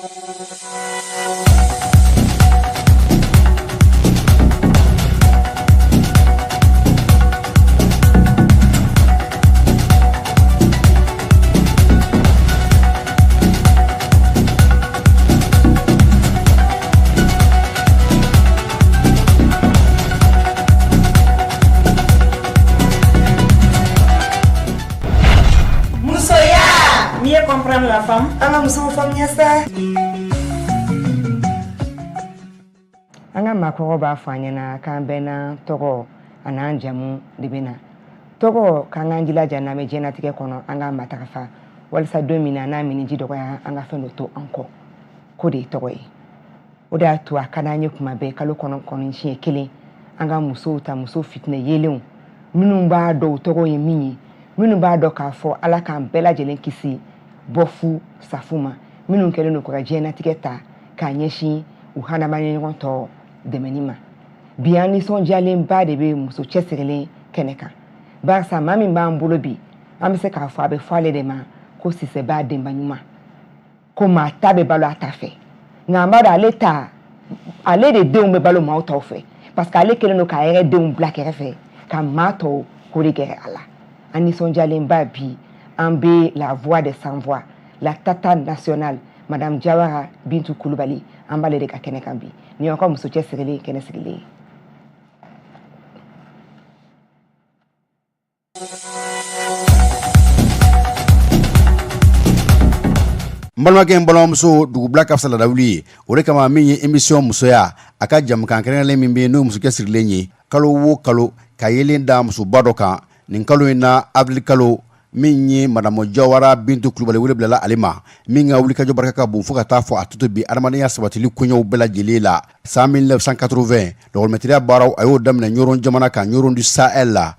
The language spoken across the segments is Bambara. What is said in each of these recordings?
Musoya, mieux comprendre la femme. An ka musow faamuya sa. An ka maakɔrɔw b'a fɔ an ɲɛna k'an bɛɛ n'an tɔgɔ an'an jamu de bɛ na. Tɔgɔ, k'an k'an jilaja n'an bɛ diɲɛnatigɛ kɔnɔ, an k'a matarafa walisa don min na n'a miniji dɔgɔyara, an ka fɛn dɔ to an kɔ ko de ye tɔgɔ ye. O de y'a to a ka d'an ye kuma bɛɛ, kalo kɔnɔ kɔni siɲɛ kelen, an ka musow ta, muso fitinɛ yelenw minnu b'a dɔn u tɔgɔ ye min ye, minnu b'a dɔn k'a fɔ Ala k'an bɛɛ lajɛlen kisi bɔfu safu ma, minnu kɛlen don k'u ka diɲɛnatigɛ ta k'a ɲɛsin u hadamaden ɲɔgɔn tɔ dɛmɛni ma. Bi, an nisɔndiyalenba de bɛ muso cɛsirilen kɛnɛ kan, barisa maa min b'an bolo bi, an bɛ se k'a fɔ a bɛ fɔ ale de ma ko Sisɛba denba ɲuman, ko maa ta bɛ balo a ta fɛ, nka an b'a dɔn ale ta, ale de denw bɛ balo maaw tɔw fɛ, parce que ale kɛlen don k'a yɛrɛ denw bila kɛrɛfɛ ka maa tɔw ko de gɛrɛ a la. An nisɔndiyalenba bi, an bɛ la voix des sans voix, la tata nationale, madame Jawara Bintu Kulubali, an b'ale de ka kɛnɛ kan bi. Nin y'aw ka muso cɛsirilen kɛnɛ sigilen ye. N balimakɛ, n balimamuso, dugubila ka fisa ladawuli ye. O de kama, min ye émission Musoya, a ka jamukan kɛrɛnkɛrɛnlen min bɛ yen, n'o ye muso cɛsirilen ye, kalo o kalo ka yelen da musoba dɔ kan. Nin kalo in na, avril kalo, min ye madamu Jawara Bintu Kulubali, wele bilala ale ma, min ka wulikajɔ barika ka bon fo ka taa fɔ a to bi adamadenya sabatili koɲɛw bɛɛ lajɛlen la. San 1980, lɔkɔlimɛtiriya baaraw, a y'o daminɛ Ɲɔrɔn jamana kan, Ɲɔrɔn du Sahel la,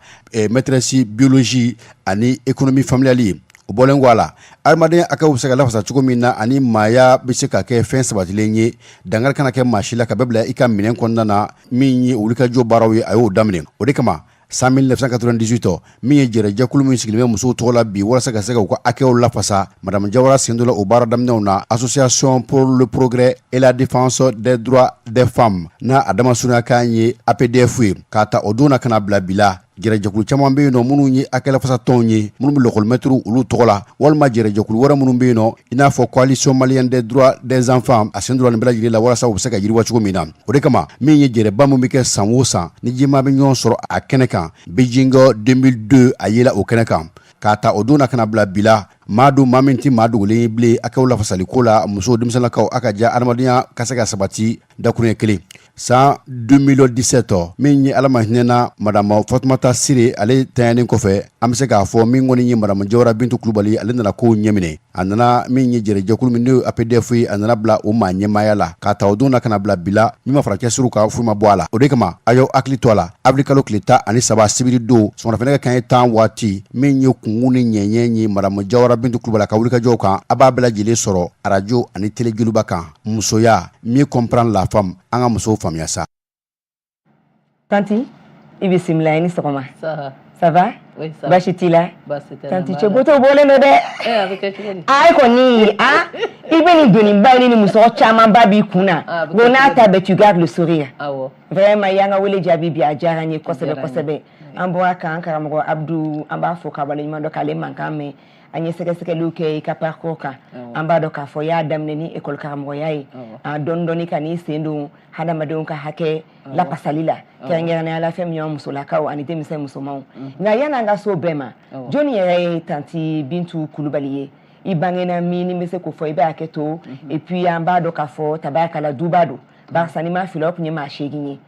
maîtresse biologie ani économie familiale. O bɔlen kɔ a la, adamadenya hakɛw bɛ se ka lafasa cogo min na ani maaya bɛ se ka kɛ fɛn sabatilen ye, dankari kana kɛ maa si la, ka bɛɛ bila i ka minɛn kɔnɔna na, min ye wulikajɔ baaraw ye, a y'o daminɛ. O de kama, san 1998, min ye jɛrɛjɛkulu min sigilen bɛ musow tɔgɔ la bi walasa ka se ka u ka hakɛw lafasa, madame Jawara sen donna o baara daminɛw na, Association pour le progrès et la défense des droits des femmes, n'a a damasurunyakan ye APDF ye. K'a ta o don na ka na bila bi la, jɛrɛjɛkulu caman bɛ yen nɔ minnu ye hakɛlafasatɔnw ye, minnu bɛ lɔkɔlimɛtiriw olu tɔgɔ la, walima jɛrɛjɛkulu wɛrɛ minnu bɛ yen nɔ, i n'a fɔ Coalition malienne des droits des enfants, a sen donna nin bɛɛ lajɛlen la walasa u bɛ se ka yiriwa cogo min na. O de kama, min ye jɛrɛba min bɛ kɛ san o san ni diɲɛmaa bɛ ɲɔgɔn sɔrɔ a kɛnɛ kan, Beijing 2002, a yela o kɛnɛ kan. K'a ta o don na ka na bila bi la, maa don, maa min tɛ maa dogolen ye bilen hakɛw lafasaliko la, musow, denmisɛnninlakaw, a ka diya adamadenya ka se ka sabati dakuruɲɛ kelen. San 2017, min ye Ala ma hinɛna madame Fatumata Sire, ale tanyanen kɔfɛ, an bɛ se k'a fɔ min kɔni ye madame Jawara Bintu Kulubali, ale nana kow ɲɛminɛ. A nana min ye jɛrɛjɛkulu min, n'o ye APDF ye, a nana bila o maa ɲɛmaaya la. K'a ta o don na ka na bila bi la, min ma fara cɛsiriw kan, foyi ma bɔ a la. O de kama, a y'aw hakili to a la, avril kalo tile 13, sibiri don, sɔgɔmada kanɲɛ 10 waati, min ye kunkun ni ɲɛɲɛ ye madame Jawara Bintu Kulubali ka wulikajɔw kan, a b'a bɛɛ lajɛlen sɔrɔ arajo ani télé Joliba kan. Musoya, mieux comprendre la femme, an ka musow faamuya sa. Tanti, i bisimila, i ni sɔgɔma. Ça va? Oui, ça va. Baasi t'i la? Baasi tɛ n na. Tanti, cɛ goto bɔlen don dɛ. Eh, a bɛ kɛ cogo di? A kɔni, a i bɛ nin doniba in ni musɔrɔ camanba b'i kun na. Ah, a bɛ Bon, kɛ n'a cogo ta bɛɛ, tu gardes le sourire. Awɔ. Vraiment, i y'an ka wele jaabi bi, a diyara n ye kosɛbɛ. Diyara n ye. Kosɛbɛ. An bɔra k'an karamɔgɔ Abdu, an b'a fo k'a waleɲuman dɔn k'ale mankan mɛn. An ye sɛgɛsɛgɛliw kɛ i ka parcours kan. An b'a dɔn k'a fɔ i y'a daminɛ ni école karamɔgɔya ye. A dɔɔni dɔɔni ka n'i sen don hadamadenw ka hakɛ lapasali la, kɛrɛnkɛrɛnnenya la fɛn min y'an musolakaw ani denmisɛn musomanw. Nka yan'an ka s'o bɛɛ ma, jɔnni yɛrɛ ye tanti Bintu Kulubali ye? I bangena min, ni n bɛ se k'o fɔ, i bɛ hakɛ to. Et puis an b'a dɔn k'a fɔ tabarakala duba don, barisa n'i ma fili, aw tun ye maa 8 ye.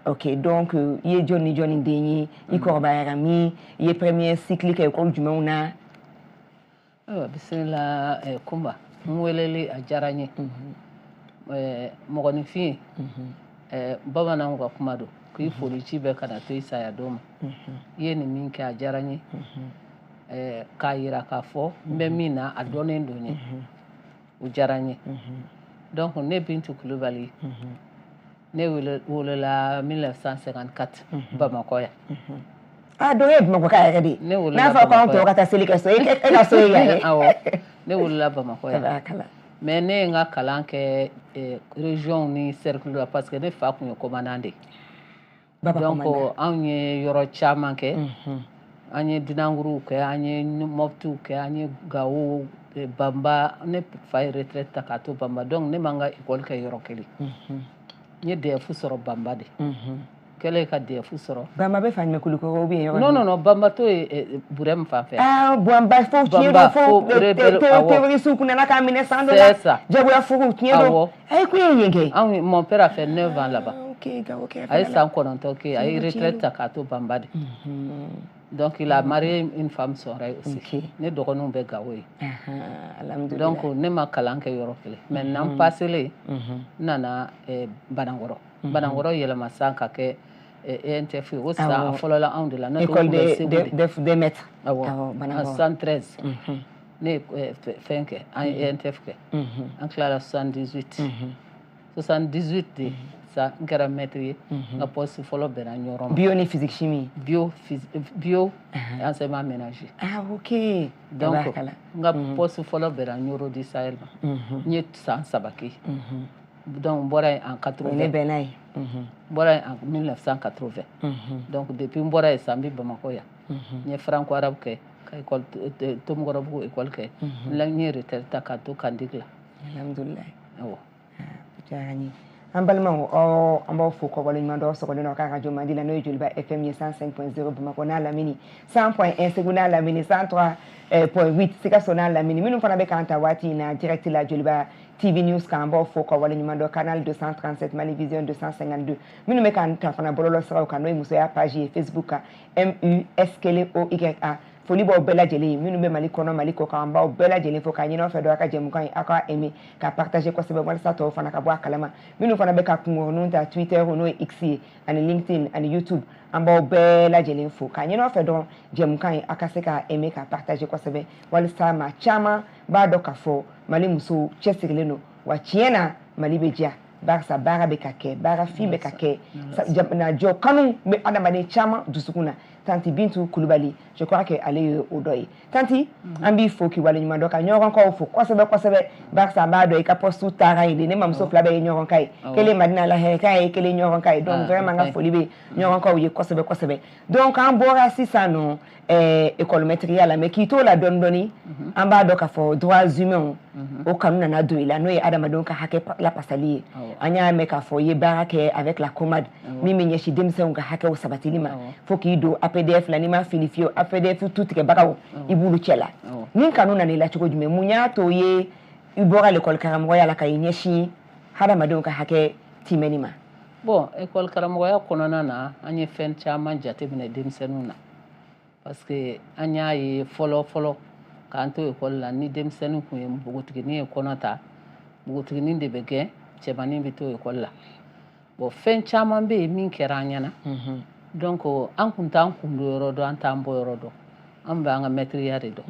Ok, donc i ye jɔn ni jɔnni den ye? I kɔrɔbayara min? I ye premier cycle kɛ école jumɛnw na? Ayiwa, bisimila. Kunba, n weleli a diyara n ye. Mɔgɔninfin, bamananw ka kuma don k'i foli ci bɛɛ kana to i saya don ma. I ye nin min kɛ, a diyara n ye, k'a yira k'a fɔ n bɛ min na, a dɔnnen don n ye, o diyara n ye. Donc ne Bintu Kulubali, ne wolola 1954 Bamakɔ yan. Ah, donc e ye Bamakɔ yɛrɛ de ye. Ne wolola N'a fɔra ko anw Bamakɔ tɔw ka taa seli kɛ so, e ka so ye yan ye. Awɔ, ne wolola Bamakɔ yan. Tabarakala. Mais ne ye n ka kalan kɛ région ni cercle la, parce que ne fa tun ye commandant de ye. Donc anw ye yɔrɔ caman kɛ. An ye Dunanguruw kɛ, an ye Mɔptiw kɛ, an ye Gawo, Banba. Ne fa ye retraite ta k'a to Banba. Donc ne ma n ka école kɛ yɔrɔ kelen. N ye DEF sɔrɔ Banba de. Kɛlen ka DEF sɔrɔ. Banba bɛ fan jumɛn, Kulukɔrɔ ou bien yɔrɔ? Non, non, non, Banba to ye Burɛmu fan fɛ. Ah, Banba fo tiɲɛ don, fo terroriste kun nana k'a minɛ san dɔ la. C'est ça. Jagoya furu, tiɲɛ don. A ye kun ye yen kɛ. Anw, mon père a fait 9 ans là-bas. Ok, Gawo kɛrɛfɛ. A ye san 9 kɛ, a ye retraite ta k'a to Banba de. Donc il a marié une femme sɔrɔ aussi. Ne dɔgɔninw bɛ Gawo ye. Donc ne ma kalan kɛ yɔrɔ kelen. Maintenant n passelen, n nana Banankɔrɔ. Banankɔrɔ yɛlɛma san ka kɛ ENTF ye. O san a fɔlɔla anw de la. École des maîtres. Awɔ, en 73 ne ye fɛn kɛ, an ye ENTF kɛ. An tilala 78. 78 de sa n kɛra maître ye. N ka poste fɔlɔ bɛnna Ɲɔrɔ ma. Bio ni physique chimie. Bio, bio, enseignement ménager. Ah, ok. Donc n ka poste fɔlɔ bɛnna Ɲɔrɔ du Sahel ma. N ye san 3 kɛ. Donc n bɔra yen en 80. Ne bɛnna yen. N bɔra yen en 1980. Donc depuis n bɔra yen sisan, n bɛ Bamakɔ yan. N ye franco arabe kɛ, ka école Tomikɔrɔbugu école kɛ. N ye retraite ta k'a to Kandik la. Alhamdulilayi. Awɔ. Diyara n ye. An balimaw, aw, an b'aw fo kɔwaleɲuman dɔn sɔgɔlen nɔ k'a radio mandi la, n'o ye Joliba FM ye, 105.0 Bamakɔ n'a lamini, 100.1 Segu n'a lamini, 103.8 Sikaso n'a lamini. Minnu fana bɛ k'an ta waati in na direct la Joliba TV News kan, an b'aw fo kɔwaleɲuman dɔn, canal 237, Mali Vision 252. Minnu bɛ k'an ta fana bɔlɔlɔ siraw kan, n'o ye musoya page ye Facebook kan, M U S kelen O Y A, foli b'aw bɛɛ lajɛlen ye. Minnu bɛ Mali kɔnɔ, Mali kɔ kan, an b'aw bɛɛ lajɛlen fo k'a ɲini aw fɛ dɔn, aw ka jɛmukan ye, aw ka aimer, ka partager kosɛbɛ, walasa tɔw fana ka bɔ a kalama. Minnu fana bɛ ka kunkuruninw ta Twitter, n'o ye X ye, ani LinkedIn ani YouTube, an b'aw bɛɛ lajɛlen fo k'a ɲini aw fɛ dɔrɔn, jɛmukan ye, aw ka se ka aimer, ka partager kosɛbɛ, walasa maa caman b'a dɔn k'a fɔ Mali musow cɛsirilen don. Wa tiɲɛ na, Mali bɛ diya, barisa baara bɛ ka kɛ, baara fin bɛ ka kɛ, jamana jɔ kanu bɛ adamaden caman dusukun na. Tanti Bintu Kulubali, je crois que ale ye o dɔ ye. Tanti, an b'i fo k'i waleɲuman dɔn, ka ɲɔgɔnkaw fo kosɛbɛ kosɛbɛ, barisa an b'a dɔn i ka poste taara yen de. Ne mamuso fila bɛɛ ye ɲɔgɔn ka ye, kelen Madina Lahɛrɛ ye, kelen ɲɔgɔn ka ye. Donc vraiment n ka foli bɛ ɲɔgɔnkaw ye kosɛbɛ kosɛbɛ. Donc an bɔra sisan nɔ école maîtrise la, mais k'i t'o la dɔɔni dɔɔni, an b'a dɔn k'a fɔ droits humains o kanu nana don i la, n'o ye adamadenw ka hakɛ lapasali ye. An y'a mɛn k'a fɔ i ye baara kɛ avec la COMAD, min bɛ ɲɛsin denmisɛnw ka hakɛw sabatili ma, fo k'i don APDF la. N'i ma fili fiyewu, APDF tu tigɛbagaw, i b'olu cɛ la. Nin kanu nana i la cogo jumɛn? Mun y'a to ye i bɔra l'école karamɔgɔya la ka i ɲɛsin hadamadenw ka hakɛ timɛni ma? Bon, école karamɔgɔya kɔnɔna na, an ye fɛn caman jateminɛ denmisɛnninw na, parce que an y'a ye fɔlɔ fɔlɔ k'an to école la, ni denmisɛnnin kun ye npogotiginin ye kɔnɔ ta, npogotiginin de bɛ gɛn, cɛmannin bɛ to école la. Bon, fɛn caman bɛ yen min kɛra an ɲɛna. Donc an kun t'an kun don yɔrɔ dɔn, an t'an bɔ yɔrɔ dɔn, an bɛ an ka maîtrise de dɔn.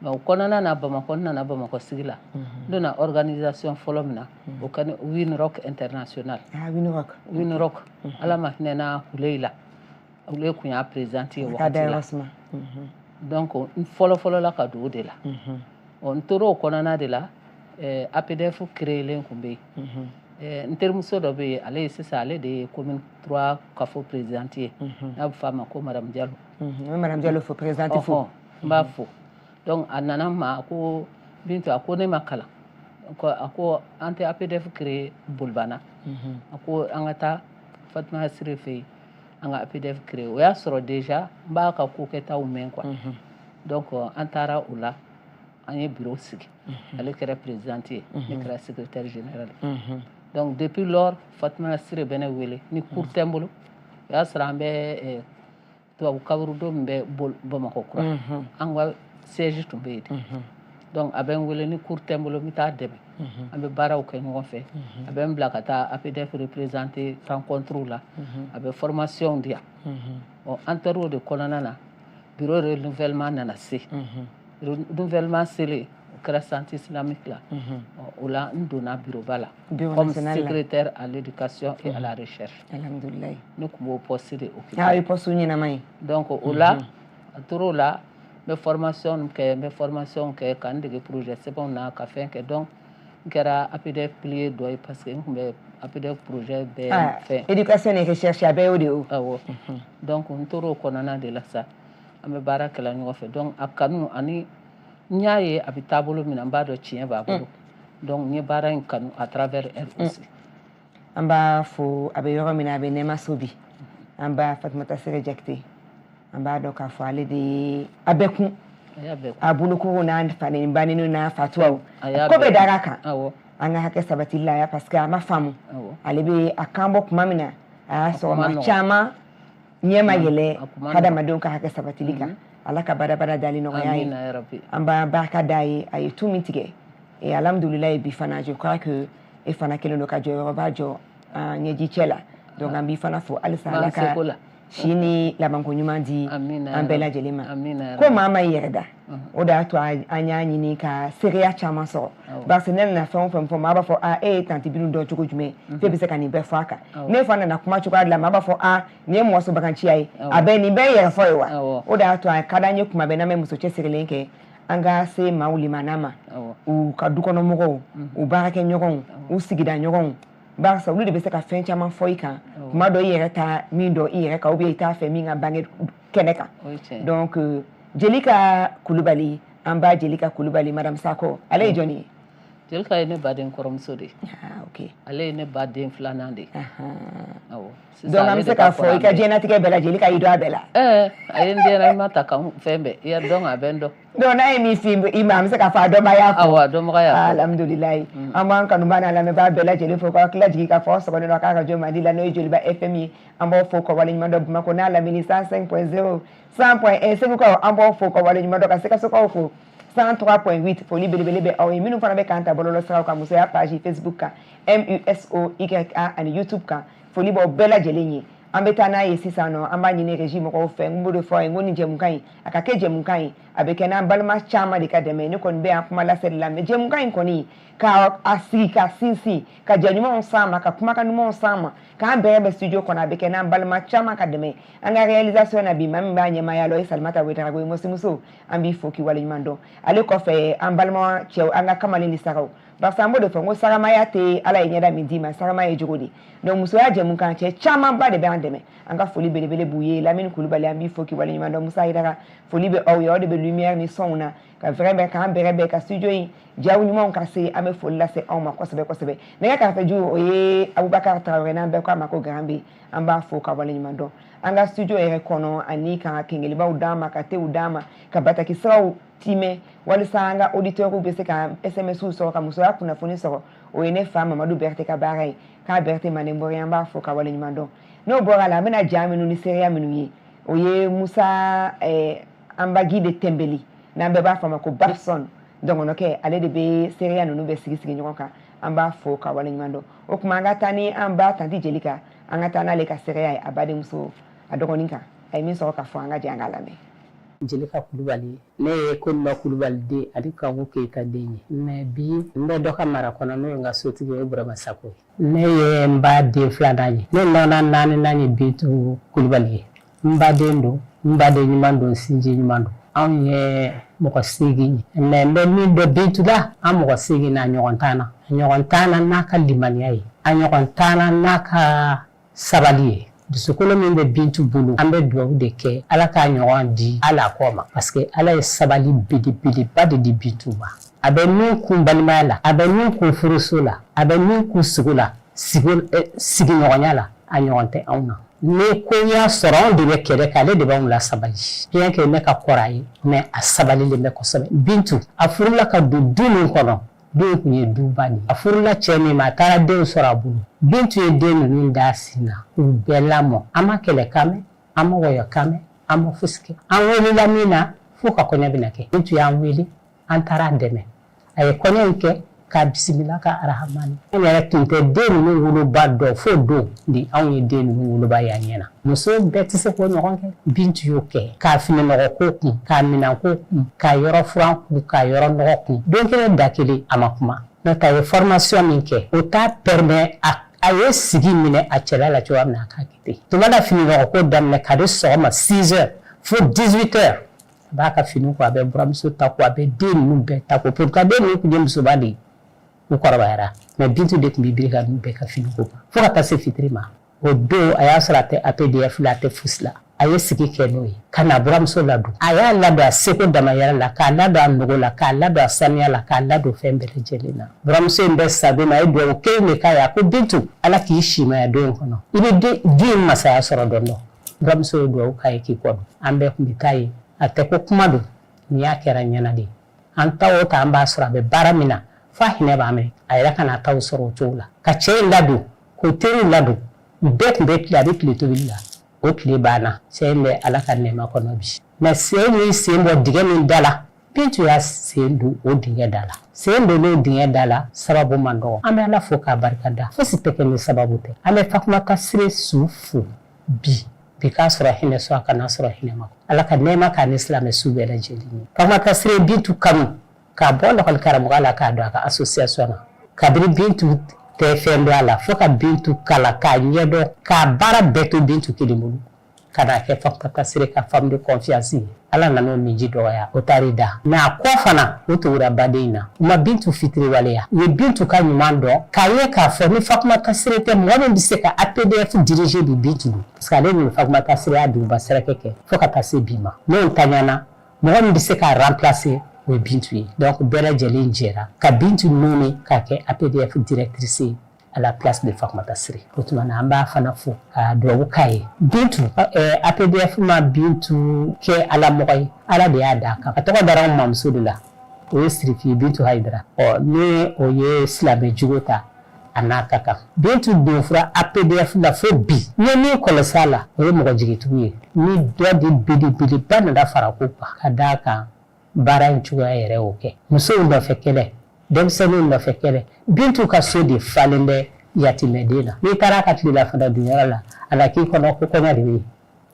Mais o kɔnɔna na, Bamakɔ, n nana Bamakɔ sigi la, n donna organisation fɔlɔ min na, o kɛra Winrock International. Ah, Winrock. Winrock, Ala ma hinɛ na Huleyi la, Huleyi kun y'a présidente ye wagati la. Donc n fɔlɔ fɔlɔ la ka don o de la. Ɔ, n tora o kɔnɔna de la. APDF créelen kun bɛ yen. N terimuso dɔ bɛ yen, ale ye sisan, ale de ye commune 3 CAFO présidente ye, n'a bɛ f'a ma ko madame Diallo. N bɛ madame Diallo fo, présidente fo. N b'a fo. Donc a nana n ma, a ko: "Bintu," a ko, "ne ma kalan." A ko: "An tɛ APDF créer Bolibana." A ko: "An ka taa Fatumata Sire fɛ yen, an ka APDF créer." O y'a sɔrɔ déjà n b'a ka ko kɛtaw mɛn quoi. Donc an taara o la, an ye bureau sigi, ale kɛra présidente ye, ne kɛra secrétaire général. Donc depuis lors, Fatumata Sire bɛ ne wele ni cours tɛ n bolo. O y'a sɔrɔ an bɛ tubabu kaburudo min bɛ Bamakɔ kura, an ka siège tun bɛ yen de. Donc a bɛ n wele ni cours tɛ n bolo, n bɛ taa dɛmɛ, an bɛ baaraw kɛ ɲɔgɔn fɛ. A bɛ n bila ka taa APDF représenter rencontre la, a bɛ formation di yan. Ɔ, an taara o de kɔnɔna na, bureau renouvellement nana se. Renouvellement selen, o kɛra centre islamique la. O la, n donna bureau ba la comme secrétaire à l'éducation et à la recherche. Alhamdulilayi. Ne tun b'o poste de occuper. Ah, o ye poste ɲɛnama ye. Donc o la, a tor'o la, n bɛ formation kɛ, n bɛ formation kɛ ka n dege projet sɛbɛnw na, ka fɛn kɛ. Donc N kɛra APDF pilier dɔ ye parce que n tun bɛ APDF projet bɛɛ fɛn. Éducation et recherche, a bɛɛ y'o de ye o. Awɔ, donc n tor'o kɔnɔna de la sa, an bɛ baara kɛla ɲɔgɔn fɛ. Donc a kanu ani n y'a ye a bɛ taabolo min na, n b'a dɔn tiɲɛ b'a bolo. Donc n ye baara in kanu à travers elle aussi. An b'a fo, a bɛ yɔrɔ min na, a bɛ nɛɛma so bi. An ba Fatumata Sere Jakite, an b'a dɔn k'a fɔ ale de ye a bɛɛ kun. A y'a bɛɛ kun. A bolokoro n'a fanin banini n'a fatuwaw, A y'a ko bɛɛ bɛɛ dar'a kan. An ka hakɛ sabatili la, parce que a ma faamu. Ale bɛ a kan bɔ tuma min na, a y'a sɔrɔ kuma maa nɔgɔn. caman ɲɛ ma yɛlɛ A kuma nɔgɔn. hadamadenw ka hakɛ sabatili kan. Ala ka badabada dali nɔgɔya ye. Amina ya rabbi. An b'a barika d'a ye, a ye tu min tigɛ, et alhamdulilayi, bi fana, je crois que e fana kɛlen don ka jɔyɔrɔba jɔ an ɲɛji cɛ la. Donc an b'i fana fo halisa. M'an Ala ka seko la. si ni labanko ɲuman di Amina ya an bɛɛ rabbi. lajɛlen ma. Amina ya Ko rabbi. maa ma i yɛrɛ da, o de y'a to an y'a ɲini ka seereya caman sɔrɔ, parce que ne nana fɛn o fɛn fɔ, maa b'a fɔ: a, e ye tantie Bintu dɔn cogo jumɛn f'e bɛ se ka nin bɛɛ fɔ a kan? Ne fana nana kuma cogoya de la, maa b'a fɔ: a, nin ye mɔgɔ sobaganciya ye, a bɛ nin bɛɛ yɛrɛ fɔ ye wa. O de y'a to a ka d'an ye kuma bɛɛ, n'an bɛ muso cɛsirilen kɛ, an ka se maaw limana ma, u ka dukɔnɔmɔgɔw, u baarakɛɲɔgɔnw, u sigida ɲɔgɔnw, barisa olu de bɛ se ka fɛn caman fɔ i kan kuma dɔ i yɛrɛ ta min dɔn i yɛrɛ kan, ou bien i t'a fɛ min ka bange kɛnɛ kan. O ye tiɲɛ ye. Donc Jelika Kulubali, an ba Jelika Kulubali, madame Sako, ale ye jɔnni ye? Jelika ye ne baden kɔrɔmuso de ye. Ah, ok. Ale ye ne baden filanan de ye. Awɔ. Sisan Donc an ale bɛ de se ka k'a kɔrɔ fɔ i an ka bɛɛ ye. diɲɛlatigɛ bɛɛ la, Jelika y'i dɔn a bɛɛ la. Ɛɛ, a ye n denɲɛrɛnima ta ka n fɛn bɛɛ i ya, donc a bɛ n dɔn. Donc n'a ye min f'i i ma, an bɛ se k'a fɔ a dɔnbaa y'a fɔ. Awɔ, a dɔnbaga y'a fɔ. Alhamdulilayi, an b'an kanubaa n'a lamɛnbaa bɛɛ lajɛlen fo k'aw tila jigin k'a fɔ aw sɔgɔlen don a k'a radio mandi la, n'o ye Joliba FM ye. An b'aw fo ka waleɲuman dɔn. Bamakɔ n'a lamini, 105.0, 100.1, Segukaw, an b'aw fo ka waleɲuman dɔn, ka Sikasokaw fo, 103.8. Foli belebele bɛ aw ye. Minnu fana bɛ k'an ta bɔlɔlɔ siraw kan, musoya page Facebook kan, MUSOYA, ani YouTube kan, foli b'aw bɛɛ lajɛlen ye. An bɛ taa n'a ye sisan nɔ, an b'a ɲini régie mɔgɔw fɛ. N b'o de fɔ aw ye, n ko nin jɛmukan in, a ka kɛ jɛmukan ye, a bɛ kɛ n'an balima caman de ka dɛmɛ ye. Ne kɔni bɛ yan kuma laseli la, mais jɛmukan in kɔni, ka a sigi ka sinsin, ka ja ɲumanw s'an ma, ka kumakan ɲumanw s'an ma, k'an bɛrɛ bɛ studio kɔnɔ, a bɛ kɛ n'an balima caman ka dɛmɛ. An ka réalisation na bi, maa min b'a ɲɛmaaya la, o ye Salimata Ouédraogo ye, mosimuso. An b'i fo k'i waleɲuman dɔn. Ale kɔfɛ, an balima cɛw, an ka kamalen ni sagaw, barisa an b'o de fɔ, n ko sagamaya tɛ Ala ye ɲɛda min d'i ma, sagama ye jogo de. Donc musoya jɛmukan, cɛ camanba de bɛ an dɛmɛ, an ka foli belebele b'u ye. Lamini Kulubali, an b'i fo k'i waleɲuman dɔn. Musa Hayidara, foli bɛ aw ye, aw de bɛ lumière ni sɔnw na ka vraiment k'an bɛrɛ bɛn ka studio in jaw ɲumanw ka se. An bɛ foli lase aw ma kosɛbɛ kosɛbɛ. Nɛgɛ kɛrɛfɛju, o ye Abubakar Tarawele, n'an bɛɛ ko a ma ko Garambe, an b'a fo ka waleɲuman dɔn. An ka studio yɛrɛ kɔnɔ, ani ka kengelibaw d'an ma, ka tew d'an ma, ka bataki siraw timɛ walisa an ka auditeurs bɛ se ka SMS sɔrɔ, ka musoya kunnafoni sɔrɔ, o ye ne fa Mamadu Berete ka baara ye, k'a Berete manden bɔra, an b'a fo ka waleɲuman dɔn. N'o bɔra la, an bɛna ja minnu ni seereya minnu ye, o ye Musa Anbagi de Tɛnbeli, n'an bɛɛ b'a fɔ a ma ko Babson dɔgɔnɔkɛ, ale de bɛ seereya ninnu bɛ sigi sigi ɲɔgɔn kan. An b'a fo ka waleɲuman dɔn. O tuma, an ka taa ni an ba tantie Jelika, an ka taa n'ale ka seereya ye, a badenmuso, a dɔgɔnin kan, a ye min sɔrɔ ka fɔ, an ka jɛ an k'a lamɛn. Jelika Kulubali, ne ye Koninba Kulubali den ani Kanku Keyita den ye, mais bi n bɛ dɔ ka mara kɔnɔ, n'o ye n ka sotigi ye, o ye Burama Sako ye. Ne ye n ba den filanan ye, ne nɔna naaninan ye Bintu Kulubali ye. N ba den don, n ba den ɲuman don, sinji ɲuman don. Anw ye mɔgɔ 8 ye, mais n bɛ min dɔn Bintu la, an mɔgɔ 8 na, ɲɔgɔn t'an na, ɲɔgɔn t'an na n'a ka limaniya ye, a ɲɔgɔn t'an na n'a ka sabali ye. Dusukolo min bɛ Bintu bolo, an bɛ dugawu de kɛ Ala k'a ɲɔgɔn di ala kɔ ma, parce que Ala ye sabali belebeleba de di Bintu ma. A bɛ min kun balimaya la, a bɛ min kun furuso la, a bɛ min kun sigo la, sigiɲɔgɔnya la, a ɲɔgɔn tɛ anw na. Ni ko y'a sɔrɔ, anw de bɛ kɛlɛ kɛ, ale de b'anw la sabali, bien que ne ka kɔrɔ a ye, mais a sabalilen bɛ kosɛbɛ. Bintu, a furula ka don du min kɔnɔ, du tun ye duba de ye. A furula cɛ min ma, a taara denw sɔrɔ a bolo. Bintu ye den ninnu d'a sin na k'u bɛɛ lamɔ. An ma kɛlɛ kan mɛn, an ma wɔyɔ kan mɛn, an ma fosi kɛ. An welela min na fo ka kɔɲɔ bɛna kɛ, Bintu y'an wele, an taara a dɛmɛ, a ye kɔɲɔ in kɛ k'a bisimila ka arahamani. An yɛrɛ tun tɛ den ninnu woloba dɔn fo don de anw ye den ninnu woloba y'an ɲɛna. Muso bɛɛ tɛ se k'o ɲɔgɔn kɛ, Bintu y'o kɛ, k'a fininɔgɔ ko kun, k'a minɛnko kun, k'a yɔrɔ furan kun, k'a yɔrɔ nɔgɔ kun. Don kelen da kelen, a ma kuma. N'o tɛ, a ye formation min kɛ, o t'a permet a ye sigi minɛ a cɛla la cogoya min na, a k'a kɛ ten. Tuma la fininɔgɔ ko daminɛ kabi sɔgɔma 6 heures fo 18 heures, a b'a ka fini ko, a bɛ buramuso ta ko, a bɛ den ninnu bɛɛ ta ko. Pourtant den ninnu tun ye musoba de ye. U kɔrɔbayara, mais Bintu de tun bɛ biri ka n'u bɛɛ ka fini ko fo ka taa se fitiri ma. O don a y'a sɔrɔ a tɛ APDF la, a tɛ fosi la. A ye sigi kɛ n'o ye ka na buramuso ladon. A y'a ladon a seko damayɛrɛ la, k'a ladon a nogo la, k'a ladon a saniya la, k'a ladon fɛn bɛɛ lajɛlen na. Buramuso in bɛ sa don min, a ye dugawu kelen de k'a ye. A ko Bintu, Ala k'i simaya don in kɔnɔ, i bɛ du in masaya sɔrɔ don dɔ. Buramuso ye dugawu k'a ye k'i kɔ don. An bɛɛ tun bɛ taa yen. A tɛ ko kuma don, nin y'a kɛra ɲɛna de. An ta o ta, an b'a sɔrɔ a bɛ baara min na, f'a hinɛ b'a minɛ. A yɛrɛ ka n'a taw sɔrɔ o cogo la, ka cɛ in ladon, k'o teriw ladon. U bɛɛ tun bɛ tile, a bɛ tile tobili la. O tile banna, cɛ in bɛ Ala ka nɛɛma kɔnɔ bi. Mais cɛ in y'i sen bɔ dingɛ min da la, Bintu y'a sen don o dingɛ da la. Sen don o dingɛ da la, sababu man dɔgɔ. An bɛ Ala fo k'a barika da. Fosi tɛ kɛ ni sababu tɛ. An bɛ Fatumata Sire su fo bi. Bi k'a sɔrɔ hinɛ so, a kana sɔrɔ hinɛ ma. Ala ka nɛɛma k'a ni silamɛ su bɛɛ lajɛlen ye. Fatumata Sire Bintu kanu k'a bɔ lakɔli karamɔgɔya la k'a don a ka association na. Kabini Bintu tɛ fɛn dɔn a la, fo ka Bintu kalan k'a ɲɛdɔn, k'a baara bɛɛ to Bintu kelen bolo, ka n'a kɛ Fatumata Sire ka femme de confiance ye. Ala nana o minji dɔgɔya, o taar'i da. Mais a kɔ fana, o tugura baden in na. U ma Bintu fitiriwaleya. U ye Bintu ka ɲuman dɔn, k'a ye k'a fɔ ni Fatumata Sire tɛ, mɔgɔ min bɛ se ka APDF diriger bi, Bintu don. Parce que ale ni Fatumata Sire y'a duguba sɛrɛkɛ kɛ fo ka taa se bi ma. N'o ntanyana, mɔgɔ min bɛ se k'a remplacer, o ye Bintu ye. Donc bɛɛ lajɛlen jɛra ka Bintu nommer k'a kɛ APDF directrice ye à la place de Fatumata Sire. O tuma na, an b'a fana fo ka dugawu k'a ye. Bintu, APDF ma Bintu kɛ ala mɔgɔ ye, Ala de y'a d'a kan. A tɔgɔ dara anw mamuso de la, o ye Sirifi ye, Bintu Hayidara. Ɔ ni o ye silamɛ jugu ta, a n'a ka kan. Bintu donfura APDF la fo bi, n ye min kɔlɔsi a la, o ye mɔgɔ jigitigiw ye. Ni dɔ de belebeleba nana fara ko kan, ka d'a kan baara in cogoya yɛrɛ y'o kɛ. Musow nɔfɛ kɛlɛ, denmisɛnninw nɔfɛ kɛlɛ, Bintu ka so de falen bɛ yatimɛden na. N'i taara a ka tilelafana dunyɔrɔ la, a na k'i kɔnɔ ko kɔɲɔ de bɛ yen.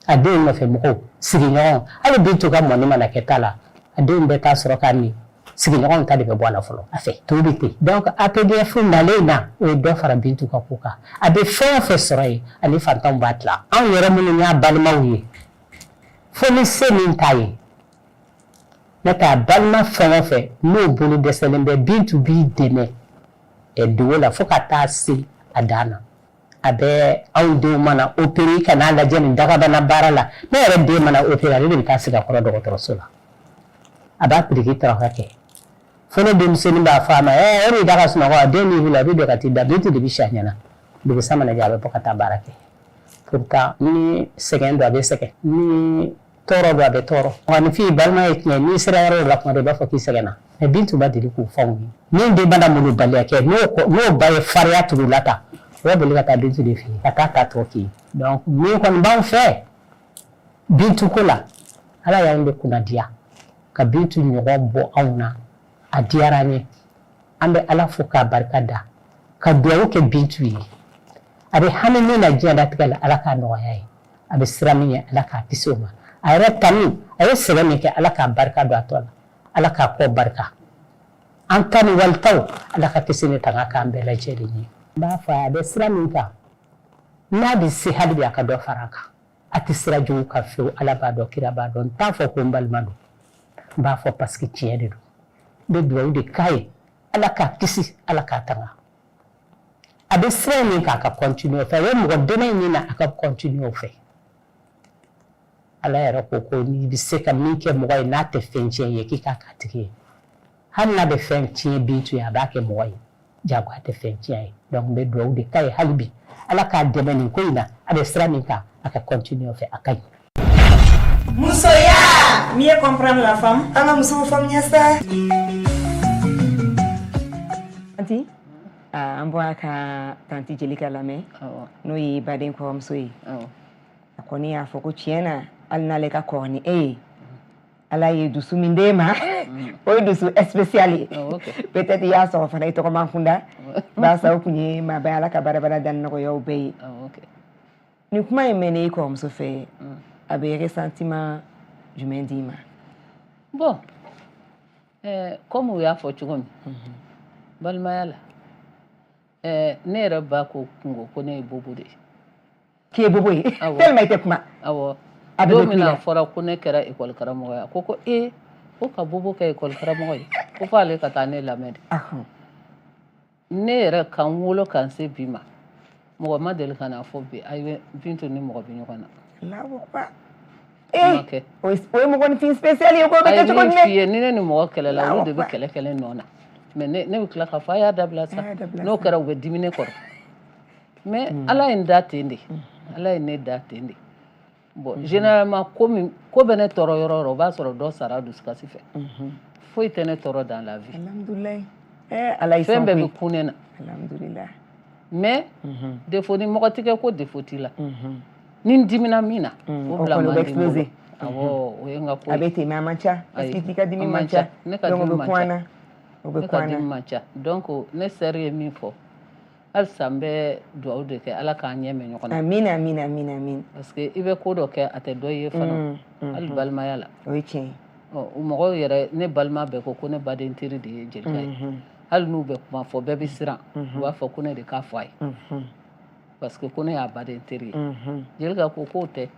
A denw nɔfɛ mɔgɔw, sigiɲɔgɔnw, hali Bintu ka mɔni mana kɛ ta la, a denw bɛɛ t'a sɔrɔ k'a min, sigiɲɔgɔnw ta de bɛ bɔ a la fɔlɔ a fɛ, to bɛ ten. Donc APDF nalen na, o ye dɔ fara Bintu ka ko kan. A bɛ fɛn o fɛn sɔrɔ yen, ani fantanw b'a tila. Anw yɛrɛ minnu y'a balimaw ye, fo ni se min t'a ye, n'o tɛ a balima fɛn o fɛn n'o bolo dɛsɛlen bɛ, Bintu b'i dɛmɛ dogo la fo ka taa se a dan na. A bɛ anw denw mana opérer ka n'a lajɛ nin dagabana baara la. Ne yɛrɛ den mana opérer, ale de bɛ taa sigi a kɔrɔ dɔgɔtɔrɔso la, a b'a piriki tɔrɔkɛ kɛ fo ne denmisɛnnin b'a fɔ a ma e b'i da ka sunɔgɔ, a den b'i wuli, a bɛ don ka t'i da. Bintu de bɛ si a ɲɛna. Dugusa mana jɛ, a bɛ bɔ ka taa baara kɛ. Pourtant ni sɛgɛn don, a bɛ sɛgɛn, ni tɔɔrɔ don, a bɛ tɔɔrɔ. Mɔgɔninfin, balima ye tiɲɛ, n'i sera yɔrɔ dɔ la, kuma dɔ i b'a fɔ k'i sɛgɛnna. Mais Bintu ma deli k'o fɔ anw ye. Min den mana molobaliya kɛ, n'o ba ye farinya tugu la ta, o bɛ boli ka taa Bintu de fɛ yen ka taa ta tɔ k'i. Donc min kɔni b'anw fɛ Bintu ko la, Ala y'anw de kunnadiya ka Bintu ɲɔgɔn bɔ anw na. A diyara an ye. An bɛ Ala fo k'a barika da, ka dugawu kɛ Bintu ye. A bɛ hami min na diɲɛlatigɛ la, Ala k'a nɔgɔya ye. A bɛ siran min ɲɛ, Ala k'a kisi o ma. A yɛrɛ tanu, a ye sɛgɛn min kɛ, Ala k'a barika don a tɔ la, Ala k'a kɔ barika. An ta ni walitaw, Ala ka kisi ni tanga k'an bɛɛ lajɛlen ye. N b'a fɔ a bɛ sira min kan, n'a bɛ se hali bi, a ka dɔ fara a kan. A tɛ sira jugu kan fiyewu. Ala b'a dɔn, kira b'a dɔn. N t'a fɔ ko n balima don, n b'a fɔ parce que tiɲɛ de don. N bɛ dugawu de k'a ye, Ala k'a kisi, Ala k'a tanga. A bɛ sira min kan, a ka continuer o fɛ. A bɛ mɔgɔ dɛmɛ min na, a ka continuer o fɛ. Ala yɛrɛ ko ko n'i bɛ se ka min kɛ mɔgɔ ye n'a tɛ fɛn tiɲɛ ye, k'i k'a k'a tigi ye. Hali n'a bɛ fɛn tiɲɛ Bintu ye, a b'a kɛ mɔgɔ ye, jago a tɛ fɛn tiɲɛ ye. Donc n bɛ dugawu de k'a ye hali bi, Ala k'a dɛmɛ nin ko in na. A bɛ sira min kan, a ka continuer o fɛ, a ka ɲi. Musoya, mieux comprendre la femme. An ka musow faamuya sa. Tanti, an bɔra ka tanti Jelika lamɛn, n'o ye baden kɔrɔmuso ye. A kɔni y'a fɔ ko tiɲɛ na, hali n'ale ka kɔrɔ ni e ye, Ala ye dusu min d'e ma, o ye dusu spécial ye. Peut-être i y'a sɔrɔ fana i tɔgɔma kunda, barisa o tun ye maaba ye. Ala ka baarabara da nɔgɔya bɛɛ ye. Nin kuma in mɛn i kɔrɔmuso fɛ, a bɛ ressentiment jumɛn d'i ma? Bon, comme u y'a fɔ cogo min, balimaya la, ne yɛrɛ ba ko kungo ko ne ye bobo de ye. K'i ye bobo ye? Tellement i tɛ kuma. Awɔ. Don min na a fɔra ko ne kɛra ekɔli karamɔgɔ ye, a ko ko ee, ko ka bobo kɛ ekɔli karamɔgɔ ye, ko fo ale ka taa ne lamɛn de. Ne yɛrɛ ka n wolo ka n se bi ma, mɔgɔ ma deli ka n'a fɔ bi ayi, Bintu ni mɔgɔ bɛ ɲɔgɔn na. Allahu akbar. Eh, o ye mɔgɔninfin spécial ye, ko bɛ kɛ cogo jumɛn? F'i ye, ni ne ni mɔgɔ kɛlɛla, olu de bɛ kɛlɛ kɛ ne nɔ na, mais ne bɛ tila k'a fɔ a y'a dabila sa. N'o kɛra, u bɛ dimi ne kɔrɔ. Mais Ala ye n da ten de, Ala ye ne da ten de. Bon, généralement, ko min ko bɛ ne tɔɔrɔ yɔrɔ o yɔrɔ, o b'a sɔrɔ dɔ sara dusukasi fɛ. Foyi tɛ ne tɔɔrɔ dans la vie. Alhamdulilayi. Eh, Ala y'i fɛn bɛɛ bɛ kun ne na. Alhamdulilayi. Mais défaut ni mɔgɔ ti kɛ ko défaut t'i la. Ni n dimina min na, o bila man di n bolo. Awɔ, o ye n ka ko ye. A bɛ ten, mais a man ca, parce que i ka dimi man ca. Ne ka dimi man ca. O bɛ Ne ka dimi man ca. Donc ne sœur ye min fɔ, halisa n bɛ dugawu de kɛ, Ala k'an ɲɛ mɛn ɲɔgɔn na. Amin, amin, amin, amin. Parce que i bɛ ko dɔ kɛ, a tɛ dɔ ye fana, hali balimaya la. O ye tiɲɛ ye. Ɔ, mɔgɔw yɛrɛ, ne balima bɛɛ ko ko ne baden teri de ye Jelika ye. Hali n'u bɛ kuma fɔ, bɛɛ bɛ siran, u b'a fɔ ko ne de k'a fɔ a ye, parce que ko ne y'a baden teri ye. Jelika ko k'o tɛ,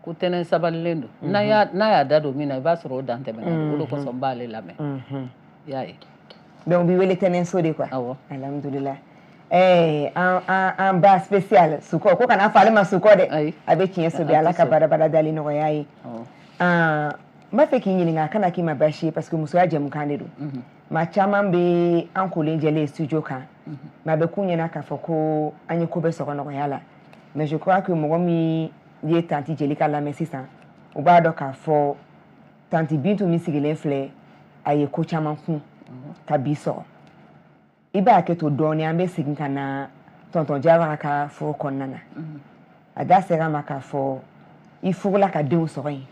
ko tɛnɛn sabalilen don. N'a y'a da don min na, i b'a sɔrɔ o dan tɛmɛna. O de kosɔn n b'ale lamɛn, i y'a ye. Donc bi wele tɛnɛnso de quoi. Awɔ. Alhamdulillah. Eh, an ba spécial Sukɔ, ko kana fɔ ale ma Sukɔ dɛ. Ayi. A bɛ tiɲɛ so bi, Ala ka barabara dali nɔgɔya ye. N b'a fɛ k'i ɲininka, a kana k'i ma baasi ye, parce que musoya jɛmukan de don. Maa caman bɛ an kolen jɛlen studio kan, mais a bɛ k'u ɲɛna k'a fɔ ko an ye ko bɛɛ sɔrɔ nɔgɔya la. Mais je crois que mɔgɔ min ye tantie Jelika lamɛn sisan, u b'a dɔn k'a fɔ tantie Bintu min sigilen filɛ, a ye ko caman kun ka bi sɔrɔ. I b'a kɛ to dɔɔni, an bɛ segin ka na tonton Jawara ka furu kɔnɔna na. A da sera a ma k'a fɔ i furula ka denw sɔrɔ yen,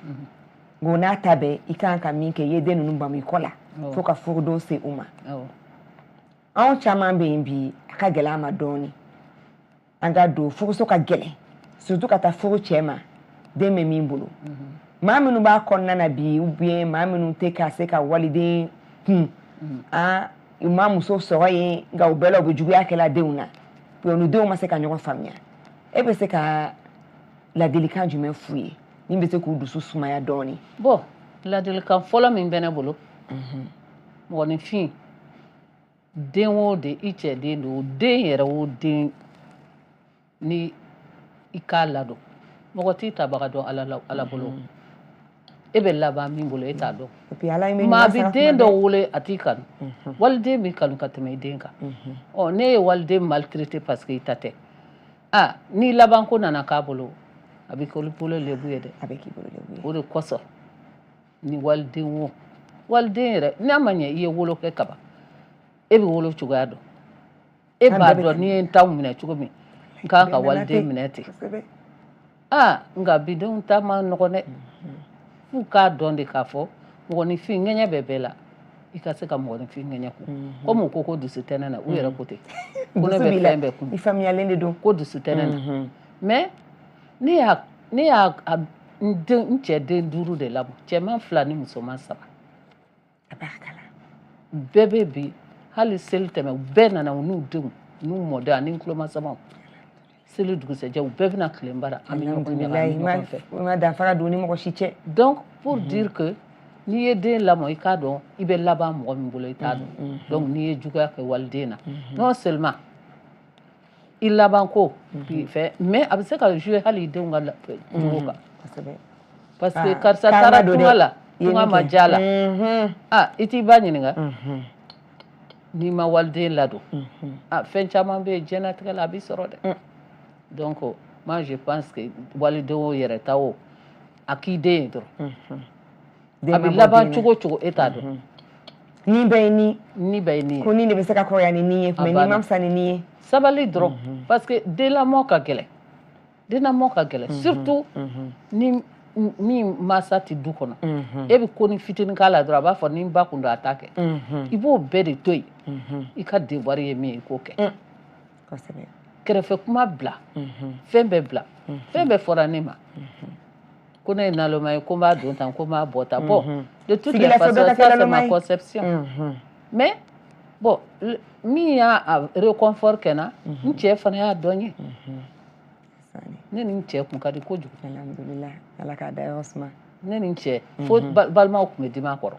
nka o n'a ta bɛɛ, i kan ka min kɛ, i ye den ninnu bamu i kɔ la fo ka furudon se u ma. Anw caman bɛ yen bi, a ka gɛlɛn an ma dɔɔni an ka don furuso, ka gɛlɛn surtout ka taa furu cɛ ma den bɛ min bolo. Maa minnu b'a kɔnɔna na bi, ou bien maa minnu tɛ ka se ka waliden kun, u ma muso sɔrɔ yen, nka u bɛɛ la u bɛ juguya kɛla denw na, u ni denw ma se ka ɲɔgɔn faamuya. E bɛ se ka ladilikan jumɛn f'u ye min bɛ se k'u dusu sumaya dɔɔni? Bon, ladilikan fɔlɔ min bɛ ne bolo, mɔgɔninfin den o den, i cɛ den don o, den yɛrɛ o den, ni i k'a ladon, mɔgɔ t'i tabaga dɔn Ala bolo. E bɛ laban min bolo, e t'a dɔn. Maa bɛ den dɔ wele, a t'i kanu, waliden b'i kanu ka tɛmɛ i den kan. Ɔ, ne ye waliden maltraité parce que i ta tɛ. Aa, n'i laban ko nana k'a bolo, a bɛ k'i bolo lebu ye dɛ. A bɛ k'i bolo lebu ye. O de kosɔn, ni waliden o waliden yɛrɛ, n'a ma ɲɛ i ye wolo kɛ kaban, e bɛ wolo cogoya dɔn, e b'a dɔn n'i ye n taw minɛ cogo min, n kan ka waliden minɛ ten. Aa, nka bidenw ta ma nɔgɔn dɛ. F'u k'a dɔn de k'a fɔ mɔgɔninfin ŋɛɲɛ bɛ bɛɛ la, i ka se ka mɔgɔninfin ŋɛɲɛ kun. Komi u ko ko dusu tɛ ne na, u yɛrɛ ko ten ko ne bɛ fɛn bɛɛ kun. I faamuyalen de don. Ko dusu tɛ ne na, mais ne y'a n cɛ den 5 de lamɔ, cɛman 2 ni musoman 3. Bɛɛ bɛ bi, hali seli tɛmɛ, u bɛɛ nana, u n'u denw n'u mɔdenw ani tulomasamaw. Seli dugusɛjɛ, u bɛɛ bɛna tilen bara, an bɛ ɲɔgɔn ɲaga, an bɛ ɲɔgɔn fɛ. I ma danfara don ni mɔgɔ si cɛ. Donc pour dire que n'i ye den lamɔ, i k'a dɔn i bɛ laban mɔgɔ min bolo, i t'a dɔn. Donc n'i ye juguya kɛ waliden na, non seulement i laban ko k'i fɛ, mais a bɛ se ka jouer hali i denw ka jogo kan. Parce que karisa taara tunga la, tunga ma diya la, ah, i t'i ba ɲininka. N'i ma waliden ladon, ah, fɛn caman bɛ yen diɲɛlatigɛ la, a b'i sɔrɔ dɛ. Donc moi je pense que waliden o yɛrɛ ta o, a k'i den ye dɔrɔn, a bɛ laban cogo o cogo, e t'a dɔn. Ni bɛɛ ye ni. Ni bɛɛ ye ni ye. Ko ni de bɛ se ka kɔrɔya ni ni ye, mais ni ma fisa ni ni ye. Sabali dɔrɔn, parce que den lamɔ ka gɛlɛn, den lamɔ ka gɛlɛn, surtout ni min mansa tɛ du kɔnɔ. E bɛ ko ni fitinin k'a la dɔrɔn, a b'a fɔ ni n ba kun don, a t'a kɛ. I b'o bɛɛ de to yen, i ka devoir ye min ye, i k'o kɛ. Kɛrɛfɛ kuma bila, fɛn bɛɛ bila, fɛn bɛɛ fɔra ne ma ko ne ye naloma ye, ko n b'a don tan, ko n b'a bɔ tan. Bon, de toutes les façons, ça c'est ma conception. Mais bon, min y'a réconfort kɛ n na, n cɛ fana y'a dɔn n ye. Ne ni n cɛ kun ka di kojugu. Alhamdulillah, Ala k'a dayɔrɔ suma. Ne ni n cɛ, fo balimaw tun bɛ dimi a kɔrɔ.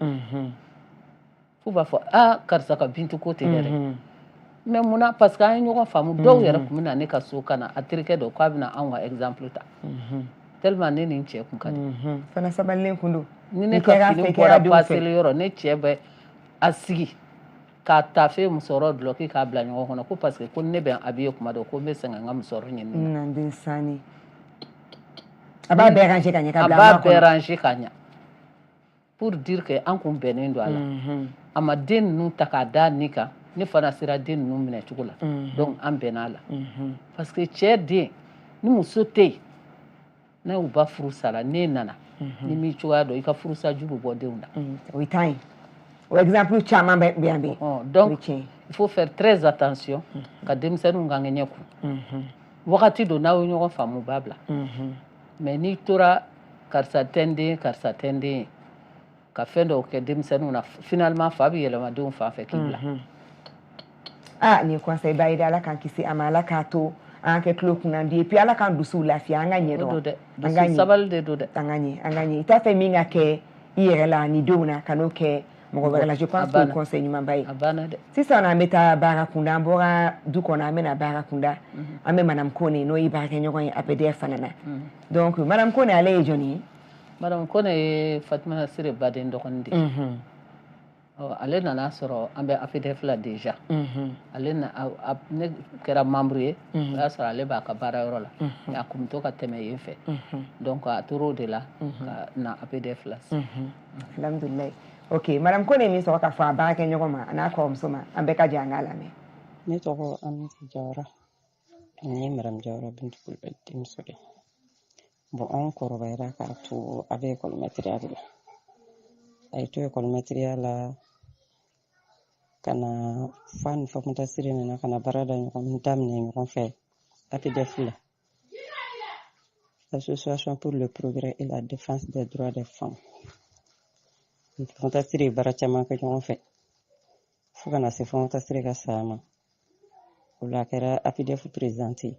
F'u b'a fɔ, aa, karisa ka Bintu ko tɛ dɛ. Mais munna? Parce que an ye ɲɔgɔn faamu. Dɔw yɛrɛ tun bɛ na ne ka so ka na a terikɛ dɔ k'a bɛna anw ka exemple ta, tellement ne ni n cɛ kun ka di. Fana sabalilen kun don. Ni ne ka fini bɔra paseli yɔrɔ, ne cɛ bɛ a sigi k'a tafe, musɔrɔ, dulɔki k'a bila ɲɔgɔn kɔnɔ, ko parce que ko ne bɛ habillé kuma dɔ, ko n bɛ sɛgɛn n ka musɔrɔ ɲini. Na den sani, a b'a bɛɛ ranger ka ɲɛ ka a bila. B'a bɛɛ ranger ka ɲɛ, pour dire que an kun bɛnnen don a la. A ma den ninnu ta k'a da nin kan, ne fana sera den ninnu minɛ cogo la. Donc an bɛnna a la, parce que cɛ den ni muso tɛ yen, n'a y'u ba furu sara, n'e nana ni m'i cogoya dɔn, i ka furusaju bɛ bɔ denw na. O ye tan ye, o exemple caman bɛ yan bi. Donc il faut faire très attention ka denmisɛnninw ka ŋɛɲɛ kun. Wagati don n'aw ye ɲɔgɔn faamu, b'a bila. Mais n'i tora karisa tɛ n den, karisa tɛ n den ye, ka fɛn dɔw kɛ denmisɛnninw na, finalement fa bɛ yɛlɛma denw fan fɛ k'i bila. Ah, nin ye conseil ba ye dɛ. Ala k'an kisi a ma, Ala k'a to an kɛ tulo kunnandi et puis Ala k'an dusuw lafiya, an ka ɲɛ dɔrɔn. Dɔrɔn. An ka ɲɛ, sabali de don dɛ. An ka ɲɛ, an ka ɲɛ. I t'a fɛ min ka kɛ i yɛrɛ la ni denw na, ka n'o kɛ mɔgɔ wɛrɛ la. Je pense que o conseil ɲumanba ye. A banna dɛ. Sisan an bɛ taa baara kunda. An bɔra du kɔnɔ, an bɛna baara kunda. An bɛ Madame Kone, n'o ye baarakɛɲɔgɔn ye APDF fana na. Donc Madame Kone, ale ye jɔnni ye? Madame Kone ye Fatumata Sire baden dɔgɔnin de ye. Ale nana sɔrɔ an bɛ APDF la déjà. Ale na, ne kɛra membre ye, o y'a sɔrɔ ale b'a ka baarayɔrɔ la, mais a kun bɛ to ka tɛmɛ yen fɛ. Donc a tor'o de la ka na APDF la. Alhamdulilayi. Ok, Madame Kone ye min sɔrɔ k'a fɔ a baarakɛɲɔgɔn ma a n'a kɔrɔmuso ma, an bɛɛ ka jɛ an k'a lamɛn. Ne tɔgɔ Aminata Jawara. Ne ye Madame Jawara Bintu Kulubali denmuso de. Bon, anw kɔrɔbayara k'a to a bɛ ekɔlimɛtiriya de la. A ye to ekɔlimɛtiriya la ka na fa ni Fatumata Sire nana ka na baara da ɲɔgɔn daminɛ ɲɔgɔn fɛ APDF la, Association pour le progrès et la défense des droits des femmes. Fatumata Sire ye baara caman kɛ ɲɔgɔn fɛ fo ka na se Fatumata Sire ka saya ma. O la a kɛra APDF présidente ye.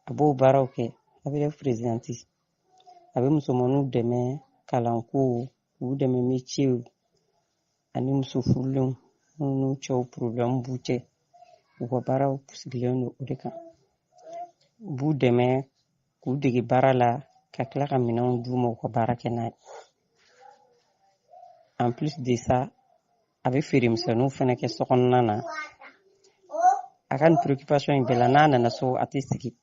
A b'o baaraw kɛ APDF présidente. A bɛ musomaninw dɛmɛ kalanko, k'u dɛmɛ métier, ani muso furulenw minnu n'u cɛw problème b'u cɛ. U ka baaraw sigilen don o de kan. U b'u dɛmɛ k'u dege baara la, ka tila ka minɛnw d'u ma u ka baara kɛ n'a ye. En plus de ça, a bɛ feeremisɛnninw fɛnɛ kɛ sokɔnɔna na. A ka nin préoccupation in bɛɛ la, n'a nana so, a tɛ sigi.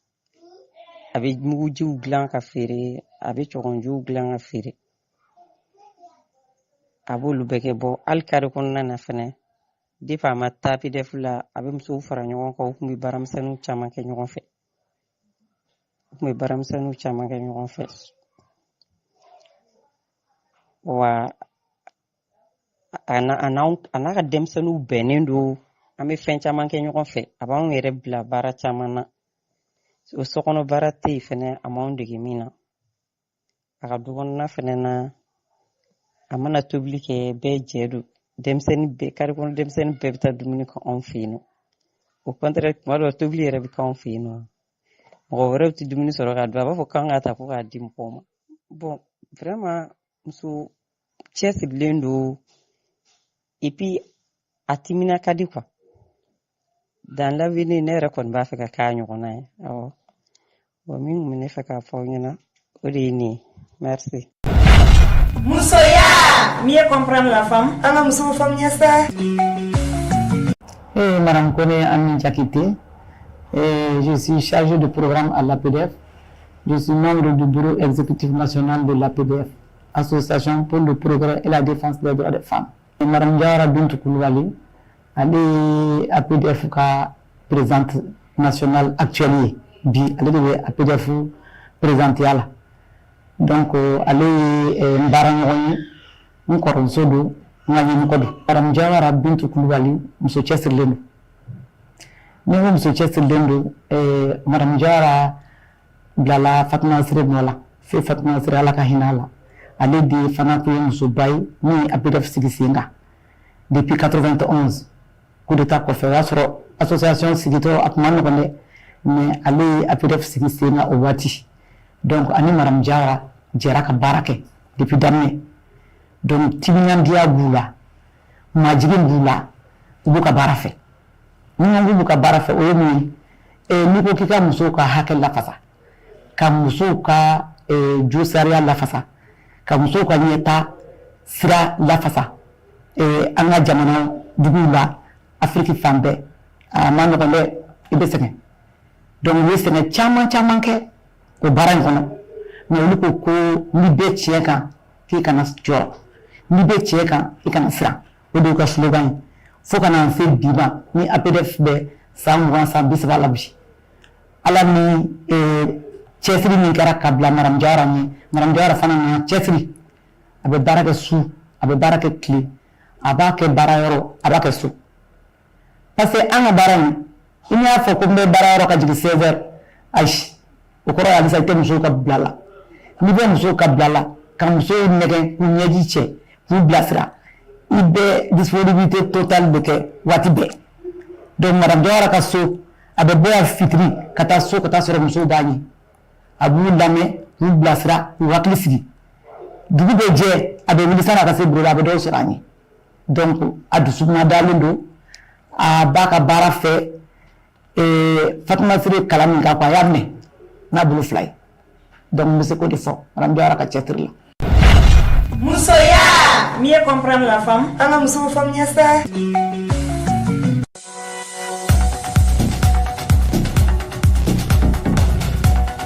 A bɛ mugujiw dilan ka feere, a bɛ cɔgɔnjiw dilan ka feere, a b'olu bɛɛ kɛ. Bɔ hali kari kɔnɔna na fɛnɛ, depuis a ma taa APDF la, a bɛ musow fara ɲɔgɔn kan. U tun bɛ baaramisɛnninw caman kɛ ɲɔgɔn fɛ, u tun bɛ baaramisɛnninw caman kɛ ɲɔgɔn fɛ. Wa a n'a ka denmisɛnninw bɛnnen don, an bɛ fɛn caman kɛ ɲɔgɔn fɛ. A b'anw yɛrɛ bila baara caman na. O sokɔnɔ baara tɛ yen fɛnɛ a m'anw dege min na. A ka du kɔnɔna fɛnɛ na, a mana tobili kɛ, bɛɛ jɛ don. Denmisɛnnin bɛɛ, kari kɔnɔ denmisɛnnin bɛɛ bɛ taa dumuni kɛ anw fɛ yen nɔ. Au contraire, tuma dɔw tobili yɛrɛ bɛ k'anw fɛ yen nɔ, mɔgɔ wɛrɛw tɛ dumuni sɔrɔ ka dun. A b'a fɔ k'an k'a ta ko k'a di mɔgɔw ma. Bon, vraiment, muso cɛsirilen don et puis a timina ka di quoi. Dans l'avenir, ne yɛrɛ kɔni b'a fɛ ka k'a ɲɔgɔnna ye. Awɔ, bon, min tun bɛ ne fɛ k'a fɔ aw ɲɛna, o de ye nin ye. Merci. Musoya, mieux comprendre la femme. An ka musow faamuya sa. Et Madame Kone Amin Diakité, et je suis chargée de programme à l'APDF. Je suis membre du bureau exécutif national de l'APDF, Association pour le progrès et la défense des droits des femmes. Et Madame Diawara Bintou Koulibaly, elle est APDF ka présidente nationale actuelle ye. Bi ale de bɛ APDF présidente la. Donc ale ye n baaraɲɔgɔn ye, n kɔrɔmuso don, n ka ɲɛmɔgɔ don. Madame Diawara Bintou Koulibaly, muso cɛsirilen don. Ni ko muso cɛsirilen don, Madame Diawara bilala Fatumata Sire nɔ la. Fe Fatumata Sire, Ala ka hinɛ a la, ale de fana tun ye musoba ye min ye APDF sigi sen kan depuis 91, coup d'état kɔfɛ. O y'a sɔrɔ association sigitɔ a tun ma nɔgɔn dɛ, mais ale ye APDF sigi sen kan o waati. Donc ani Madame Diawara jɛra ka baara kɛ depuis daminɛ. Donc timinandiya b'u la, majigin b'u la. U b'u ka baara fɛ. Ni n ko b'u ka baara fɛ, o ye mun ye? N'i ko k'i ka musow ka hakɛ lafasa, ka musow ka jo sariya lafasa, ka musow ka ɲɛta sira lafasa an ka jamana duguw la, Afiriki fan bɛɛ, a ma nɔgɔn dɛ, i bɛ sɛgɛn. Donc u ye sɛgɛn caman caman kɛ o baara in kɔnɔ, mais olu ko ko n'i bɛ tiɲɛ kan, k'i kana jɔrɔ, n'i bɛ tiɲɛ kan, i kana siran. O de y'u ka slogan ye fo ka na se bi ma. Ni APDF bɛ san 20, san 30 la bi, ala ni cɛsiri min kɛra ka bila Madame Jawara ɲɛ, Madame Jawara fana nana cɛsiri. A bɛ baara kɛ su, a bɛ baara kɛ tile, a b'a kɛ baara yɔrɔ, a b'a kɛ so, parce que an ka baara in, i y'a fɔ ko n bɛ baara yɔrɔ ka jigin 16 heures, ayi, o kɔrɔ ye halisa i tɛ musow ka bila la. N'i bɛ musow ka bila la, ka musow nɛgɛn, k'u ɲɛji cɛ, k'u bilasira, i bɛ disponibilité totale de kɛ waati bɛɛ. Donc Madame Jawara ka so, a bɛ bɔ yan fitiri ka taa so, ka taa sɔrɔ musow b'a ɲɛ, a b'u lamɛn, k'u bilasira, k'u hakili sigi. Dugu bɛ jɛ, a bɛ wuli sanni a ka se bureau la, a bɛ dɔw sɔrɔ a ɲɛ. Donc a dusukun dalen don, a b'a ka baara fɛ. Fatumata Sire kalan min k'a kun, a y'a minɛ n'a bolo fila ye. Donc n bɛ se k'o de fɔ Madame Jawara ka cɛsiri la. Musoya, mieux comprendre la femme. An ka musow faamuya sa.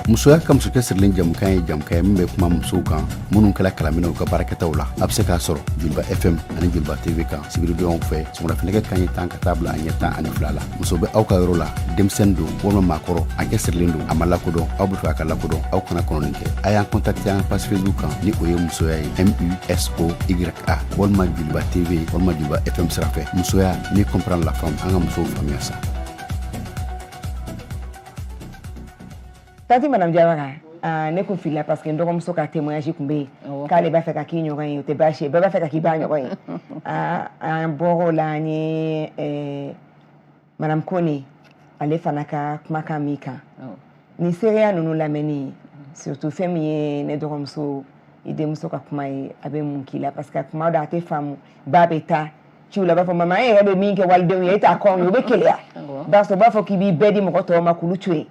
Musoya ka muso cɛsirilen jamukan ye jamukan ye min bɛ kuma musow kan minnu kɛla kalanminɛw ka baarakɛtaw la. A bɛ se k'a sɔrɔ Joliba FM ani Joliba TV kan sibiridonyaw fɛ, sɔgɔmadafinɛgɛ kanɲɛ 10 ka taa bila a ɲɛ 12 la. Muso bɛ aw ka yɔrɔ la, denmisɛnnin don walima maakɔrɔ, a cɛsirilen don, a ma lakodɔn, aw bɛ fɛ a ka lakodɔn, aw kana kɔnɔni kɛ. A y'an contacter an page Facebook kan, ni o ye Musoya ye, MUSOYA, walima Joliba TV walima Joliba FM sira fɛ. Musoya, mieux comprendre la femme. An ka musow faamuya sa. Tantie Madame Jawara, ne kun filila parce que n dɔgɔmuso ka témoignage kun bɛ yen k'ale b'a fɛ ka k'i ɲɔgɔn ye. O tɛ baasi ye, bɛɛ b'a fɛ ka k'i ba ɲɔgɔn ye. An bɔr'o la, an ye Madame Kone, ale fana ka kumakan min kan nin seereya ninnu lamɛnni, surtout fɛn min ye ne dɔgɔmuso, i denmuso ka kuma ye, a bɛ mun k'i la? Parce que kuma dɔ a tɛ faamu, ba bɛ taa ciw la, b'a fɔ mama, e yɛrɛ bɛ min kɛ walidenw ye, e t'a kɔn ye, o bɛ keleya, barisa u b'a fɔ k'i b'i bɛɛ di mɔgɔ tɔw ma k'olu to yen.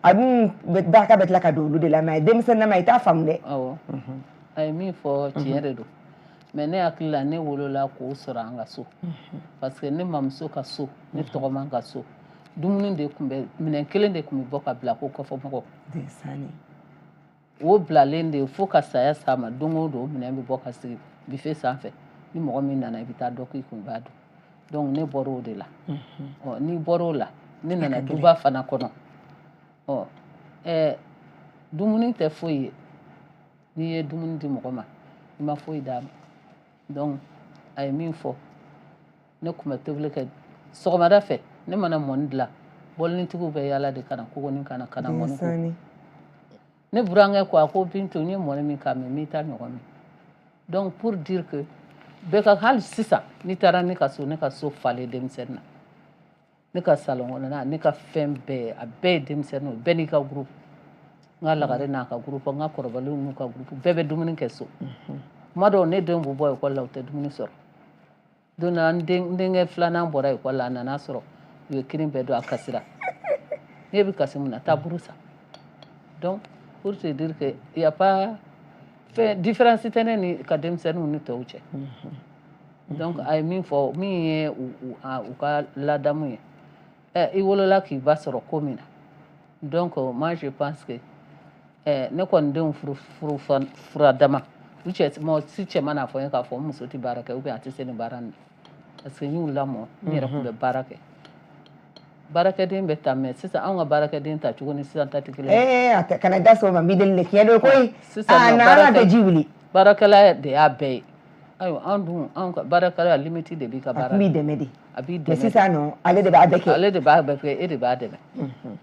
A dun barika bɛ tila ka don olu de la, mais denmisɛnnin ma, i t'a faamu dɛ. Awɔ, a ye min fɔ, tiɲɛ de don, mais ne hakili la, ne wolola k'o sɔrɔ an ka so, parce que ne mamuso ka so, ne tɔgɔman ka so, dumuni de tun bɛ minɛn kelen de tun bɛ bɔ ka bila ko kɔfɛmɔgɔ o bilalen de fo ka saya s'a ma. Don o don, minɛn bɛ bɔ ka sigi buffet sanfɛ, ni mɔgɔ min nana, i bɛ taa dɔ k'i kun, i b'a dun. Donc ne bɔra o de la. Ɔ, n'i bɔra o la, ne nana duba fana kɔnɔ. Ɔ, dumuni tɛ foyi ye. N'i ye dumuni di mɔgɔ ma, i ma foyi d'a ma. Donc a ye min fɔ, ne tun bɛ tobili kɛ sɔgɔmada fɛ. Ne mana mɔni dilan, bɔlinitigiw bɛ yaala de ka na kogoni ka na ka na mɔni ko. Ne burankɛ ko, a ko Bintu, n ye mɔni min k'a min, m'i ta ɲɔgɔn min. Donc pour dire que bɛɛ ka, hali sisan n'i taara ne ka so, ne ka so falen denmisɛnnin na, ne ka salon kɔnɔna, ne ka fɛn bɛɛ, a bɛɛ ye denmisɛnninw, bɛɛ n'i ka groupe. N ka lagare n'a ka groupe, n ka kɔrɔbalenw n'u ka groupe, bɛɛ bɛ dumuni kɛ so. Kuma dɔw, ne denw bɛ bɔ ekɔli la, u tɛ dumuni sɔrɔ. Don dɔ, n denkɛ filanan bɔra ekɔli la, a nana sɔrɔ u ye kini bɛɛ don, a kasira. Ne bɛ kasi mun na? Taa buru san. Donc pour te dire que y a pas fɛn différence tɛ ne ni ka denmisɛnninw ni tɔw cɛ. Donc a ye min fɔ, min ye u ka ladamu ye, i wolola k'i ba sɔrɔ ko min na. Donc moi je pense que ne kɔni denw furu furu fura dama, u cɛ, mɔgɔ si cɛ mana fɔ n ye k'a fɔ n muso tɛ baara kɛ ou bien a tɛ se nin baara nin na, parce que n y'u lamɔ, n yɛrɛ tun bɛ baara kɛ. Baarakɛden bɛ ta, mais sisan anw ka baarakɛden ta cogo ni sisan ta tɛ kelen ye. Ee, kana da so ma, n b'i deli de, tiɲɛ don koyi. Sisan nɔ ala tɛ ji wuli. Baarakɛla de y'a bɛɛ ye. Ayiwa, an dun, anw ka baarakɛla, limite de b'i ka baara. A tun b'i dɛmɛ de. A b'i dɛmɛ. Mais sisan nɔ, ale de b'a bɛɛ kɛ. Ale de b'a bɛɛ kɛ, e de b'a dɛmɛ.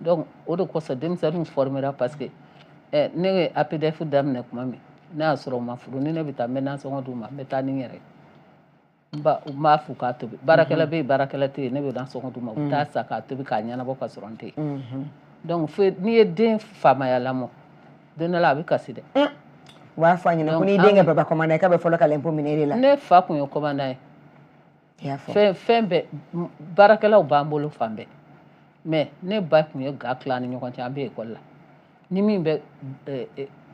Donc o de kosɔn denmisɛnninw formera, parce que ne ye APDF daminɛ tuma min, ne y'a sɔrɔ u ma furu. Ni ne bɛ taa, n bɛ nasɔngɔ d'u ma, n bɛ taa ni n yɛrɛ ye. N b'a f'u k'a tobi. Baarakɛla bɛ yen, baarakɛla tɛ yen, ne bɛ nasɔngɔ d'u ma, u bɛ taa san k'a tobi k'a ɲɛnabɔ ka sɔrɔ n tɛ yen. Donc fo n'i ye den faamaya lamɔ, don dɔ la a bɛ kasi dɛ. U b'a fɔ a ɲɛna ko n'i den kɛ baba commandant ye, k'a bɛ fɔlɔ ka l'impôt minɛ e de la. Ne fa tun ye commandant ye. Fɛn fɛn bɛɛ, baarakɛlaw b'an bolo fan bɛɛ. Mais ne ba tun ye ga tila ni ɲɔgɔn cɛ. An bɛ ekɔli la, ni min bɛ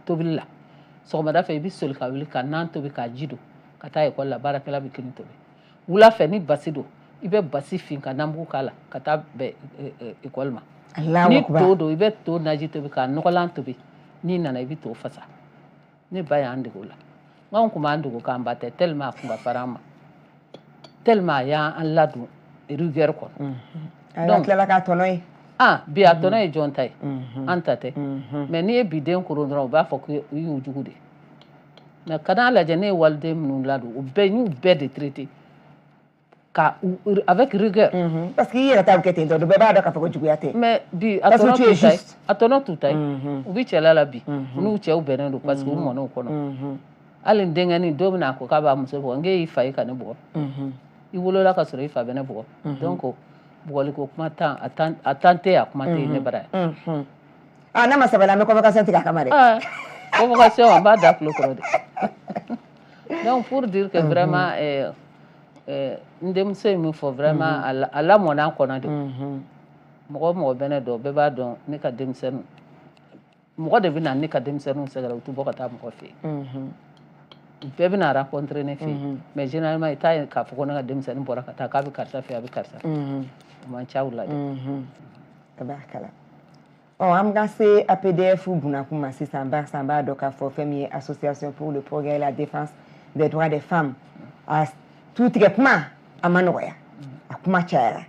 tobili la sɔgɔmada fɛ, i bɛ soli ka wuli ka nan tobi k'a ji don ka taa ekɔli la. Baarakɛla bɛ kini tobi. Wula fɛ, ni basi don, i bɛ basi fin ka namugu k'a la ka taa bɛn ekɔli ma. Ni to don, i bɛ to naji tobi k'a nɔgɔlan tobi. N'i nana, i bɛ to fasa. Ne ba y'an dege o la. Anw tun b'an dogo k'an ba tɛ, tellement a tun ka farin an ma, tellement a y'an ladon rigueur kɔnɔ. Donc tilala k'a tɔnɔ ye. Ah, bi a tɔnɔ ye jɔn ta ye? An ta tɛ. Mais n'i ye bi den koron dɔrɔn, u b'a fɔ ko i y'u jugu de. Mais kan'a lajɛ, ne ye waliden minnu ladon, u bɛɛ, n y'u bɛɛ de traité ka avec rigueur. Parce que i yɛrɛ ta bɛ kɛ ten tɔ, bɛɛ b'a dɔn k'a fɔ ko juguya tɛ. Mais bi a tɔnɔ t'u ta ye, a tɔnɔ t'u ta ye. U bɛ cɛla la bi, u n'u cɛw bɛnnen don parce que u mɔn'o kɔnɔ. Hali n denkɛnin, don min na a ko k'a b'a muso bugɔ, n k'e y'i fa ye ka ne bugɔ, i wolola ka sɔrɔ i fa bɛ ne bugɔ. Donc bugɔliko kuma tan a tan tɛ, a kuma tɛ yen ne bara yan. Ah, n'a ma sabali, an bɛ convocation tigɛ a kama dɛ. Convocation, an b'a da tulo kɔrɔ de. Donc pour dire que vraiment n denmuso ye min fɔ, vraiment a lamɔna kɔnɔ de. Mɔgɔ o mɔgɔ bɛ ne dɔn, bɛɛ b'a dɔn ne ka denmisɛnninw, mɔgɔ de bɛ na ne ka denmisɛnninw sɛgɛrɛ, u tɛ bɔ ka taa mɔgɔ fɛ yen. Bɛɛ bɛna rencontrer ne fɛ yen, mais généralement i t'a ye k'a fɔ ko ne ka denmisɛnnin bɔra ka taa k'a bɛ karisa fɛ, a bɛ karisa fɛ. O man ca u la dɛ. Tabarakala. Ɔ, an ka se APDF bunakun ma sisan, barisa an b'a dɔn k'a fɔ fɛn min ye Association pour le progrès et la défense des droits des femmes, a tutigɛ kuma a ma nɔgɔya, a kuma cayara.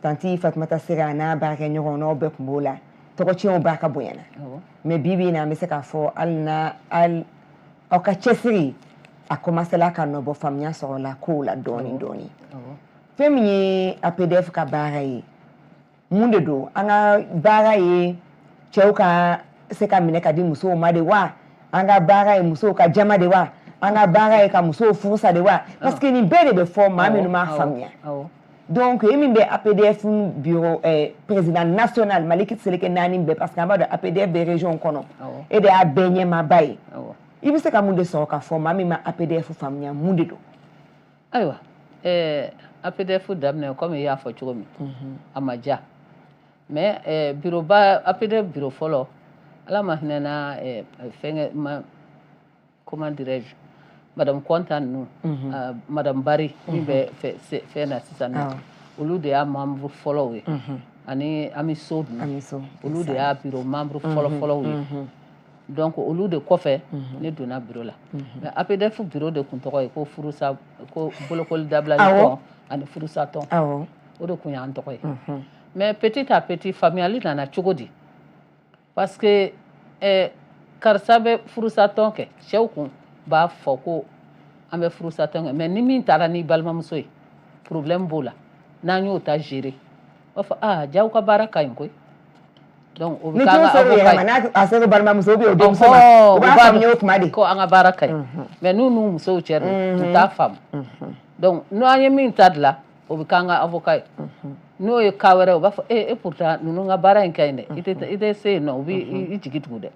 Tanti Fatumata Sira n'a baarakɛɲɔgɔnw, n'aw bɛɛ tun b'o la, tɔgɔcɛnw b'a ka bonyana. Mais bi bi in na, an bɛ se k'a fɔ hali na hali aw ka cɛsiri a commencé la ka nɔ bɔ, faamuya sɔrɔla kow la dɔɔni dɔɔni. Fɛn min ye APDF ka baara ye, mun de don? An ka baara ye cɛw ka se ka minɛ ka di musow ma de wa? An ka baara ye musow ka jama de wa? An ka baara ye ka musow furusa de wa? Parce que nin bɛɛ de bɛ fɔ, maa minnu m'a faamuya. Donc e min bɛ APDF bureau président national Mali seleke naani bɛɛ, parce que an b'a dɔn APDF bɛ région kɔnɔ, e de y'a bɛɛ ɲɛmaaba ye, i bɛ se ka mun de sɔrɔ k'a fɔ maa min ma APDF faamuya, mun de don? Ayiwa, APDF daminɛ, komi i y'a fɔ cogo min, a ma diya. Mais bureau ba, APDF bureau fɔlɔ, Ala ma hinɛ na fɛnkɛ ma, comment dirais-je, madame Kɔnta ninnu, madame Bari min bɛ fɛn na sisan nɔ, olu de y'a membre fɔlɔw ye, ani Amiso ninnu, olu de y'a bureau membre fɔlɔ fɔlɔw ye. Donc olu de kɔfɛ, ne donna bureau la. Mais APDF bureau de kun tɔgɔ ye ko furusa, ko bolokoli dabila tɔn ani furusa tɔn, o de kun y'an tɔgɔ ye. Mais petit à petit, faamuyali nana cogo di? Parce que karisa bɛ furusa tɔn kɛ, cɛw kun b'a fɔ ko an bɛ furusa tɔn kɛ, mais ni min taara n'i balimamuso ye, problème b'o la. N'an y'o ta gérer, u b'a fɔ: ah, jaw ka baara ka ɲi koyi. Donc o bɛ k'an ka avocat ye. N'a a sera balimamuso ou bien o denmuso ma, u b'a faamuya o kuma de. Ko an ka baara ka ɲi, mais n'u n'u musow cɛ don, u t'a faamu. Donc n'an ye min ta dilan, o bɛ k'an ka avocat ye. N'o ye cas wɛrɛ, u b'a fɔ: e, pourtant ninnu ka baara in ka ɲi dɛ, i tɛ se yen nɔ, u bɛ i jigi tugu dɛ.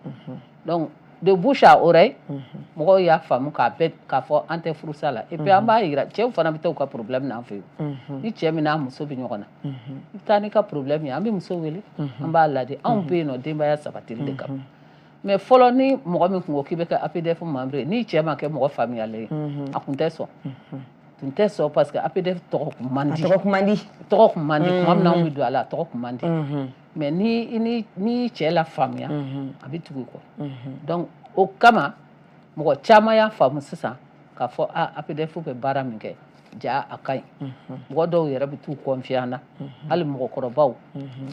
Donc de bouche à oreille, mɔgɔw y'a faamu k'a bɛɛ k'a fɔ an tɛ furusa la. Et puis an b'a yira, cɛw fana bɛ taa u ka problème n'an fɛ yen. Ni cɛ min n'a muso bɛ ɲɔgɔn na, i bɛ taa n'i ka problème ye, an bɛ muso wele, an b'a ladi. Anw bɛ yen nɔ denbaya sabatili de kama. Mais fɔlɔ, ni mɔgɔ min kun ko k'i bɛ kɛ APDF membre ye, n'i cɛ ma kɛ mɔgɔ faamuyalen ye, a kun tɛ sɔn, tun tɛ sɔn, parce que APDF tɔgɔ kun man di. A tɔgɔ kun man di. Tɔgɔ kun man di. Tuma min na anw bɛ don a la, a tɔgɔ kun man di. Mais ni cɛ la faamuya, a bɛ tugu i kɔ. Donc o kama, mɔgɔ caman y'a faamu sisan k'a fɔ a APDF bɛ baara min kɛ, ja a ka ɲi. Mɔgɔ dɔw yɛrɛ bɛ t'u confier an na, hali mɔgɔkɔrɔbaw,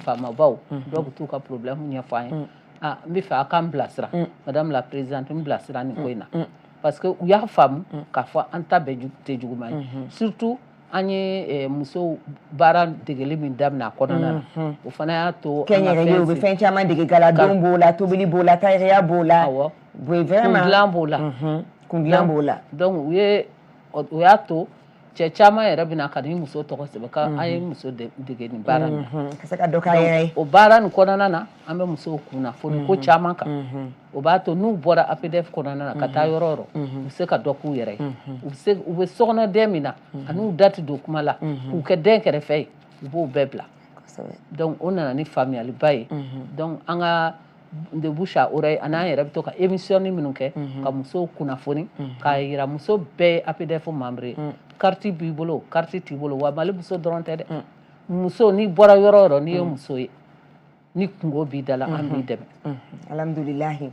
faamabaw dɔw bɛ t'u ka problème ɲɛfɔ an ye: ah, n bɛ fɛ a k'an bilasira, madame la présidente, n bilasira nin ko in na. Parce que u y'a faamu k'a fɔ an ta bɛɛ tɛ juguman ye. Surtout an ye musow baara degeli min daminɛ a kɔnɔna na, o fana y'a to. Kɛnyɛrɛye, u bɛ fɛn caman dege, galadon b'o la, tobili b'o la, tayɛriya b'o la. Awɔ. Vraiment. Kundilan b'o la. Kundilan b'o la. Donc u ye, o y'a to. Cɛ caman yɛrɛ bɛna ka n'i muso tɔgɔ sɛbɛn ka an ye muso dege nin baara nin na. Ka se ka dɔ k'a yɛrɛ ye. O baara nin kɔnɔna na, an bɛ musow kunnafoni ko caman kan. O b'a to n'u bɔra APDF kɔnɔna na ka taa yɔrɔ o yɔrɔ, u bɛ se ka dɔ k'u yɛrɛ ye. U bɛ se, u bɛ sokɔnɔden min na, ani u da tɛ don kuma la, k'u kɛ den kɛrɛfɛ ye, u b'o bɛɛ bila. Donc o nana ni faamuyaliba ye. Donc an ka de bouche à oreille, ani an yɛrɛ bɛ to ka émission minnu kɛ ka musow kunnafoni, k'a yira muso bɛɛ ye APDF membre ye. Carte b'i bolo, carte t'i bolo, wa Mali muso dɔrɔn tɛ dɛ. Muso, n'i bɔra yɔrɔ o yɔrɔ, n'i ye muso ye, ni kungo b'i da la, an b'i dɛmɛ. Alhamdulilahi.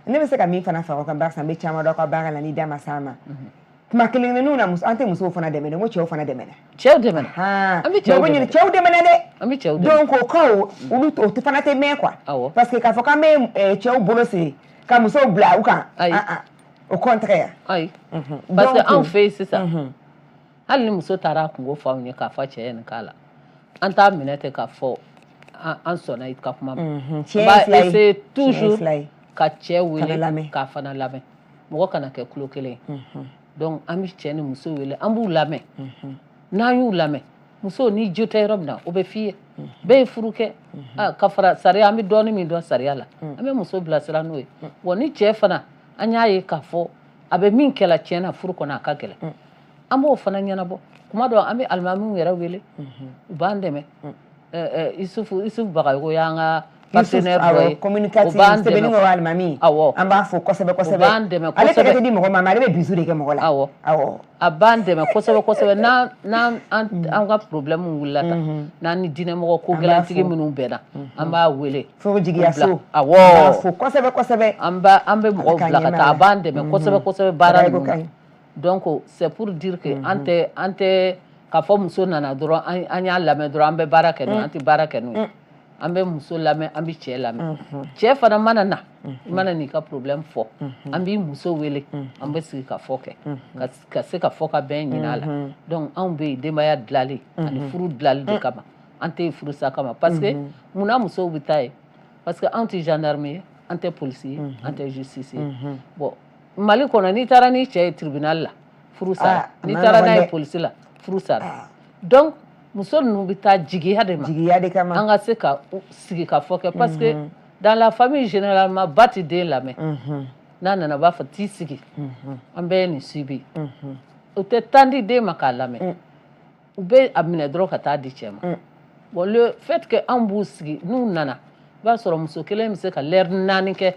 Ne bɛ se ka min fana fara o kan, barisa n bɛ caman dɔn ka baara la, ni da ma s'a ma, kuma kelen kelenninw na, an tɛ musow fana dɛmɛ dɛ, n ko cɛw fana dɛmɛna. Cɛw dɛmɛna. An bɛ cɛw dɛmɛ. Cɛw dɛmɛna dɛ. An bɛ cɛw dɛmɛ. Donc o kaw, olu o fana tɛ mɛn quoi. Parce que k'a fɔ k'an bɛ cɛw bolo siri ka musow bila u kan. Ayi. Au contraire. Ayi. Parce que anw fɛ yen sisan, hali ni muso taara a kungo fɔ anw ye k'a fɔ cɛ ye nin k'a la, an t'a minɛ ten k'a fɔ an sɔnna i ka kuma ma. An b'a essayer toujours ka cɛ wele k'a fana lamɛn. Mɔgɔ kana kɛ tulo kelen ye. Donc an bɛ cɛ ni muso wele, an b'u lamɛn. N'an y'u lamɛn, muso, n'i jo tɛ yɔrɔ min na, o bɛ f'i ye. Bɛɛ ye furu kɛ ka fara sariya, an bɛ dɔɔnin min dɔn sariya la, an bɛ muso bilasira n'o ye. Wa ni cɛ fana, an y'a ye k'a fɔ a bɛ min kɛla tiɲɛ na furu kɔnɔ, a ka gɛlɛn, an b'o fana ɲɛnabɔ. Kuma dɔ, an bɛ alimamiw yɛrɛ wele, u b'an dɛmɛ. Isufu Bagayogo y'an ka partenaire dɔ ye. O b'an dɛmɛ. Alimami. Awɔ. An b'a fo kosɛbɛ kosɛbɛ. O b'an dɛmɛ kosɛbɛ. Ale tɛgɛ tɛ di mɔgɔ ma, mais ale bɛ bisou de kɛ mɔgɔ la. Awɔ. Awɔ. A b'an dɛmɛ kosɛbɛ kosɛbɛ. N'an an ka problème wulila tan, n'an ni diinɛmɔgɔ ko gɛlɛntigi minnu bɛnna, an b'a wele. Fo jigiyaso. Awɔ. An b'a fo kosɛbɛ kosɛbɛ. An bɛ mɔgɔw bila ka taa, a b'an dɛmɛ kosɛbɛ kosɛbɛ baara ninnu na. Donc c'est pour dire que an tɛ k'a fɔ muso nana dɔrɔn, an y'a lamɛn dɔrɔn, an bɛ baara kɛ n'o ye. An tɛ baara kɛ n'o ye. An bɛ muso lamɛn, an bɛ cɛ lamɛn. Cɛ fana mana na, i mana n'i ka problème fɔ, an b'i muso wele, an bɛ sigi ka fɔ kɛ ka se ka fɔ ka bɛn ɲini a la. Donc anw bɛ yen denbaya dilali ani furu dilali de kama. An tɛ yen furusa kama. Parce que munna musow bɛ taa yen? Parce que anw tɛ gendarme ye, an tɛ policier ye, an tɛ justice ye. Bon, Mali kɔnɔ, n'i taara n'i cɛ ye tribunal la, furu sara. N'i taara n'a ye polisi la, furu sara. Donc muso ninnu bɛ taa jigiya de ma. Jigiya de kama. An ka se ka sigi ka fɔ kɛ, parce que dans la famille, généralement, ba tɛ den lamɛn. N'a nana, u b'a fɔ t'i sigi, an bɛɛ ye nin subi. U tɛ temps di den ma k'a lamɛn, u bɛ a minɛ dɔrɔn ka taa di cɛ ma. Bon, le fait que anw b'u sigi, n'u nana, i b'a sɔrɔ muso kelen bɛ se ka lɛri 4 kɛ,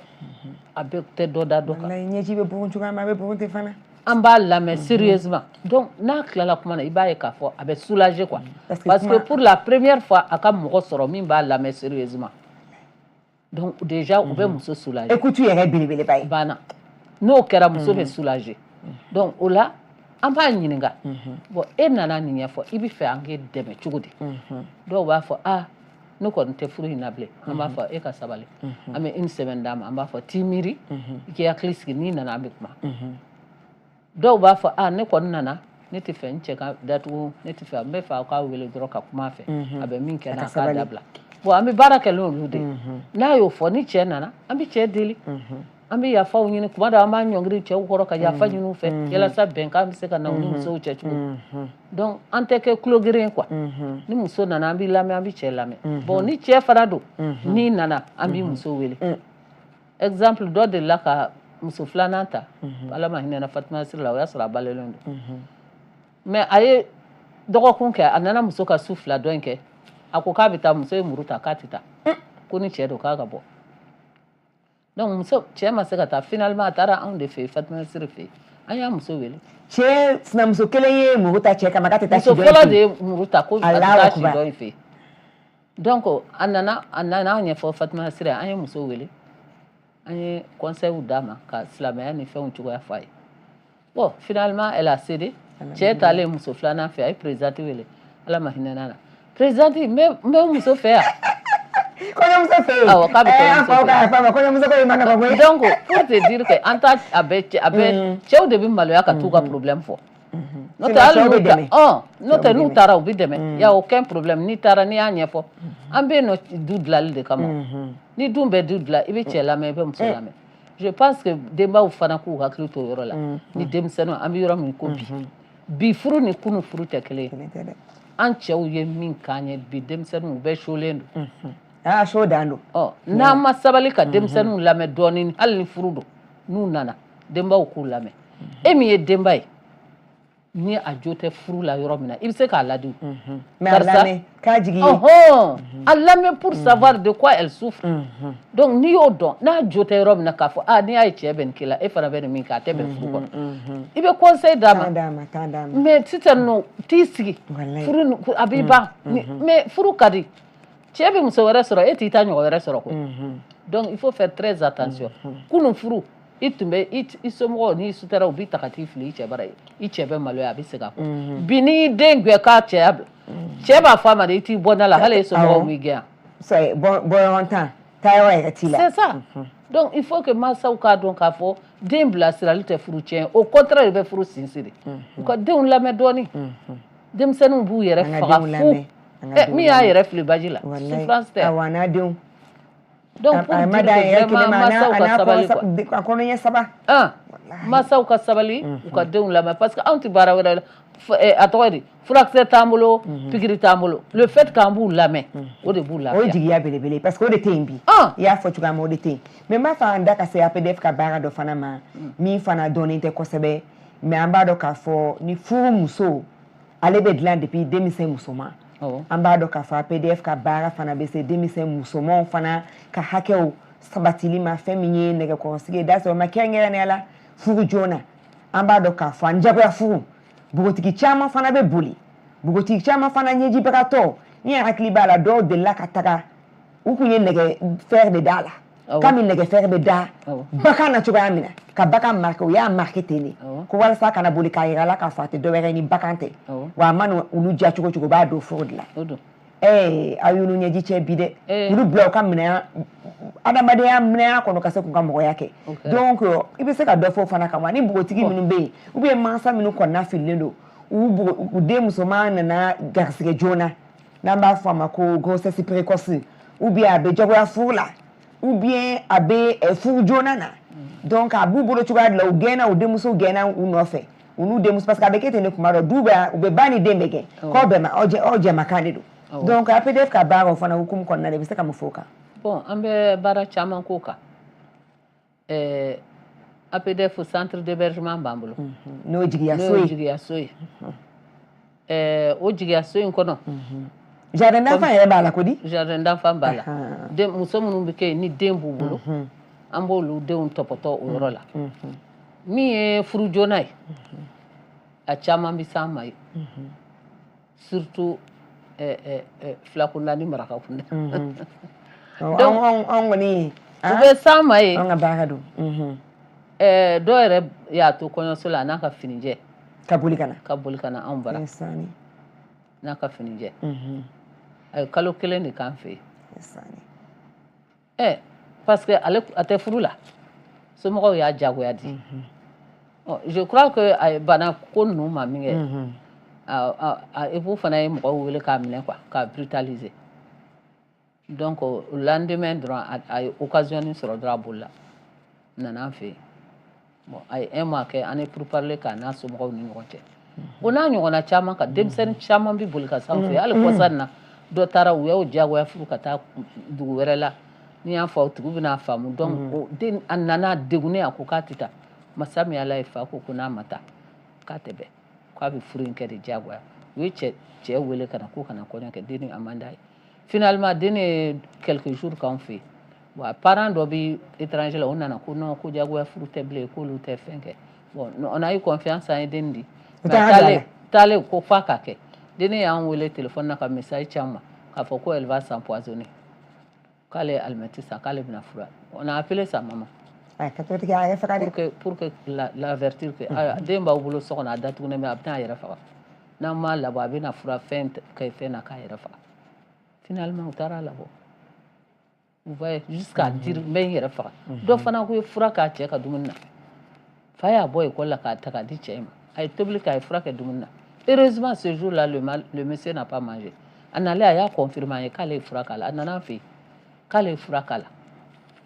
a bɛ tɛ dɔ da dɔ kan. Ɲɛji bɛ bugun cogoya min, a bɛ bugun ten fana. An b'a lamɛn sérieusement. Donc n'a tilala kuma na, i b'a ye k'a fɔ a bɛ soulager quoi, parce que pour la première fois, a ka mɔgɔ sɔrɔ min b'a lamɛn sérieusement. Donc déjà u bɛ muso soulager. Écoute yɛrɛ belebeleba ye. Banna. N'o kɛra, muso bɛ soulager. Donc o la, an b'a ɲininka: bon, e nana nin ɲɛfɔ, i bɛ fɛ an k'e dɛmɛ cogo di? Dɔw b'a fɔ: ah, ne kɔni tɛ furu in na bilen. An b'a fɔ e ka sabali, an bɛ une semaine d'a ma. An b'a fɔ t'i miiri, i k'i hakili sigi, n'i nana an bɛ kuma. Dɔw b'a fɔ: ah, ne kɔni nana, ne tɛ fɛ n cɛ ka datugu, ne tɛ fɛ, n bɛ fɛ aw k'a wele dɔrɔn ka kuma a fɛ, a bɛ min kɛ n na, a k'a dabila. Bon, an bɛ baara kɛ n'olu de ye. N'a y'o fɔ, ni cɛ nana, an bɛ cɛ deli, an bɛ yafaw ɲini. Kuma dɔ, an b'an ɲɔngiri cɛw kɔrɔ ka yafa ɲini u fɛ, yalasa bɛnkan bɛ se ka na u ni musow cɛ cogo. Donc an tɛ kɛ tulo geren quoi. Ni muso nana, an b'i lamɛn, an bɛ cɛ lamɛn. Bon, ni cɛ fana don, n'i nana, an b'i muso wele. Exemple, dɔ delila ka muso filanan ta, Ala ma hinɛna Fatima Siri la, o y'a sɔrɔ a balolen don, mais a ye dɔgɔkun kɛ, a nana muso ka su fila dɔ in kɛ, a ko k'a bɛ taa. Muso ye muru ta k'a tɛ taa, ko ni cɛ don k'a ka bɔ. Donc muso, cɛ ma se ka taa. Finalement a taara anw de fɛ yen, Fatima Siri fɛ yen. An y'a muso wele. Cɛ sinamuso kelen ye muru ta cɛ kama k'a tɛ taa. Muso fɔlɔ de ye muru ta ko a tɛ taa si dɔ in fɛ yen. Donc a nana an ɲɛfɔ Fatima Siri. An ye muso wele, an ye conseil d'a ma ka silamɛya ni fɛnw cogoya fɔ a ye. Bon, finalement elle a cédé. Cɛ taalen muso filanan fɛ, a ye présidente wele, Ala ma hinɛ n'a la: présidente, n bɛ muso fɛ yan. Kɔɲɔmuso fɛ yen. Awɔ, k'a bɛ kɔɲɔmuso fɛ yen. An fa kɔɲɔmuso ko in ma nɔgɔn koyi. Donc pour te dire que an ta a bɛɛ cɛ, a bɛɛ cɛw de bɛ maloya ka t'u ka problème fɔ. N'o tɛ, hali n'u ta n'o tɛ, n'u taara, u bɛ dɛmɛ, y a aucun problème. N'i taara, n'i y'a ɲɛfɔ, an bɛ yen nɔ du dilanli de kama. Ni dun bɛ du dilan, i bɛ cɛ lamɛn, i bɛ muso lamɛn. Je pense que denbaw fana k'u hakili to o yɔrɔ la ni denmisɛnninw. An bɛ yɔrɔ min ko bi, Bi furu ni kunu furu tɛ kelen ye. Kelen tɛ dɛ. An cɛw ye min k'an ye, bi denmisɛnninw, u bɛɛ solen don. Aa, so dan don. Ɔ, n'an ma sabali ka denmisɛnninw lamɛn dɔɔni, hali ni furu don, n'u nana, denbaw k'u lamɛn. E min ye denba ye, ni a jo tɛ furu la yɔrɔ min na, i bɛ se k'a ladi. Mais a lamɛn k'a jigi ye. Ɔhɔn, a lamɛn pour savoir de quoi elle souffre. Donc n'i y'o dɔn, n'a jo tɛ yɔrɔ min na, k'a fɔ aa, n'i y'a ye cɛ bɛ nin k'i la, e fana bɛ nin min kɛ, a tɛ bɛn furu kɔnɔ, i bɛ conseil d'a ma. Taa d'a ma, taa d'a ma. Mais sisan nɔ, t'i sigi Walayi. furu a b'i ban. Mais furu ka di, cɛ bɛ muso wɛrɛ sɔrɔ, e t'i ta ɲɔgɔn wɛrɛ sɔrɔ koyi. Donc il faut faire très attention. Kunun furu, i tun bɛ i somɔgɔw n'i sutara, u b'i ta ka t'i fili i cɛ bara, i cɛ bɛ maloya, a bɛ segin a kɔ. Bi, n'i y'i den gɛn k'a cɛya bila, cɛ b'a fɔ a ma de, i t'i bɔ da la, hali e somɔgɔw m'i gɛn yan. Sɛ bɔ bɔɲɔgɔn tan, taayɔrɔ yɛrɛ t'i la. C'est ça. Donc il faut que mansaw k'a dɔn k'a fɔ den bilasirali tɛ furu tiɲɛ, au contraire, i bɛ furu sinsin de. U ka denw lamɛn dɔɔni. Denmisɛnninw b'u yɛrɛ An ka faga denw fu. lamɛn, an ka denw Min y'a lamɛn. yɛrɛ fili baji la, Walayi. souffrance tɛ. Awɔ, a n'a denw. Donc pour A ma dire dan que yɛrɛ vraiment kelen ma, a n'a mansaw a ka n'a sabali kɔnɔ quoi. a kɔnɔ ɲɛ saba. Un, mansaw ka sabali, u ka denw lamɛn, parce que anw tɛ baara wɛrɛ la. A tɔgɔ ye di, furakisɛ t'an bolo, pikiri t'an bolo. Le fait k'an b'u lamɛn, o de b'u O ye lafiya. jigiya belebele, parce que o de tɛ yen bi. Ah. I y'a fɔ cogoya min, o de tɛ yen. Mais n b'a fɛ an da ka se APDF ka baara dɔ fana ma, min fana dɔnnen tɛ kosɛbɛ, mais an b'a dɔn k'a fɔ ni furu muso ale bɛ dilan depuis denmisɛn musoman. An b'a dɔn k'a fɔ APDF ka baara fana bɛ se denmisɛn musomanw fana ka hakɛw sabatili ma, fɛn min ye nɛgɛkɔrɔsigi ye, da sɔrɔ ma, kɛrɛnkɛrɛnnenya la furu joona. An b'a dɔn k'a fɔ an jagoya furu, npogotigi caman fana bɛ boli, npogotigi caman fana ɲɛjibagatɔ. Ni yɛrɛ hakili b'a la, dɔw delila ka taga, u kun ye nɛgɛ fer de da la. Kami nɛgɛ fer bɛ da bagan na cogoya min na ka bagan marqué, u y'a marqué ten de, ko walasa kana boli, k'a yira la k'a fɔ a tɛ dɔwɛrɛ ye ni bagan tɛ. Wa a mana olu diya cogo cogo, u b'a don furu de la. O don. Aw y'olu ɲɛji cɛ bi dɛ, olu bila u ka minɛn, adamadenya minɛnya kɔnɔ, ka se k'u ka mɔgɔya kɛ. Donc i bɛ se ka dɔ fɔ o fana kan wa? Ni npogotigi minnu bɛ yen, ou bien mansa minnu kɔnɔna fililen don, u den musoman nana garisigɛ joona, n'an b'a fɔ a ma ko grossesse précoce, ou bien a bɛ jagoya furu la, ou bien a bɛ furu joona na, donc a b'u bolo cogoya dɔ la, u gɛnna, u denmuso gɛnna u nɔfɛ, u n'u denmuso, parce que a bɛ kɛ ten de kuma dɔ, du bɛ, u bɛ ba ni den bɛ gɛn k'aw bɛɛ ma, aw jɛmakan de don. Donc APDF ka baara o fana hukumu kɔnɔna la, i bɛ se ka mun fɔ o kan? Bon, an bɛ baara caman k'o kan. APDF, centre d'hébergement b'an bolo. N'o ye jigiyaso N'o ye ye. Jigiyaso ye. O jigiyaso in kɔnɔ, Jardin d'enfant yɛrɛ b'a la ko di? Jardin d'enfant b'a la. Den muso minnu bɛ kɛ yen, ni den b'u bolo, an b'olu denw tɔpɔtɔ o yɔrɔ la. Min ye furu joona ye, a caman bɛ s'an ma yen, surtout filakunda ni marakakunda. Donc anw kɔni U bɛ s'an ma yen. Anw ka baara don. Dɔw yɛrɛ y'a to kɔɲɔso la, a n'a ka finijɛ. Ka boli ka na. Ka boli ka na anw bara n'a ka finijɛ. A ye kalo 1 de k'an fɛ yen. Parce que ale a tɛ furu la, somɔgɔw y'a jagoya di. Ɔ, je crois que a ye bana ko ninnu ma min kɛ, a époux fana ye mɔgɔw wele k'a minɛ quoi, k'a brutaliser. Donc o lendemain dɔrɔn, a ye occasion sɔrɔ dɔrɔn, a bolila nana an fɛ yen. Bon, a ye un mois kɛ, an ye pourparler k'a n'a somɔgɔw ni ɲɔgɔn cɛ. O n'a ɲɔgɔnna caman, ka denmisɛnnin caman bɛ boli ka s'anw fɛ yen. Hali kɔsa in na, dɔ taara, u y'o diyagoya furu ka taa dugu wɛrɛ la. N'i y'a fɔ, o tigiw bɛna faamu. Donc o den, a nana degunnen, a ko k'a tɛ taa. Masa min Ala ye, fa ko ko n'a ma taa, k'a tɛ bɛn, k'a bɛ furu in kɛ de diyagoya. U ye cɛ wele ka na ko ka na kɔɲɔ kɛ, den a man d'a ye. Finalement, den ye quelques jours k'anw fɛ yen. Bon, a parent dɔ bɛ étranger la, o nana ko non, ko diyagoya furu tɛ bilen, k'olu tɛ fɛn kɛ. Bon, on a eu confiance, an ye den di. O Mais taara bila la. Taalen ko f'a ka kɛ, den y'an wele téléphone na ka message ci an ma k'a fɔ ko elle va s'empoisonner, k'ale ye alimɛti san, k'ale bɛna fura. On a appelé sa maman Ayi, ka to tigɛ a yɛrɛ faga dɛ. pour que l'avertir que ayiwa, den b'aw bolo so kɔnɔ, a datugulen bɛ, a bɛna a yɛrɛ faga, n'an m'a labɔ, a bɛna fura fɛn kɛ fɛn na k'a yɛrɛ faga. Finalement, u taara labɔ. Vous voyez, jusqu'à dire n bɛ n yɛrɛ faga. Dɔ fana ko ye fura k'a cɛ ka dumuni na, fa y'a bɔ école la k'a ta k'a di cɛ in ma, a ye tobili kɛ, a ye fura kɛ dumuni na. Heureusement, ce jour là le monsieur n'a pas mangé. A nalen, a y'a confirmer an ye k'ale ye fura k'a la. A nana an fɛ yen k'ale ye fura k'a la.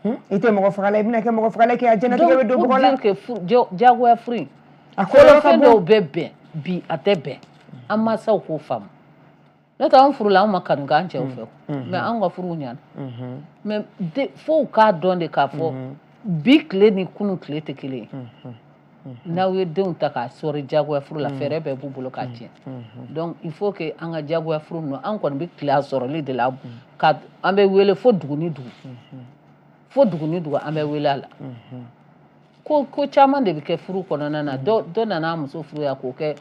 I tɛ mɔgɔ fagala, i bɛna kɛ mɔgɔ fagala kɛ, a jɛnatigɛ bɛ don Donc pour bɔgɔ la. dire que diyagoya furu in A kɔlɔlɔ ka fɛn bon. Dɔw bɛ bɛn bi, a tɛ bɛn. An mansaw k'o faamu. N'o tɛ, anw furula, anw ma kanu k'an cɛw fɛ, mais anw ka furuw ɲɛna. Mais fo u k'a dɔn de k'a fɔ bi tile ni kunun tile tɛ kelen ye. N'aw ye denw ta k'a sɔri jagoya furu la, fɛɛrɛ bɛɛ b'u bolo k'a tiɲɛ. Donc il faut que an ka jagoya furu ninnu, an kɔni bɛ tile a sɔrɔli de la. Ka an bɛ wele fo dugu ni dugu, fo dugu ni dugu, an bɛ wele a la. Ko ko caman de bɛ kɛ furu kɔnɔna na. Dɔ nana a muso furu yan k'o kɛ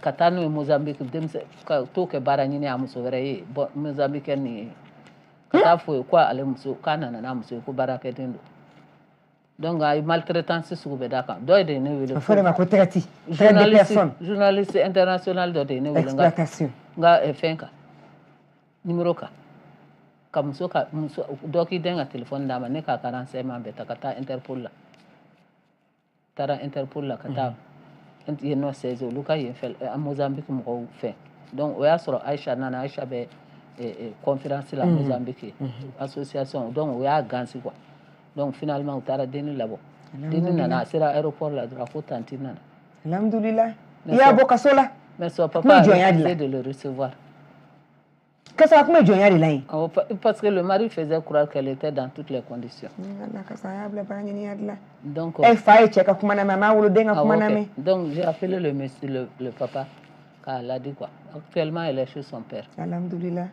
ka taa n'o ye Mozambique, denmisɛn ka t'o kɛ baara ɲini a muso wɛrɛ ye. Bon, Mozambique nin ye ka taa fɔ ye ko ale muso, k'a nana n'a muso ye, ko baarakɛden don. Donc a ye maltraitance sugu bɛɛ d'a kan. Dɔ de ye ne wele. A fɔ de ma ko traite, traite de personne. Journaliste international dɔ de ye ne wele n ka Exploitation. N ka fɛn kan, numéro kan, ka muso ka muso dɔ k'i den ka téléphone d'a ma, ne k'a ka renseignement bɛɛ ta ka taa Interpol la. Taara Interpol la ka taa yen nɔ saisi olu ka yen fɛ, Mozambique mɔgɔw fɛ. Donc o y'a sɔrɔ Aïcha nana, Aïcha bɛ conférence la Mozambique association. Donc o y'a gansi quoi. Donc finalement u taara denni labɔ. Denni nana, a sera aéroport la dɔrɔn, a ko tantie nana. Alhamdulillah, i y'a bɔ kaso la. Mais son papa a jɔnya de la. refusé de le recevoir. Ka sɔrɔ a kun bɛ jɔnya de la yen. Awɔ, parce que le mari faisait croire qu'elle était dans toutes les conditions. Ala ka sɔrɔ a y'a bila baara ɲini de la. Donc ɛ fa ye cɛ ka kuma lamɛn, a m'a woloden ka Ah, kuma ok. lamɛn. Donc j'ai appelé le monsieur, le papa, k'a l'a dit quoi. Actuellement, elle est chez son père. Alhamdulillah,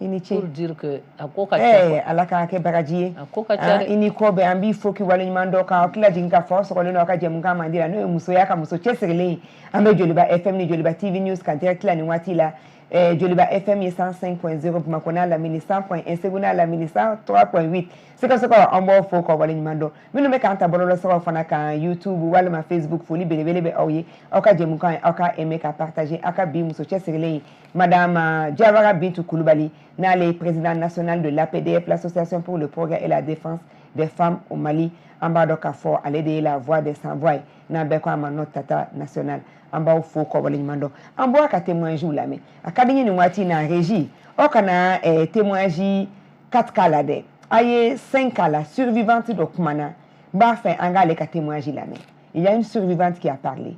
i ni ce. Pour dire que a ko ka ca quoi. Ala k'a kɛ baraji ye. A ko ka ca dɛ. I ni kɔ bɛɛ, an b'i fo k'i waleɲuman dɔn, k'aw tila jigin k'a fɔ aw sɔgɔlen don aw ka jɛmukan mandi la, n'o ye musoya ka muso cɛsirilen ye. An bɛ Joliba FM ni Joliba TV News kan direct la nin waati la. Joliba FM ye 105.0, Bamakɔ n'a lamini 100.1, Segu n'a lamini 103.8, Sikasokaw, an b'aw fo k'aw waleɲuman dɔn. Minnu bɛ k'an ta bɔlɔlɔsiraw fana kan, YouTube walima Facebook, foli belebele bɛ aw ye. Aw ka jɛmukan ye, aw ka aimer, ka partager. Aw ka bi muso cɛsirilen ye Madame Diawara Bintou Coulibaly, n'ale ye président national de l'APDF, l'Association pour le progrès et la défense des femmes au Mali. An b'a dɔn k'a fɔ ale de ye la voix des sans voix ye, n'an bɛɛ ko a ma notre tata national. An b'aw fo k'aw waleɲuman dɔn. An bɔra ka témoignage lamɛn. A ka di n ye nin waati in na, régie, aw kana témoignage 4 k'a la dɛ, a ye 5 k'a la. Survivante dɔ kumana, n b'a fɛ an k'ale ka témoignage lamɛn. Il y a une survivante qui a parlé.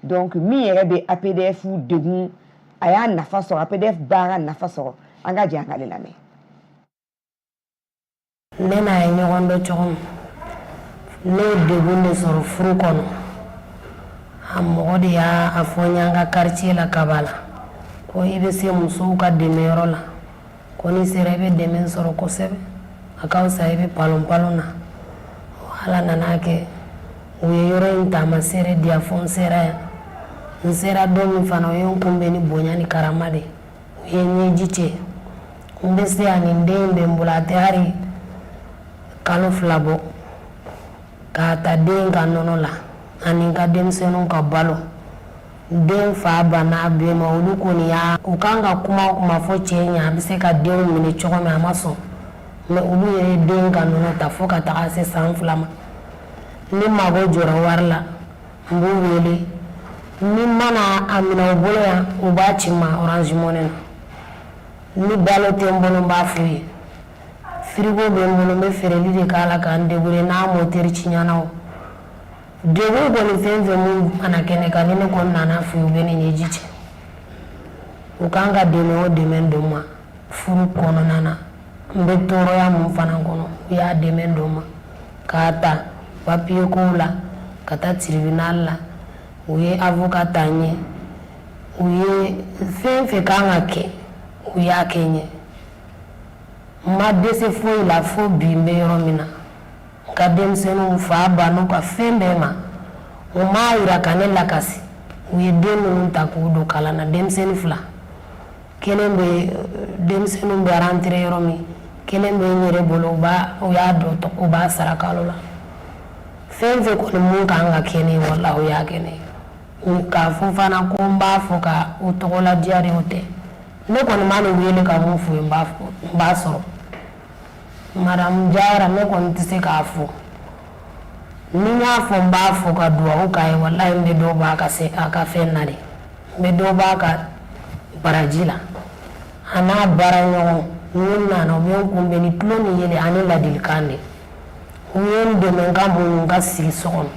Donc min yɛrɛ bɛ APDF degun, a y'a nafa sɔrɔ, APDF baara nafa sɔrɔ, an ka jɛ an k'ale lamɛn. Ne n'a ye ɲɔgɔn dɔn cogo min, ne ye degun de sɔrɔ furu kɔnɔ. A mɔgɔ de y'a a fɔ n ye an ka quartier la Kaba la, ko i bɛ se musow ka dɛmɛyɔrɔ la, ko n'i sera i bɛ dɛmɛ sɔrɔ kosɛbɛ, a ka fisa i bɛ palon palon na. Ala nana kɛ u ye yɔrɔ in taamaseere di yan fo n sera yan. N sera don min fana, u ye n kunbɛn ni bonya ni karama de ye, u ye n ɲɛji cɛ. N bɛ se yan, nin den in bɛ n bolo, a tɛ hali kalo 2 bɔ. K'a ta den ka nɔnɔ la ani n ka denmisɛnninw ka balo, den fa ba n'a bɛɛ ma, olu kɔni y'a u kan ka kuma o kuma fɔ cɛ ɲɛ, a bɛ se ka denw minɛ cogo min, a ma sɔn. Mais olu yɛrɛ ye den ka nɔnɔ ta fo ka taga se san 2 ma. Ni mago jɔra wari la, n b'u wele, ni mana a minɛ u bolo yan, u b'a ci n ma Orange Money na. Ni balo tɛ n bolo, n b'a f'u ye. Frigo bɛ n bolo, n bɛ feereli de k'a la k'an débrouiller. N'a moteur tiɲɛna, o degun kɔni, fɛn fɛn mun mana kɛ ne kan, ni ne kɔni nana f'u ye, u bɛ ne ɲɛji cɛ. U kan ka dɛmɛ o dɛmɛ don n ma furu kɔnɔna na, n bɛ tɔɔrɔya mun fana kɔnɔ, u y'a dɛmɛ don n ma, k'a ta papiye kow la ka taa tribunal la. U ye avocat ta n ye, u ye fɛn fɛn kan ka kɛ, u y'a kɛ n ye. N ma dɛsɛ foyi la fo bi n bɛ yɔrɔ min na. N ka denmisɛnninw fa ba n'u ka fɛn bɛɛ ma, u m'a yira ka ne lakasi. U ye den ninnu ta k'u don kalan na, denmisɛnnin fila, kelen bɛ denmisɛnninw bɛ rentré yɔrɔ min, kelen bɛ n yɛrɛ bolo, u b'a u y'a dɔn, u b'a sara kalo la. Fɛn fɛn kɔni mun kan ka kɛ ne ye, walahi, u y'a kɛ ne ye. K'a fɔ fana ko n b'a fɔ ka u tɔgɔ ladiya de, o tɛ. Ne kɔni ma ne wele ka mun f'u ye, n b'a fɔ, n b'a sɔrɔ. Madame Jawara, ne kɔni tɛ se k'a fɔ. Ni n y'a fɔ n b'a fɔ ka duwawu k'a ye, walahi, n bɛ dɔ bɔ a ka se a ka fɛn na de, n bɛ dɔ bɔ a ka baraji la. A n'a baaraɲɔgɔn n'u nana, u bɛ n kunbɛn ni tulon ni yɛlɛ ani ladilikan de. U ye n dɛmɛ n ka muɲu, n ka sigi so kɔnɔ.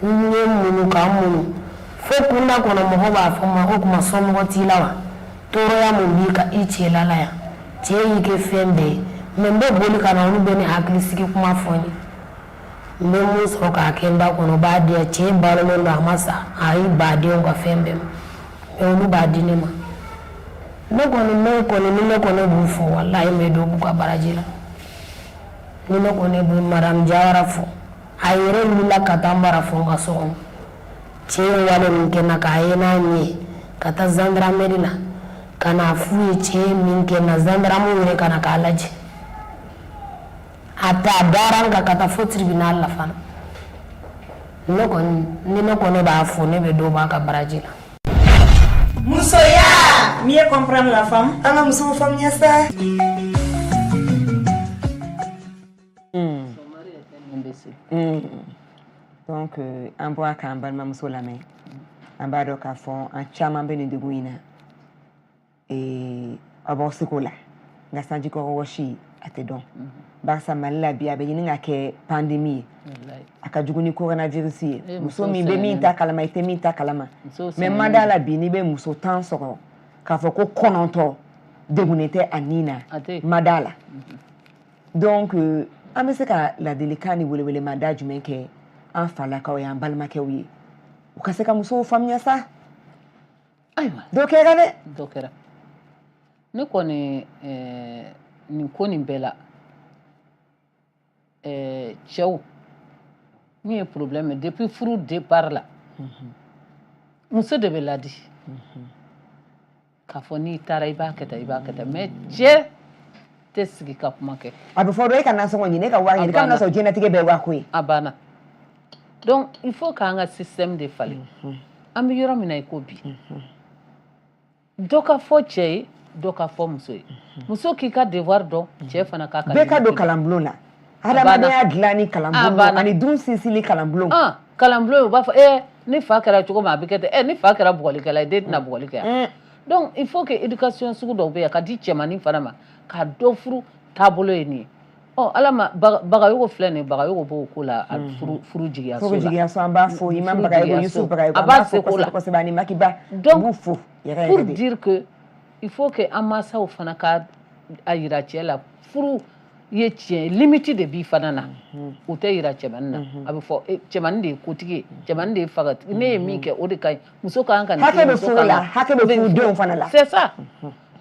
N ye muɲu ka muɲu fo kunda kɔnɔ mɔgɔ b'a fɔ n ma o tuma somɔgɔ t'i la wa tɔɔrɔya mun b'i ka i cɛla la yan cɛ y'i kɛ fɛn bɛɛ ye mais n bɛ boli ka na olu bɛ ne hakili sigi kuma fɔ n ye n bɛ mun sɔrɔ k'a kɛ n da kɔnɔ o b'a di yan cɛ balolen don a ma sa a y'i ba denw ka fɛn bɛɛ ma mais olu b'a di ne ma ne kɔni ne kɔni ni ne kɔni b'u fo walayi n bɛ dɔ b'u ka baraji la ni ne kɔni bɛ madame Jawara fo a yɛrɛ wulila ka taa n bara fo n ka so kɔnɔ cɛ ye wale min kɛ n na k'a ye n'a ɲɛ ye ka taa gendarmerie la ka n'a f'u ye cɛ ye min kɛ n na gendarme yɛrɛ ka na k'a lajɛ a ta a dara n kan ka taa fo tribunal la fana ne kɔni ni ne kɔni b'a fo ne bɛ dɔ b'a ka baraji la. Musoya, mieux comprendre la femme. An ka musow faamuya sa. Donc an bɔra k'an balimamuso lamɛn an b'a dɔn k'a fɔ an caman bɛ nin degun in na aw b'aw seko la nka sanji kɔrɔ wɔsi a tɛ dɔn barisa mali la bi a bɛ ɲini ka kɛ pandémie ye a ka jugu ni coronavirus ye muso min bɛ min ta kalama i tɛ min ta kalama mais n ma d'a la bi n'i bɛ muso 10 sɔrɔ k'a fɔ ko 9 degunnen tɛ a ni na n ma d'a la donc an bɛ se ka ladilikan ni welewelemada jumɛn kɛ an falakaw ye an balimakɛw ye u ka se ka musow faamuya sa. Ayiwa, dɔ kɛra dɛ. Dɔ kɛra. Ne kɔni nin ko nin bɛɛ la, cɛw min ye problème ye depuis furu départ la, muso de bɛ ladi k'a fɔ n'i taara i b'a kɛ tan, i b'a kɛ tan, mais cɛ tɛ sigi ka kuma kɛ. A bɛ fɔ dɔrɔn e ka nasɔngɔ ɲini, e ka wari ɲini, k'a bɛna sɔrɔ diɲɛlatigɛ bɛɛ wariko ye. A banna. Donc il faut k'an ka système de falen. An bɛ yɔrɔ min na i ko bi, dɔ ka fɔ cɛ ye, dɔ ka fɔ muso ye. Muso k'i ka devoir dɔn, cɛ fana k'a ka. Bɛɛ ka don kalanbulon la, hadamadenya dilanni kalanbulon ani dun sinsinni kalanbulon. Kalanbulon, u b'a fɔ ne fa kɛra cogo min a bɛ kɛ ten, ne fa kɛra bugɔlikɛla ye, den tɛna bugɔli kɛ. Donc il faut que éducation sugu dɔw bɛ yen ka di cɛmannin fana ma k'a dɔn furu taabolo ye nin ye. Ɔ ala ma, Bagayogo filɛ nin ye, Bagayogo b'o ko la furu jigiyaso la. Furu jigiyaso, an b'a fo Imam Bagayogo, Yusuf Bagayogo, a b'a fo kosɛbɛ kosɛbɛ ani Makiba. Donc b'u fo yɛrɛ pour dire que il faut que an mansaw fana ka a yira cɛ la furu ye tiɲɛ, limite de b'i fana na. O tɛ yira cɛmannin na. A bɛ fɔ cɛmannin de ye kotigi ye, cɛmannin de ye fagatigi, ne ye min kɛ o de ka ɲi, muso ka kan ka nin. Hakɛ bɛ furu la, hakɛ bɛ furudenw fana la. C'est ça.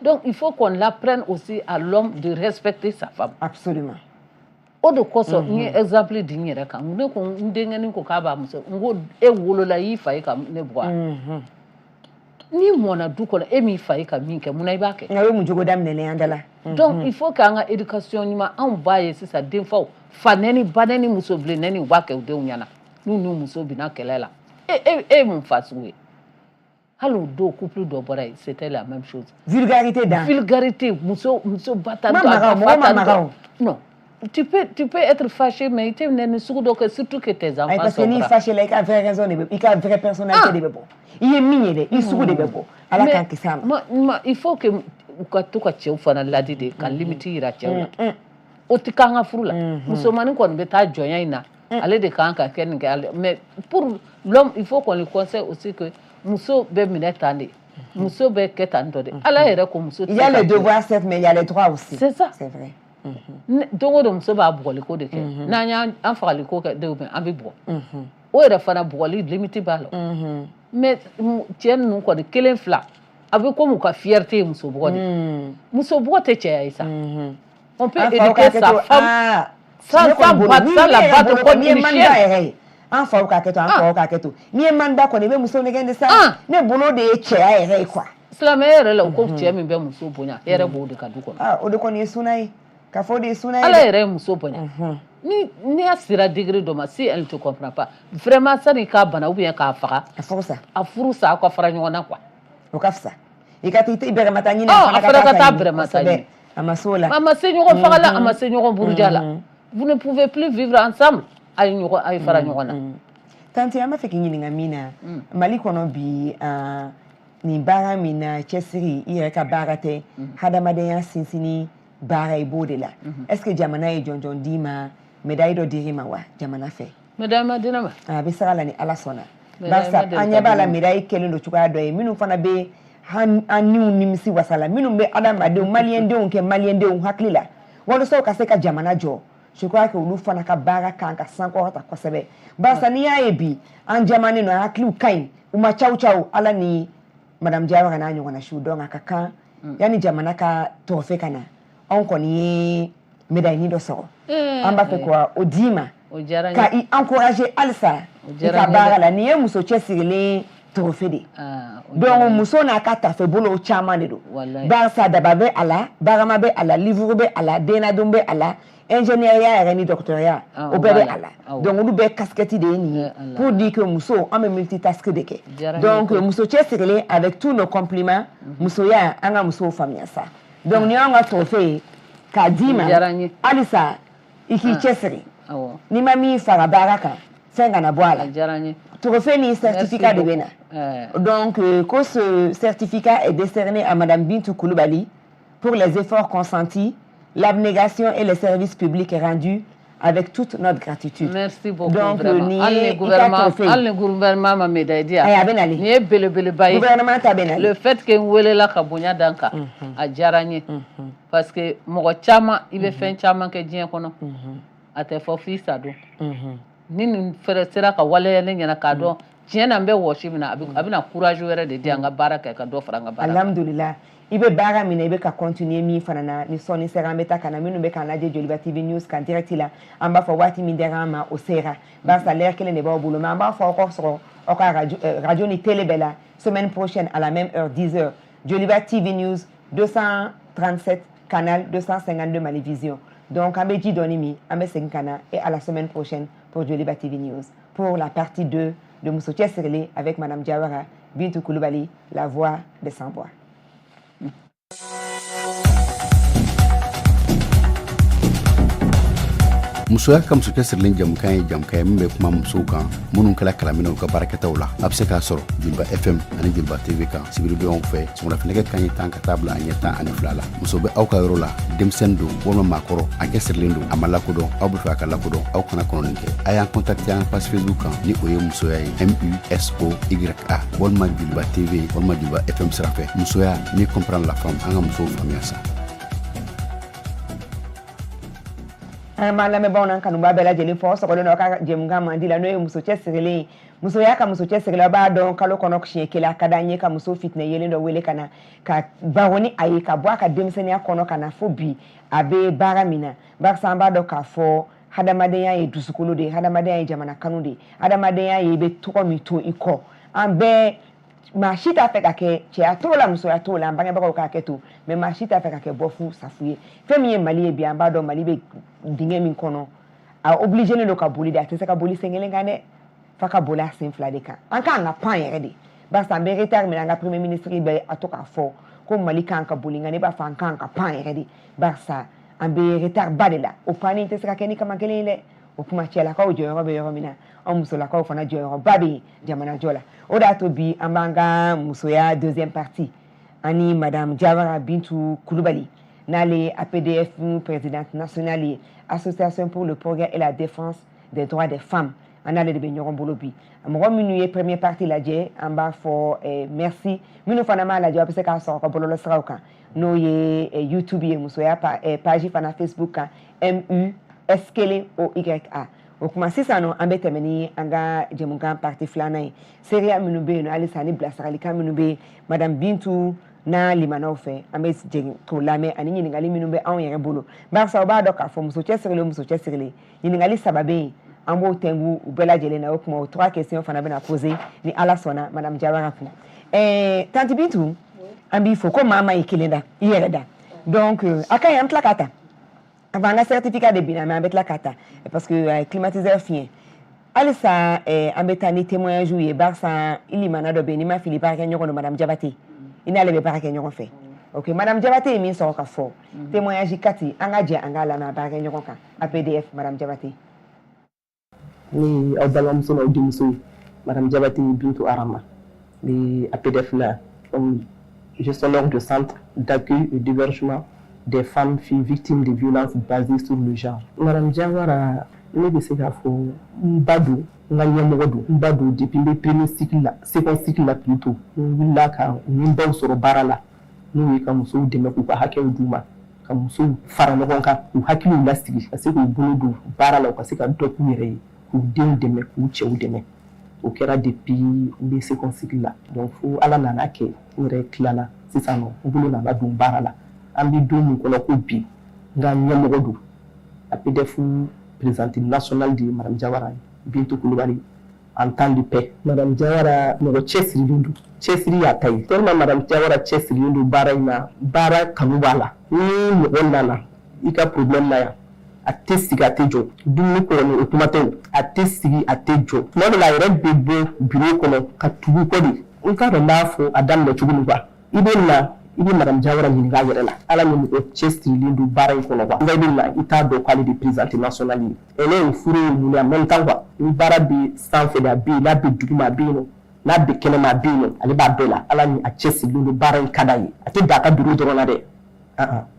Donc il faut qu'on l'apprenne aussi à l'homme de respecter sa femme. Absolument. O de kosɔn n ye exemple di n yɛrɛ kan. Ne ko n denkɛnin ko k'a b'a muso, n ko e wolola i fa ye ka ne bugɔ, n'i mɔnna du kɔnɔ e m'i fa ye ka min kɛ, munna i b'a kɛ? Nka o ye mun jogo daminɛlen an da la. Donc il faut k'an ka éducation ɲuman, anw b'a ye sisan denfaw fa nɛni, ba nɛni, muso bilen nɛni, u b'a kɛ u denw ɲɛna n'u n'u muso binna kɛlɛ la. E e e ye mun fa sugu ye? Hali o don couple dɔ bɔra yen, c'était la même chose. Vulgarité dan. Vulgarité, muso muso ba tan. Ma maga o, mɔgɔ ma maga o. Non, tu peux être fâché, mais i tɛ nɛni sugu dɔ kɛ, surtout que tes enfants. Parce que n'i fâché la, i ka vraie raison de bɛ, i ka vraie personnalité de bɛ bɔ. I ye min ye dɛ, i sugu de bɛ bɔ. Ala k'an kisi a ma. Il faut que u ka to ka cɛw fana ladi de, ka limite yira cɛw la. O tɛ k'an ka furu la. Musomanin kɔni bɛ taa jɔnya in na, ale de kan ka kɛ nin kɛ ale, mais pour l'homme il faut qu'on lui conseille aussi que muso bɛ minɛ tan de, muso bɛ kɛ tan tɔ de. Ala yɛrɛ ko muso. Il y a les devoirs certes, mais il y a les droits aussi. C'est ça. C'est vrai. Don o don muso b'a bugɔliko de kɛ, n'an y'an fagaliko kɛ denw an bɛ bugɔ. O yɛrɛ fana bugɔli limite b'a la. Mais cɛ ninnu kɔni kelen fila, a bɛ komi u ka fierté ye muso bugɔ de. Muso bugɔ tɛ cɛya ye sa. On peut éduquer sa femme sans battre, sans la battre comme une chienne. An faw k'a kɛ to, an faw k'a kɛ to, n'i ye manda kɔni i bɛ muso nɛgɛn de sa. Ne bolo de ye cɛya yɛrɛ ye quoi. Silamɛya yɛrɛ la, u ko cɛ min bɛ muso bonya, hɛrɛ b'o de ka du kɔnɔ. O de kɔni ye suna ye, k'a fɔ o de ye suna ye. Ala yɛrɛ ye muso bonya. Ni n'i y'a sera degré dɔ ma, si elle ne te comprend pas vraiment, sani k'a bana ou bien k'a faga. A furu sa. A furu sa, aw ka fara ɲɔgɔn na quoi. O ka fisa i ka taa i bɛrɛmata ɲini. A fana ka taa bɛrɛmata ɲini. A ma s'o la. A ma se ɲɔgɔn faga la, a ma se ɲɔgɔn buruja la. Vous ne pouvez plus vivre ensemble, a ye ɲɔgɔn, a ye fara ɲɔgɔn na. Tantie, an b'a fɛ k'i ɲininka min na, Mali kɔnɔ bi, nin baara min na, cɛsiri i yɛrɛ ka baara tɛ, hadamadenya sinsinni baara, i b'o de la. Est ce que jamana ye jɔnjɔn d'i ma, médaille dɔ dir'i ma wa jamana fɛ? Médaille ma di ne ma. A bɛ sira la ni Ala sɔnna. Barisa an ɲɛ b'a la médaille kɛlen don cogoya dɔ ye minnu fana bɛ an niw nimisi wasa la, minnu bɛ adamadenw maliyɛndenw kɛ maliyɛndenw hakili la walasa u ka se ka jamana jɔ. Je crois que olu fana ka baara kan ka sankɔrɔta kosɛbɛ, barisa n'i y'a ye bi an jamanen don, an hakiliw ka ɲi, u ma caw caw Ala ni Madame Diawara n'a ɲɔgɔnna siw. Donc a ka kan yanni jamana ka trophée ka na, anw kɔni ye médaille dɔ sɔrɔ, an b'a fɛ ka o d'i ma ka i encourager halisa i ka baara la. Nin ye muso cɛsirilen trophée de ye. Donc muso n'a ka tafe bolo caman de don, barisa daba bɛ a la, barama bɛ a la, livre bɛ a la, dennadon bɛ a la, ingénieur yɛrɛ ni docteur o bɛɛ bɛ a la. Donc olu bɛɛ casquette de ye nin ye, pour dire que muso, an bɛ multitask de kɛ. Donc muso cɛsirilen, avec tous nos compliments, musoya, an ka musow faamuya sa. Donc nin y'anw ka trophée ye k'a d'i ma, halisa i k'i cɛsiri, n'i ma min fara baara kan, fɛn kana bɔ a la. Trophée ni certificat de bɛ na. Donc que ce certificat est décerné à Madame Bintou Koulibaly pour les efforts consentis, l'abnégation et les services publics rendus, avec toute notre gratitude. Merci beaucoup. Donc, vraiment. Hali ni gouvernement, hali ni gouvernement ma médaille di yan. Ayi, a bɛ nalen. Nin ye belebeleba ye. Gouvernement ta bɛ nalen. Le fait que n welela ka bonya da n kan, a diyara n ye. Parce que mɔgɔ caman, i bɛ fɛn caman kɛ diɲɛ kɔnɔ, a tɛ fɔ f'i sa don. Ni nin fɛrɛ sera ka waleya ne ɲɛna k'a dɔn tiɲɛ na n bɛ wɔsi min na, a bɛna courage wɛrɛ de di an ka baara kɛ, ka dɔ fara an ka baara kan. Alhamdulillah. I bɛ baara min na, i bɛ ka continuer min fana na, ni sɔnni sera an bɛ taa ka na. Minnu bɛ k'an lajɛ Joliba TV News kan direct la, an b'a fɔ waati min dira an ma, o sera, barisa l'heure kelen de b'aw bolo. Mais an b'a fɔ aw ka sɔrɔ aw ka radio ni télé bɛɛ la semaine prochaine à la même heure, 10 heures, Joliba TV News 237, canal 252, Malivision. Donc an bɛ ji dɔɔni min, an bɛ segin ka na, et à la semaine prochaine pour Joliba TV News pour la partie 2 de Muso cɛsirilen avec Madame Diawara Bintou Koulibaly, la voix des sans voix. Musoya ka muso cɛsirilen jamukan ye jamukan ye min bɛ kuma musow kan minnu kɛra kalanminɛw ka baarakɛtaw la. A bɛ se k'a sɔrɔ Joliba FM ani Joliba TV kan sibiridonyaw fɛ, sɔgɔmadafinɛgɛ kanɲɛ 10 ka taa bila a ɲɛ 12 la. Muso bɛ aw ka yɔrɔ la, denmisɛnnin don walima maakɔrɔ, a cɛsirilen don, a ma lakodɔn, aw bɛ fɛ a ka lakodɔn, aw kana kɔnɔni kɛ, a y'an contacter an page Facebook kan, ni o ye Musoya ye, MUSOYA, walima Joliba TV walima Joliba FM sira fɛ. Musoya, mieux comprendre la femme, an ka musow faamuya sa. An b'an lamɛnbaaw n'an kanubaa bɛɛ lajɛlen fɔ sɔgɔlen don aw ka jɛmukan mandi la, n'o ye muso cɛsirilen ye, musoya ka muso cɛsirilen. Aw b'a dɔn, kalo kɔnɔ siɲɛ kelen, a ka d'an ye ka muso fitinɛ yelen dɔ wele ka na ka baro ni a ye, ka bɔ a ka denmisɛnninya kɔnɔ ka na fo bi a bɛ baara min na, barisa an b'a dɔn k'a fɔ hadamadenya ye dusukolo de ye, hadamadenya ye jamana kanu de ye, hadamadenya ye i bɛ tɔgɔ min to i kɔ. An bɛɛ, maa si t'a fɛ ka kɛ, cɛya t'o la, musoya t'o la, an bangebagaw k'a kɛ to, mais maa si t'a fɛ ka kɛ bɔfu safu ye. Fɛn min ye Mali ye bi, an b'a dɔn Mali bɛ dingɛ min kɔnɔ, a obligé don ka boli de, a tɛ se ka boli sen kelen kan dɛ, f'a ka boli a sen fila de kan. An k'an ka pan yɛrɛ de, barisa an bɛ retard min na, an ka premier ministre bɛ a to k'a fɔ ko Mali kan ka boli, nka ne b'a fɔ an kan ka pan yɛrɛ de, barisa an bɛ retard ba de la. O panni tɛ se ka kɛ ni kama kelen ye dɛ. O kuma, cɛlakaw jɔyɔrɔ bɛ yɔrɔ min na, anw musolakaw fana jɔyɔrɔba bɛ yen jamanajɔ la. O de y'a to bi an b'an ka musoya deuxième partie ani Madame Diawara Bintou Koulibaly, n'ale ye APDF présidente nationale ye, Association pour le progrès et la défense des droits des femmes, an n'ale de bɛ ɲɔgɔn bolo bi. Mɔgɔ minnu ye première partie lajɛ, an b'a fɔ merci. Minnu fana m'a lajɛ, aw bɛ se k'a sɔrɔ ka bɔlɔlɔsiraw kan, n'o ye YouTube ye, musoya page fana Facebook kan, MU S kelen OYA. O kuma sisan nɔ, an bɛ tɛmɛ ni an ka jɛmukan partie filanan ye. Seereya minnu bɛ yen nɔ halisa ni bilasiralikan minnu bɛ yen Madame Bintu n'a limanaw fɛ, an bɛ jigin k'o lamɛn, ani ɲininkali minnu bɛ anw yɛrɛ bolo, barisa u b'a dɔn k'a fɔ muso cɛsirilen, muso cɛsirilen, ɲininkali saba bɛ yen, an b'o tɛnku u bɛɛ lajɛlen na. O kuma, o trois questions fana bɛna poser ni Ala sɔnna Madame Diawara kunna. Tantie Bintu, an b'i fo ko maa ma i kelen da i yɛrɛ da. Donc a ka ɲi, an tila k'a ta. Enfin, an ka certificat de binna, mais an bɛ tila k'a ta parce que climatiseur fiɲɛ. Halisa an bɛ taa ni témoignage ye, barisa i limana dɔ bɛ yen, n'i ma fili, baarakɛ ɲɔgɔn don, Madame Jabate, i n'ale bɛ baara kɛ ɲɔgɔn fɛ. Ok, Madame Jabate ye min sɔrɔ ka fɔ témoignage kati, an ka jɛ an k'a lamɛn a baarakɛ ɲɔgɔn kan, APDF, Madame Jabate. Ni aw balimamuso n'aw denmuso ye, Madame Jabate Bintou Arama ni APDF la, comme gestionnaire de centre d'accueil et d'hébergement des femmes filles victimes de violences basées sur le genre. Madame Diawara, Ne bɛ se k'a fɔ n ba don, n ka ɲɛmɔgɔ don. N ba don depuis n bɛ premier cycle la, second cycle la plutôt. N wulila ka u ni n baw sɔrɔ baara la, n'o ye ka musow dɛmɛ k'u ka hakɛw d'u ma, ka musow fara ɲɔgɔn kan, k'u hakiliw lasigi, ka se k'u bolo don baara la, u ka se ka dɔ k'u yɛrɛ ye, k'u denw dɛmɛ, k'u cɛw dɛmɛ. O kɛra depuis n bɛ second cycle la. Donc fo Ala nana kɛ n yɛrɛ tilala sisan nɔ, n bolo nana don baara la. An bɛ don min kɔnɔ ko bi, n ka ɲɛmɔgɔ don, APDF présidente nationale de ye Madame Jawara Bintu Kulubali en temps de paix. Madame Jawara mɔgɔ cɛsirilen don, cɛsiri y'a ta ye. Tellement Madame Jawara cɛsirilen don baara in na, baara kanu b'a la. Ni mɔgɔ nana i ka problème na yan, a tɛ sigi, a tɛ jɔ. Dumuni kɔni, o kuma tɛ o, a tɛ sigi, a tɛ jɔ. Tuma dɔ la, a yɛrɛ bɛ bɔ bureau kɔnɔ ka tugu kɔ de. N t'a dɔn n b'a fɔ a daminɛ cogo min quoi. I bɛ na, i bɛ Madame Jawara ɲininka a yɛrɛ la. Ala ni mɔgɔ cɛsirilen don baara in kɔnɔ quoi. Nka i bɛ na, i t'a dɔn k'ale de présidente nationale ye. Elle est au four et au moulin en même temps quoi. Ni baara bɛ sanfɛ de, a bɛ yen, n'a bɛ duguma, a bɛ yen nɔ, n'a bɛ kɛnɛma, a bɛ yen nɔ, ale b'a bɛɛ la. Ala ni a cɛsirilen don, baara in ka d'a ye. A tɛ dan a ka bureau dɔrɔn na dɛ.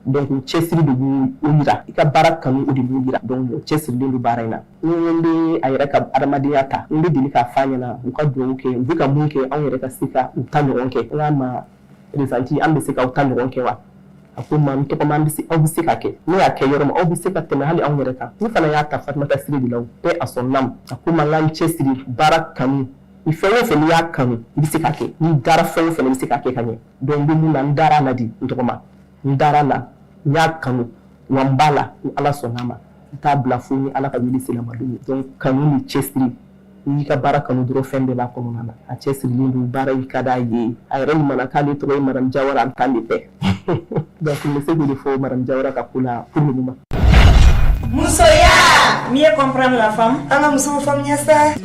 Donc cɛsiri de b'o yira, i ka baara kanu, o de b'o yira. Donc cɛsirilen don baara in na. Ni n bɛ a yɛrɛ ka adamadenya ta, n bɛ deli k'a f'a ɲɛna, u ka dugawu kɛ, u bɛ ka mun kɛ, anw yɛrɛ ka se ka u ta ɲɔgɔn kɛ. N k'a ma, présidente, an bɛ se k'aw ta ɲɔgɔn kɛ wa? A ko ma, n tɔgɔma, an bɛ se, aw bɛ se ka kɛ. Ne y'a kɛ yɔrɔ min, aw bɛ se ka tɛmɛ hali anw yɛrɛ kan. Ne fana y'a ta Fatumata Sire de la, o paix à son âme. A ko ma, n k'an cɛsiri, baara kanu ni fɛn o fɛn, n'i y'a kanu, i bɛ se ka kɛ. N'i dara fɛn o fɛn, i bɛ se ka kɛ ka ɲɛ. Donc n bɛ mun na, n dara a la de. N tɔgɔma, n dara la, n y'a kanu, wa n b'a la. Ni Ala sɔnna a ma, n t'a bila fo ni Ala ka wuli sela ma don min. Donc kanu ni cɛsiri, n'i ka baara kanu dɔrɔn, fɛn bɛɛ b'a kɔnɔna na. A cɛsirilen don, baara in ka d'a ye. A yɛrɛ ɲuman k'ale tɔgɔ ye Madame Jawara en temps de paix. Donc n bɛ se k'o de fɔ Madame Jawara ka ko la pour le moment. Musoya, mieux comprendre la femme. An ka musow faamuya sa.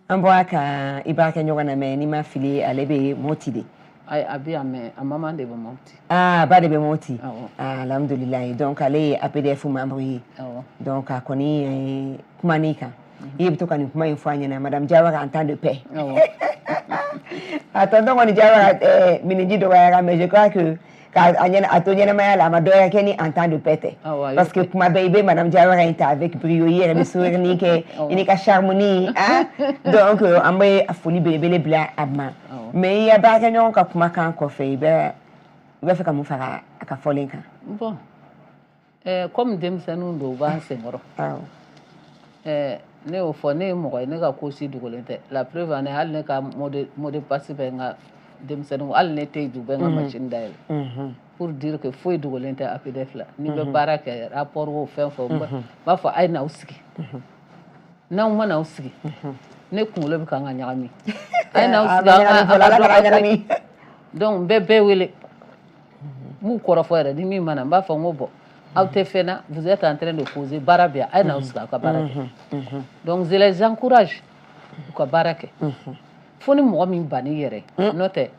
An bɔra ka i baarakɛ ɲɔgɔn na mɛ, n'i ma fili, ale bɛ Moti de. Ayi, a bɛ yan mɛ a maman de bɛ Mopti. Ah, ba de bɛ Moti. Ah, alhamdulilayi. Donc ale ye APDF membre ye. Donc a kɔni ye kuma n'i kan, i bɛ to ka nin kuma in fɔ a ɲɛna, Madame Jawara en temps de paix. A tonton kɔni Jawara miniji dɔgɔyara, mais je crois que k'a ɲɛna a to ɲɛnamaya la, a ma dɔwɛrɛ kɛ ni en temps de paix tɛ, parce que kuma bɛɛ i bɛ Madame Jawara in ta avec brio, i yɛrɛ bɛ sourire ni kɛ, i n'i ka charme ni. Ah, donc an bɛ foli belebele bila a ma. Mais i ya baarakɛɲɔgɔn ka kumakan kɔfɛ, i b'a fɛ ka mun fara a ka fɔlen kan? Bon, comme denmisɛnninw don, u b'an senkɔrɔ. Ne y'o fɔ, ne ye mɔgɔ ye, ne ka ko si dogolen tɛ. La preuve en est, hali ne ka mot de passe bɛ n ka denmisɛnninw, hali ne tɛ yen, u bɛ n ka machine dayɛlɛ, pour dire que foyi dogolen tɛ APDF la. N'i bɛ baara kɛ, rapport o, fɛn fɛn, n b'a fɔ a ye n'aw sigi. N'aw ma n'aw sigi, ne kunkolo bɛ kan ka ɲagami. A ye n'aw sigi, an ka dɔ kɛ. Donc n bɛ bɛɛ wele, n b'u kɔrɔfɔ yɛrɛ. Ni min ma na, n b'a fɔ n ko bon, aw tɛ fɛn na, vous êtes en train de causer, baara bɛ yan, a ye n'aw sigi, aw ka baara kɛ. Donc je les encourage u ka baara kɛ, fo ni mɔgɔ min bann'i yɛrɛ ye, n'o tɛ,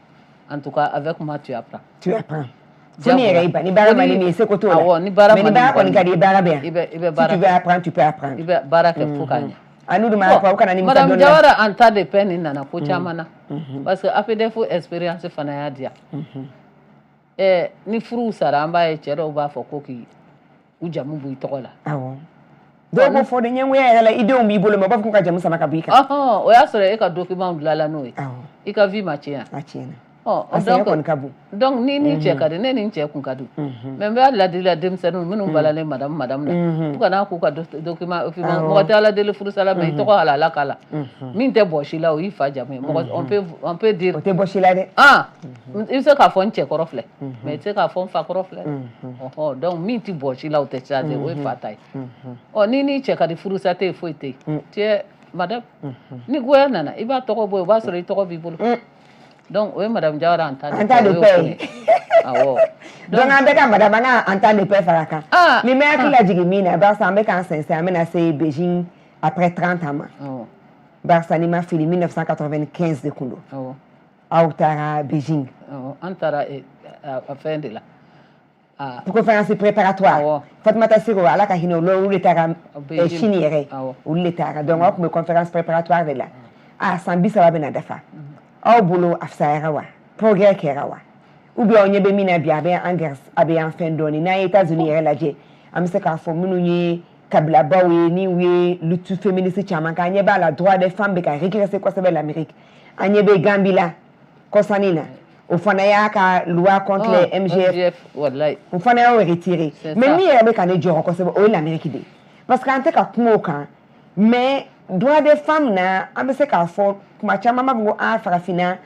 en tout cas avec moi, tu apprends. Tu apprends. Fo ni yɛrɛ y'i ban, ni baara man di min ye, seko t'o la. Awɔ, ni baara mais ni baara kɔni ka di i ye, baara bɛ yan. I bɛ baara. Si tu veux apprendre, tu peux apprendre. I bɛ baara kɛ fo k'a ɲɛ. A n'u dun ma apprendre, u kana nimisa. Madame don dɔ la. Jawara en temps de paix nin nana ko caman na, parce que APDF expérience fana y'a di yan. Ni furuw sara, an b'a ye cɛ dɔw b'a fɔ ko k'i u jamu bɔ i tɔgɔ la. Awɔ, dɔw b'o fɔ de ɲɛngoya yɛrɛ la, i denw b'i bolo mɛ, u b'a fɔ k'u ka jamu sama ka bɔ i kan. Ɔhɔn, o y'a sɔrɔ e ka document dilanla n'o ye, i ka vie ma tiɲɛ. A tiɲɛna. Ɔ, a sɛgɛn kɔni ka bon. Donc ni cɛ ka di, ne ni n cɛ kun ka di, mais n bɛ ladili la denmisɛnninw minnu balalen madame madame la, u kana k'u ka document. Mɔgɔ tɛ Ala deli furusala, mais i tɔgɔ halala k'a la. Min tɛ bɔ si la, o y'i fa jamu ye. Mɔgɔ, on peut dire o tɛ bɔ si la dɛ. Ah, i bɛ se k'a fɔ n cɛ kɔrɔ filɛ, mais i tɛ se k'a fɔ n fa kɔrɔ filɛ. Ɔhɔ, donc min tɛ bɔ si la, o tɛ changer, o ye fa ta ye. Ɔ, ni cɛ ka di, furusa tɛ yen, foyi tɛ yen, tu es madame. Ni goya nana, i b'a tɔgɔ bɔ yen, o b'a sɔrɔ i tɔgɔ b'i bolo. Donc o ye Madame Jawara en temps de en temps de paix. Awɔ. Donc an bɛ ka madame, an ka en temps de paix fara kan. Ni bɛ hakili lajigin min na, barisa an bɛ k'an sɛnsɛn, an bɛna se Beijing après 30 ans ma, barisa n'i ma fili, 1995 de kun don aw taara Beijing. An taara a fɛn de la. Conférence préparatoire. Fatumata Siro, Ala ka hinɛ olu, de taara Chine yɛrɛ, olu de taara. Donc aw tun bɛ conférence préparatoire de la. A san 30 bɛna dafa, aw bolo a fisayara wa? Progrès kɛra wa? Ou bien aw ɲɛ bɛ min na bi, a bɛ an a bɛ an fɛn dɔɔni? N'an ye États-Unis yɛrɛ lajɛ, An bɛ se k'a fɔ minnu ye kabilabaw ye, ni u ye lutte féministe caman kɛ. An ɲɛ b'a la, droit des femmes bɛ ka régresser kosɛbɛ l'Amérique. An ɲɛ bɛ Gambie la kɔsannin na, o fana y'a ka loi contre les MGF, o fana y'o retiré. Mais min yɛrɛ bɛ ka ne jɔrɔ kosɛbɛ, o ye l'Amérique de ye, parce que an tɛ ka kuma o kan. Mais droit des femmes na, an bɛ se k'a fɔ kuma caman b'a fɔ ko an farafinna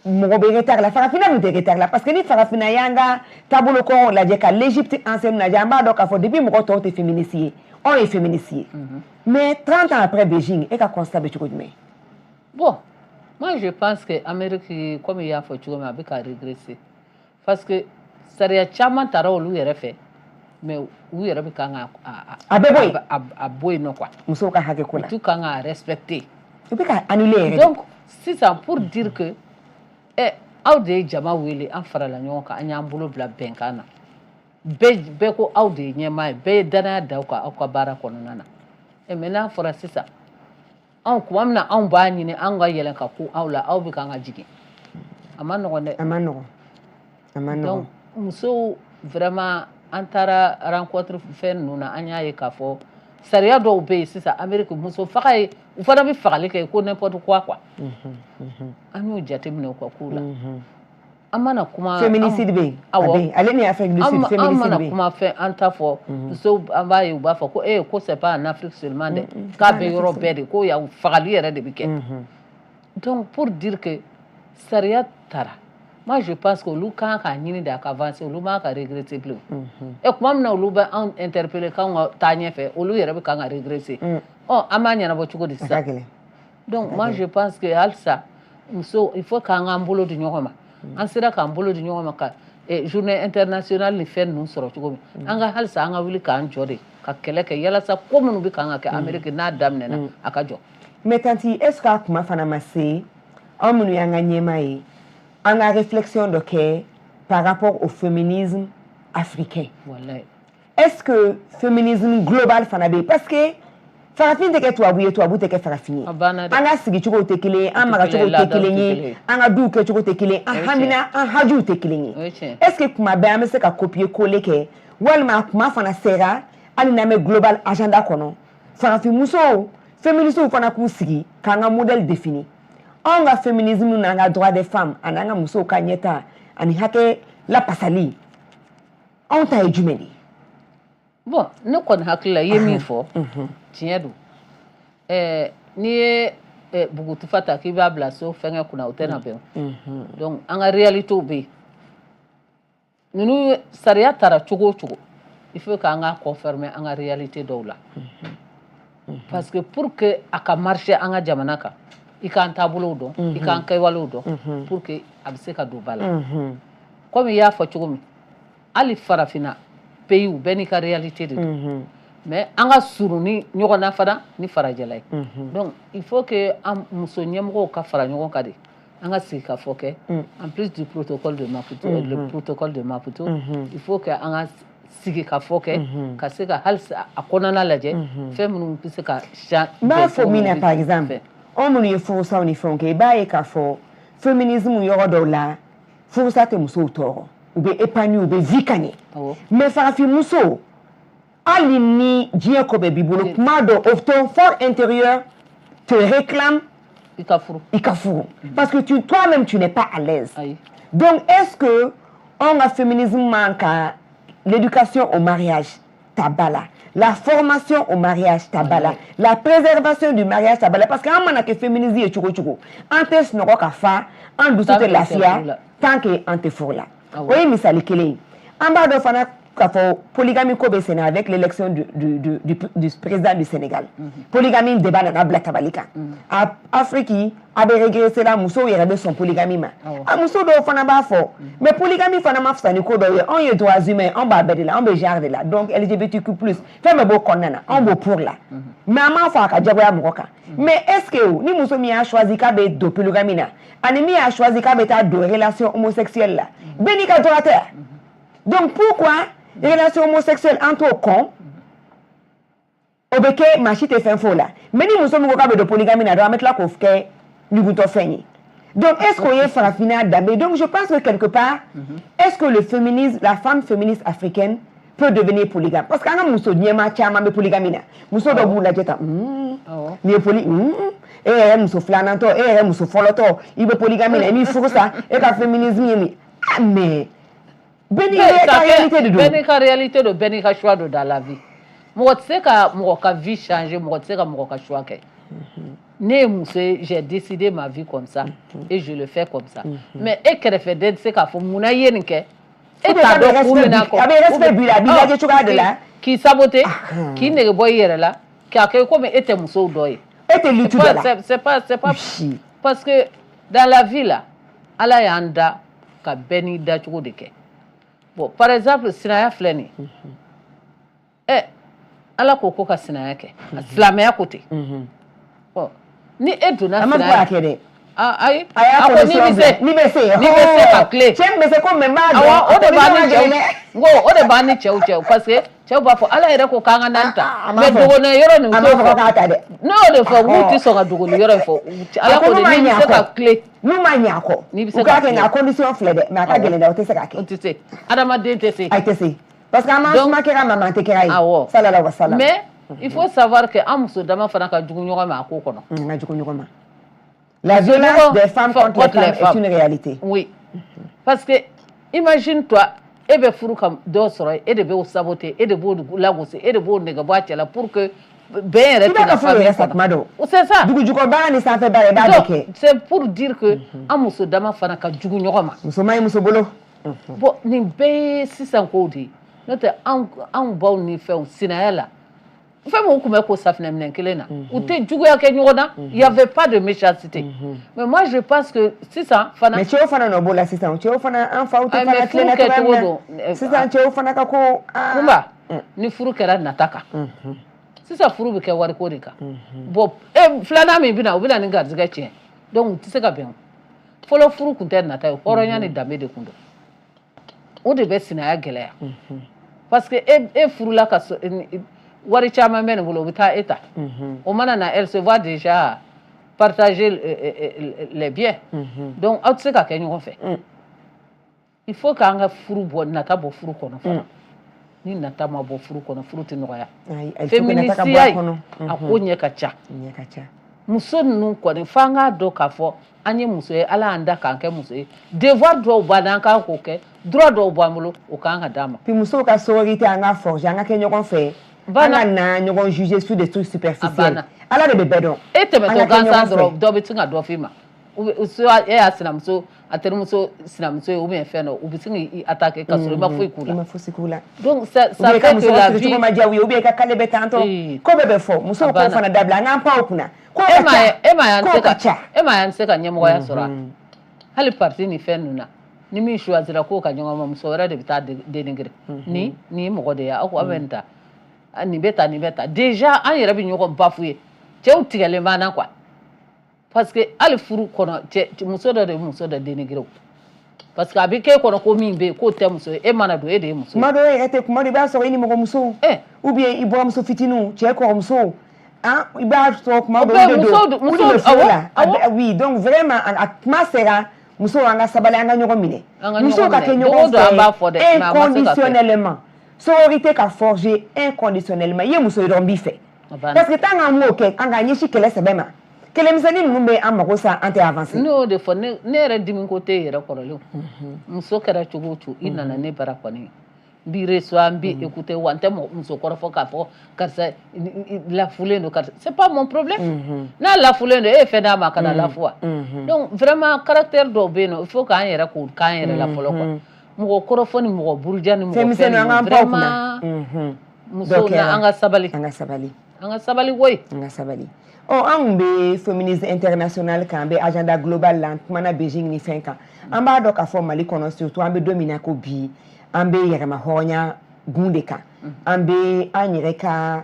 mɔgɔ bɛ retard la. Farafinna dun tɛ retard la, parce que ni farafinna y'an ka taabolo kɔrɔw lajɛ, ka l'Égypte ancienne lajɛ, an b'a dɔn k'a fɔ depuis mɔgɔ tɔw tɛ féministe ye, anw ye féministe ye. Mais 30 ans après Beijing, e ka constat bɛ cogo jumɛn? Bon, moi je pense que Amérique, comme i y'a fɔ cogo min, a bɛ ka régresser, parce que sariya caman tara olu yɛrɛ fɛ, mais u yɛrɛ bɛ kan ka a bɛɛ bɔ yen. A bɔ yen nɔ quoi. Musow ka hakɛ ko la. U t'u kan ka respecter. U bɛ ka annuler yɛrɛ. Donc sisan, pour dire que aw de ye jama wele, an farala ɲɔgɔn kan, an y'an bolo bila bɛnkan na, bɛɛ bɛɛ ko aw de ye ɲɛmaa ye, bɛɛ ye danaya da aw kan aw ka baara kɔnɔna na. Mais n'a fɔra sisan, anw tuma min na anw b'a ɲini an ka yɛlɛn ka ku aw la, aw bɛ kan ka jigin, a ma nɔgɔn dɛ. A ma nɔgɔn, a ma nɔgɔn. Donc musow vraiment, an taara rencontre fɛn ninnu na, an y'a ye k'a fɔ sariya dɔw bɛ yen sisan Amérique, muso faga ye, u fana bɛ fagali kɛ ko n'importe quoi quoi. An y'o jateminɛ u ka kow la. An mana kuma Féminicide bɛ yen. Awɔ. Ale ni Afrique du Sud, féminicide An mana bɛ yen. kuma fɛn, an ta fɔ musow, an b'a ye u b'a fɔ ko ko c'est pas en Afrique seulement dɛ, k'a bɛ yɔrɔ bɛɛ de, ko yan fagali yɛrɛ de bɛ kɛ. Donc pour dire que sariya tara, moi je pense que olu kan k'a ɲini de a ka avancer, olu man ka régresser bilen. Tuma min na olu bɛ anw interpeller k'anw ka taa ɲɛfɛ, olu yɛrɛ bɛ kan ka régresser. Ɔ, an b'a ɲɛnabɔ cogo di A ka sisan? gɛlɛn. Donc moi je pense que halisa muso, il faut k'an k'an bolo di ɲɔgɔn ma. An sera k'an bolo di ɲɔgɔn ma ka journée internationale ni fɛn ninnu sɔrɔ cogo min, an ka halisa an ka wuli k'an jɔ de ka kɛlɛ kɛ yalasa ko minnu bɛ kan ka kɛ Amérique n'a daminɛna, a ka jɔ. Mais tantie, est ce que a kuma fana ma se anw minnu y'an ka ɲɛmaa ye, an ka réflexion dɔ kɛ par rapport au féminisme africain? Walayi. Est ce que féminisme global fana bɛ yen? Parce que farafin tɛ kɛ tubabu ye, tubabu tɛ kɛ farafin ye. A banna dɛ. An ka sigicogow tɛ kelen ye, an tɛ maracogow kelen ye, tɛ laadaw kelen tɛ ye, kelen ye. An ka duw kɛcogo tɛ kelen ye, an O ye tiɲɛ. hamina, an hajuw tɛ kelen ye. O ye tiɲɛ. Est ce que kuma bɛɛ an bɛ se ka copier coller kɛ, walima a kuma fana sera, hali n'an bɛ global agenda kɔnɔ, farafin musow, féministes fana k'u sigi k'an ka modèle défini, anw ka féminisme n'an ka droit des femmes ani an ka musow ka ɲɛta ani hakɛ lapasali, anw ta ye jumɛn de ye? Bon, ne kɔni hakili la, i ye min fɔ, tiɲɛ don. N'i ye bugutufa ta k'i b'a bila so fɛngɛ kunna, o tɛna bɛn o. Donc an ka réalitéw bɛ yen. Ninnu sariya tara cogo o cogo, il faut k'an ka conformer an ka réalité dɔw la, parce que pour que a ka marcher an ka jamana kan, i k'an taabolow dɔn, i k'an kɛwalew dɔn, pour que a bɛ se ka don ba la. Komi i y'a fɔ cogo min, hali farafinna pays, bɛɛ n'i ka réalité de don, mais an ka surun ni ɲɔgɔn na fana ni farajɛla ye. Donc il faut que an muso ɲɛmɔgɔw ka fara ɲɔgɔn kan de, an ka sigi ka fɔ kɛ. En plus du protocole de Maputo, le protocole de Maputo, il faut que an ka sigi ka fɔ kɛ ka se ka halisa a kɔnɔna lajɛ, fɛn minnu bɛ se ka N b'a fɔ min na, par exemple, anw minnu ye furusaw ni fɛnw kɛ, i b'a ye k'a fɔ féminisme yɔrɔ dɔw la, furusa tɛ musow tɔɔrɔ, u bɛ épanouir, u bɛ vie ka ɲɛ. Mais farafin muso, hali ni diɲɛ ko bɛɛ b'i bolo, kuma dɔ, ton fort intérieur te réclame i ka furu. I ka furu, parce que tu toi-même tu n'es pas à l'aise. Ayi. Donc est-ce que anw ka féminisme man ka l'éducation au mariage ta ba la, la formation au mariage ta ba la, la préservation du mariage ta ba la? Parce que an mana kɛ féminisme ye cogo o cogo, an tɛ sunɔgɔ ka fa, an dusu Tant tɛ que tɛ lafiya furu la. Tant que an tɛ furu la. Awɔ. O ye misali kelen ye. An b'a dɔn fana k'a fɔ polygamie ko bɛ senna avec l'élection du président du Sénégal. Polygamie débat nana bila tabali kan. A Afrique a bɛ régresser la, musow yɛrɛ bɛ sɔn polygamie ma. Awɔ. A muso dɔw fana b'a fɔ, mais polygamie fana ma fisa ni ko dɔw ye. Anw ye droits humains, anw b'a bɛɛ de la, anw bɛ genre de la, donc LGBTQ+, fɛn bɛɛ b'o kɔnɔna na, anw b'o pour la, mais an m'a fɔ a ka jagoya mɔgɔ kan. Mais est ce que ni muso min y'a choisi k'a bɛ don polygamie na, ani min y'a choisi k'a bɛ taa don relation homosexuelle la, bɛɛ n'i ka droit tɛ wa? Donc pourquoi relation homosexuelle, an t'o kɔn, o bɛ kɛ, maa si tɛ fɛn f'o la, mais ni muso min ko k'a bɛ don polygamie na dɔrɔn, an bɛ tila k'o kɛ ɲugutɔ fɛn ye? Donc est ce que o ye farafinna danbe? Donc je pense que quelque part, est ce que le féminisme, la femme féministe africaine peut devenir polygame? Parce que an ka muso ɲɛmaa caman bɛ polygamie na. Muso dɔ b'u lajɛ tan, nin ye poly, e yɛrɛ muso filanan tɔ, e yɛrɛ muso fɔlɔ tɔ, i bɛ polygamie na, i m'i furu sa, e ka féminisme ye min? Ah, mais bɛɛ n'i ka réalité de don. Bɛɛ n'i ka réalité don, bɛɛ n'i ka choix don dans la vie. Mɔgɔ tɛ se ka mɔgɔ ka vie changer, mɔgɔ tɛ se ka mɔgɔ ka choix kɛ. Ne ye muso ye, j'ai décidé ma vie comme ça et je le fais comme ça. Mais e kɛrɛfɛden tɛ se k'a fɔ munna i ye nin kɛ. E t'a dɔn kun min na kɔ. A bɛ respect b'i la, a b'i lajɛ cogoya dɔ la. K'i saboter, k'i nege bɔ i yɛrɛ la, k'a kɛ komi e tɛ musow dɔ ye. E tɛ lutte dɔ la. C'est pas parce que dans la vie là, Ala y'an da ka bɛɛ n'i dacogo de kɛ. Bon, par exemple, sinaya filɛ nin ye. Ɛ, Ala ko ko ka sinaya kɛ, silamɛya ko ten. Ɔ, ni e donna A ma fɔ sinaya k'a kɛ dɛ. Ah, ayi. A y'a A ko n'i bɛ se, n'i bɛ se, n'i bɛ se ka tilen. Cɛ min bɛ se ko mɛ n b'a dɔn. Awɔ, o de b'an ni a cɛw, gɛlɛn dɛ. n ko o de b'an ni cɛw cɛ, parce que cɛw b'a fɔ Ala yɛrɛ ko k'an ka naani ta. A ma Mais fɔ. dogoni yɔrɔ nin A u ma t'o fɔ fɔ. k'a ta dɛ. Ne y'o de fɔ, k'u tɛ sɔn ka dogoni yɔrɔ in fɔ. Ala ko de n'u ma n'i ɲɛ bɛ a se ka kɔ. tilen. N'u ma ɲɛ a kɔ. N'i bɛ se U ka k'a kɛ tilen. nka a condition filɛ dɛ, mais a ka gɛlɛn dɛ, o tɛ se k'a kɛ. O tɛ se, adamaden tɛ se. A tɛ se. Parce que an m'an Donc- suma kɛra ma, mais an tɛ kɛra ye. Awɔ. Sallallahu wa sallam. Mais il faut savoir que an muso dama fana ka jugu ɲɔgɔn ma a ko kɔnɔ. An ka jugu ɲɔgɔn ma. La violence des femmes contre les femmes est une réalité. Oui. Parce que imagine-toi, e bɛ furu ka dɔ sɔrɔ, e de b'o saboter, e de b'o lagosi, e de b'o nɛgɛ bɔ a cɛ la pour que bɛn yɛrɛ I b'a tɛ ka furu famille yɛrɛ sa kɔnɔ. Kuma dɔw. C'est ça. Dugujukɔrɔ baara ni sanfɛ baara, i b'a bɛɛ Donc, kɛ. c'est pour dire que an muso dama fana ka jugu ɲɔgɔn ma. Muso ma ɲi muso bolo. Bon, nin bɛɛ ye sisan kow de ye. N'o tɛ, anw baw ni fɛnw, sinaya la, fɛn min tun bɛ ko safinɛ minɛn kelen na, u tɛ juguya kɛ ɲɔgɔn na, il y avait pas de méchanceté. Mais moi je pense que sisan fana Mais cɛw fana nɔ b'o la sisan. Cɛw fana, an faw tɛ Ayi, fana mais furu tilenna cogoya kɛcogo min na. don, Sisan cɛw fana ka ko aa. Kunba, ni furu kɛra nata kan, sisan furu bɛ kɛ wariko de kan. Bon, e filanan min bɛna, o bɛna ni garizigɛ tiɲɛ, donc u tɛ se ka bɛn. Fɔlɔ, furu tun tɛ nata ye, hɔrɔnya ni danbe de tun don. O de bɛ sinaya gɛlɛya, parce que e furula ka wari caman bɛ nin bolo, o bɛ taa e ta, o mana na, elle se voit déjà partager les biens, donc aw tɛ se ka kɛ ɲɔgɔn fɛ. Il faut k'an ka furu bɔ, nata bɔ furu kɔnɔ fana. Ni nata ma bɔ furu kɔnɔ, furu tɛ nɔgɔya. Ayi, il faut que nata ka bɔ Féminisiya a in, kɔnɔ. a ko ɲɛ ka ca. Ɲɛ ka ca. Muso ninnu kɔni, f'an k'a dɔn k'a fɔ an ye muso ye, Ala y'an da k'an kɛ muso ye. Devoir dɔw b'an na, an kan k'o kɛ. Droit dɔw b'an bolo, o kan ka d'an ma. Puis musow ka sororité, an ka forger, an ka kɛ ɲɔgɔn fɛ. An Banna. ka na ɲɔgɔn juger sur des trucs superficiels. A banna. Ala de bɛ bɛɛ dɔn. E An tɛmɛtɔ ka kɛ gansan ɲɔgɔn fɛ. dɔrɔn, dɔ bɛ sin ka dɔ f'i ma. Soit e y'a sinamuso, a terimuso sinamuso ye, ou bien fɛn dɔ, u bɛ sin k'i attaquer ka sɔrɔ i ma foyi k'u I la. ma fosi k'u la. Donc ça Ou ça bien i ka fait que musɔrɔ la siri vie cogo ma diya u ye, ou bien i ka kale bɛ tantɔ. Ko bɛɛ bɛ fɔ. Musow A k'o banna. fana dabila, an k'an pan o kunna. Ko E ka ma ye, ca. e ma ye an Ko tɛ ka ka ca. E ma ye an tɛ se ka ɲɛmɔgɔya sɔrɔ a? Hali parti ni fɛn ninnu na, ni min choisira k'o ka ɲɔgɔn ma, muso wɛrɛ de bɛ taa dénigrer. Ni ye mɔgɔ de ye, aw ko aw bɛ nin ta, ah, nin bɛ ta, nin bɛ ta. Déjà an yɛrɛ bɛ ɲɔgɔn bafouer, cɛw tigɛlen b'an na quoi, parce que hali furu kɔnɔ, cɛ muso dɔ de bɛ muso dɔ dénigrer o, parce que a bɛ k'e kɔnɔ ko min bɛ yen k'o tɛ muso ye. E mana don, e de ye muso ye. Kuma dɔw yɛrɛ tɛ, kuma dɔ i b'a sɔrɔ i ni mɔgɔmusow, ou bien i bɔramuso fitininw, cɛ kɔrɔmusow, ah, i b'a sɔrɔ kuma O dɔw bɛɛ olu de musow don, olu de bɛ furu la. A oui, donc vraiment a kuma sera musow, an ka sabali, an ka ɲɔgɔn minɛ. An ka Musow ɲɔgɔn ka kɛ minɛ. Don o ɲɔgɔn don an b'a fɔ dɛ, fɛ mais a ma se ka kɛ. inconditionnellement. Sororité ka forger inconditionnellement. I ye muso ye dɔrɔn, n b'i fɛ. A banna. Parce que tant qu'an m'o kɛ, an k'an ɲɛsin kɛlɛ sɛbɛ ma, kɛlɛmisɛnnin ninnu bɛ an mago sa, an tɛ avancer. Ne y'o de fɔ, ne yɛrɛ dimi ko tɛ yɛrɛ kɔrɔlen o. Muso kɛra cogo o cogo, i nana ne bara kɔni, n b'i reçoit, n b'i écouter. Wa n tɛ muso kɔrɔfɔ k'a fɔ karisa lafulen don, karisa, c'est pas mon problème. N'a lafulen don, e ye fɛn d'a ma a kana lafu wa? Donc vraiment, caractère dɔw bɛ yen nɔ, il faut k'an yɛrɛ k'o k'an yɛrɛ la fɔlɔ quoi. Mɔgɔ kɔrɔfɔ ni mɔgɔ buruja ni mɔgɔ fɛn fɛn misɛnninw, an ninnu, k'an pan o kunna. vraiment, musow Dɔ na, kɛra. an ka sabali. An ka sabali. An ka sabali koyi. An ka sabali. Ɔ, an kun bɛ féminisme international kan, an bɛ agenda global la, an kumana Beijing ni fɛn kan. An b'a dɔn k'a fɔ Mali kɔnɔ surtout, an bɛ don min na ko bi, an bɛ yɛrɛma hɔrɔnya gun de kan. An bɛ an yɛrɛ ka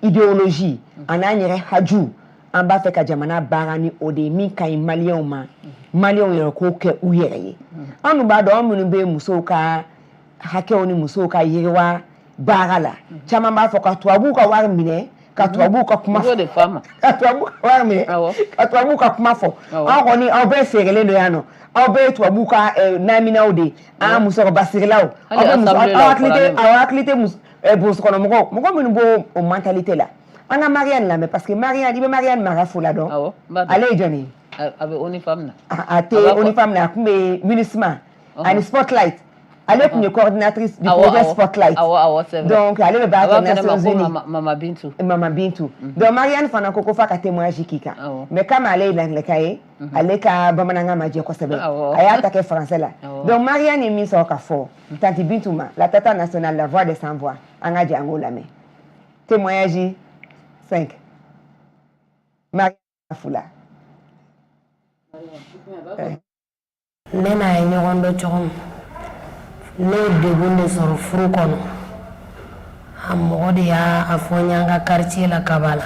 idéologie ani n'an yɛrɛ haju, an b'a fɛ ka jamana baara ni o de ye, min ka ɲi maliyɛnw ma, maliyɛnw yɛrɛ k'o kɛ u yɛrɛ ye. An dun b'a dɔn, an minnu bɛ musow ka hakɛw ni musow ka yiriwa baara la, caman b'a fɔ ka tubabuw ka wari minɛ. Ka tubabuw ka kuma fɔ, ka tubabuw ka wari minɛ, ka tubabuw ka kuma fɔ. Aw kɔni, aw bɛɛ feerelen don yan nɔ, aw bɛɛ ye tubabuw ka naminaw de ye. An musokɔrɔba sirilaw, aw bɛ muso, aw hakili tɛ, aw hakili tɛ brousse kɔnɔ mɔgɔw, mɔgɔ minnu b'o o mentalité la. An ka Marianne lamɛn, parce que Marianne, i bɛ Marianne Mara Fula dɔn. Ale ye jɔn ye? A bɛ ONU Femmes na. A tɛ ONU Femmes na, a tun bɛ MINUSMA ani Spotlight. Ale tun ye coordinatrice du projet Spotlight. Awɔ awɔ, c'est vrai. Donc ale bɛ baara kɛ Nations Unies. Mama Bintu. Mama Bintu. Donc Marianne fana ko ko f'a ka témoignage k'i kan. Mais comme ale ye langilɛka ye, ale ka bamanankan ma jɛ kosɛbɛ, a y'a ta kɛ français la. Donc Marianne ye min sɔrɔ ka fɔ Tantie Bintu ma, la Tata nationale, la voix des sans voix, an ka jɛ an k'o lamɛn. Témoignage 5. Marianne Fula. Ne n'a ye ɲɔgɔn dɔn cogo min, ne ye degun de sɔrɔ furu kɔnɔ. A mɔgɔ de y'a fɔ n ye an ka quartier la Kaba la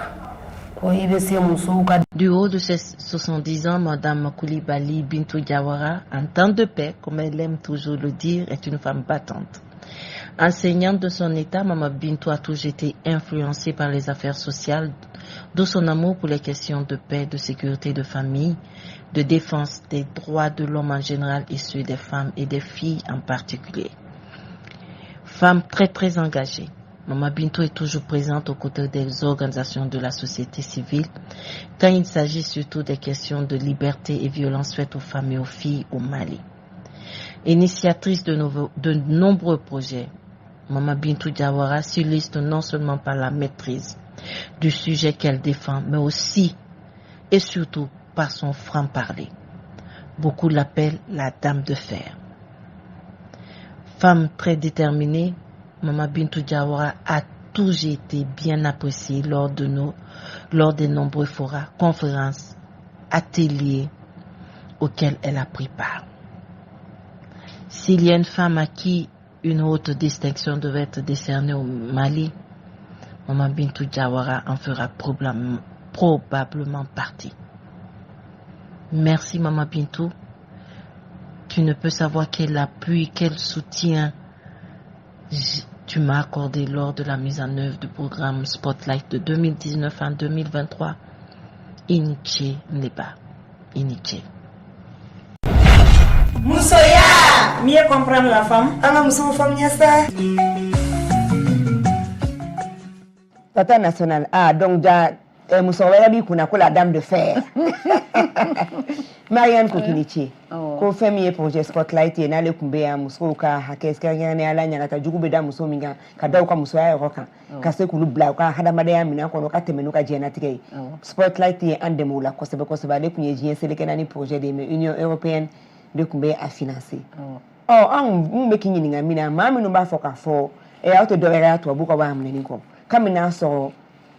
ko i bɛ se musow ka. Du haut de ses 70 ans, Madame Koulibaly Bintou Diawara, en temps de paix, comme elle aime toujours le dire, est une femme battante. Enseignante de son état, Mama Bintou a toujours été influencée par les affaires sociales, d'où son amour pour les questions de paix, de sécurité de famille, de défense des droits de l'homme en général et ceux des femmes et des filles en particulier. Femme très très engagée, Mama Bintou est toujours présente aux côtés des organisations de la société civile quand il s'agit surtout des questions de liberté et violence faites aux femmes et aux filles au Mali. Initiatrice de nombreux projets, Mama Bintou Diawara s'illustre non seulement par la maîtrise du sujet qu'elle défend, mais aussi et surtout par son franc-parler. Beaucoup l'appellent la dame de fer. Femme très déterminée, Mama Bintou Diawara a toujours été bien appréciée lors des nombreux forats, conférences, ateliers auxquels elle a pris part. S'il y a une femme à qui une haute distinction devait être décernée au Mali, Mama Bintou Diawara en fera probablement partie. Merci Mama Bintou. Tu ne peux savoir quel appui, quel soutien tu m'as accordé lors de la mise en œuvre du programme Spotlight de 2019 en 2023. I ni ce ne ba. I ni ce. Musoya, mieux comprendre la femme. An ka musow faamuya sa. Tata national, ah donc ja musokɔrɔba wɛrɛ b'i kunna ko la dame de fer. Marianne ko k'i ni ce. Ko fɛn min ye projet Spotlight ye, n'ale tun bɛ yan, musow ka hakɛ, kɛrɛnkɛrɛnnenya la ɲagata jugu bɛ da muso min kan, ka da u ka musoya yɔrɔ kan, ka se k'olu bila u ka hadamadenya minɛn kɔnɔ, ka tɛmɛ n'u ka diɲɛnatigɛ ye. Spotlight ye an dɛmɛ o la kosɛbɛ kosɛbɛ. Ale tun ye diɲɛ seleke naani projet de ye, mais Union européenne de tun bɛ a financer. Ɔ, anw mun bɛ k'i ɲininka min na, maa minnu b'a fɔ k'a fɔ ɛ aw tɛ dɔ wɛrɛ ya tubabu ka wari minɛni kɔ, komi n'a sɔrɔ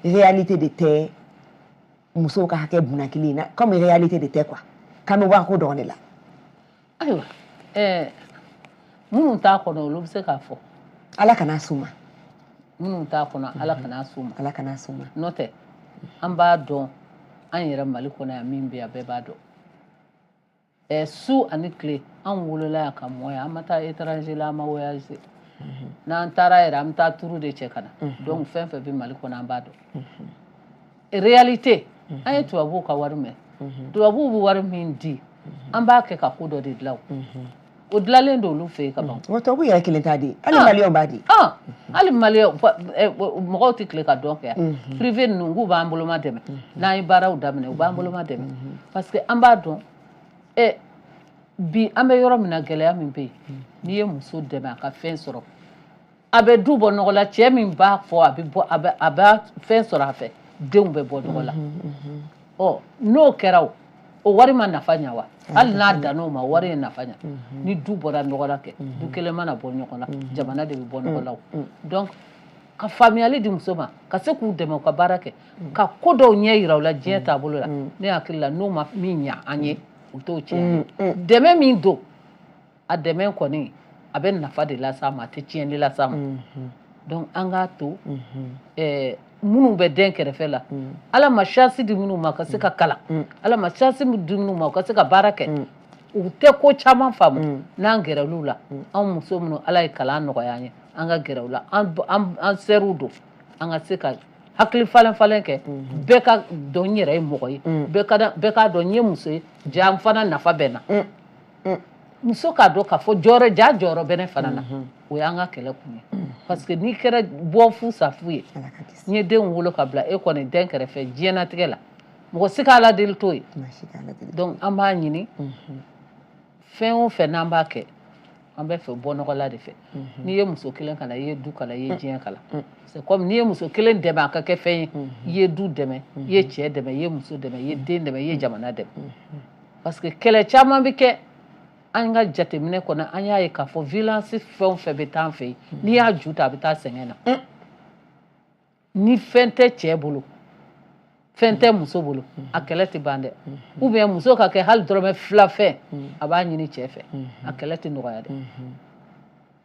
réalité de tɛ musow ka hakɛ bunakili na, comme réalité de tɛ quoi, k'an bɛ wariko dɔrɔn de la. Ayiwa, minnu t'a kɔnɔ, olu bɛ se k'a fɔ. Ala kana s'u ma. Minnu t'a kɔnɔ, Ala kana s'u ma. Ala kana s'u ma. N'o tɛ, an b'a dɔn an yɛrɛ Mali kɔnɔ yan, min bɛ yan, bɛɛ b'a dɔn. Su ani tile, an wolola yan ka mɔ yan, an ma taa étranger la, an ma voyager. N'an taara yɛrɛ, an bɛ taa turu de cɛ ka na. Donc fɛn fɛn bɛ Mali kɔnɔ, an b'a dɔn réalité. An ye tubabuw ka wari mɛn, tubabuw bɛ wari min di, an b'a kɛ ka ko dɔ de dilan, o dilanlen don olu fɛ yen ka ban. O tubabu yɛrɛ kelen t'a di, hali maliyɛnw b'a di. Hali maliyɛn mɔgɔw tɛ tile ka dɔn kɛ yan. Privé ninnu k'u b'an boloma dɛmɛ, n'an ye baaraw daminɛ, u b'an boloma dɛmɛ, parce que an b'a dɔn bi an bɛ yɔrɔ min na, gɛlɛya min bɛ yen, n'i ye muso dɛmɛ a ka fɛn sɔrɔ, a bɛ du bɔ nɔgɔ la. Cɛ min b'a fɔ a bɛ bɔ, a b'a fɛn sɔrɔ a fɛ, denw bɛ bɔ nɔgɔ la. Ɔ, n'o kɛra, o wari ma nafa ɲa wa? Hali n'a dann'o ma, wari ye nafa ɲa. Ni du bɔra nɔgɔ la kɛ, du kelen mana bɔ ɲɔgɔn na, jamana de bɛ bɔ nɔgɔ la. O donc ka faamuyali di muso ma, ka se k'u dɛmɛ u ka baara kɛ, ka ko dɔw ɲɛ yira u la diɲɛ taabolo la, ne hakili la, n'o ma min ɲa an ye, u t'o tiɲɛ. Dɛmɛ min don, a dɛmɛ kɔni a bɛ nafa de las'a ma, a tɛ tiɲɛni las'a ma. Donc an k'a to minnu bɛ den kɛrɛfɛ la, Ala ma chance di minnu ma ka se ka kalan, Ala ma chance di minnu ma u ka se ka baara kɛ, u tɛ ko caman faamu. N'an gɛrɛl'u la, anw muso minnu Ala ye kalan nɔgɔya an ye, an ka gɛrɛ u la, an sɛriw don, an ka se ka Hakili falen falen kɛ, bɛɛ ka dɔn n yɛrɛ ye mɔgɔ ye, bɛɛ k'a dɔn n ye muso ye, ja n fana nafa bɛ n na. Muso k'a dɔn k'a fɔ jɔyɔrɔ, ja jɔyɔrɔ bɛ ne fana na. O y'an ka kɛlɛ kun ye, parce que n'i kɛra bɔ fu sa fu ye, n ye denw wolo ka bila e kɔni den kɛrɛfɛ diɲɛnatigɛ la, mɔgɔ si k'a ladeli t'o ye. Donc an b'a ɲini, fɛn o fɛn n'an b'a kɛ, an bɛ fɛ bɔ nɔgɔla de fɛ. N'i ye muso kelen kalan, i ye du kalan, i ye diɲɛ kalan. C'est comme n'i ye muso kelen dɛmɛ a ka kɛ fɛn ye, i ye du dɛmɛ, i ye cɛ dɛmɛ, i ye muso dɛmɛ, i ye den dɛmɛ, i ye jamana dɛmɛ. Parce que kɛlɛ caman bɛ kɛ an ka jateminɛ kɔnɔ, an y'a ye k'a fɔ violence fɛn o fɛn bɛ taa an fɛ yen, n'i y'a ju ta, a bɛ taa sɛgɛn na. Ni fɛn tɛ cɛ bolo, fɛn tɛ muso bolo, a kɛlɛ tɛ ban dɛ. Ou bien muso ka kɛ hali dɔrɔmɛ 2 fɛn, a b'a ɲini cɛ fɛ, a kɛlɛ tɛ nɔgɔya dɛ.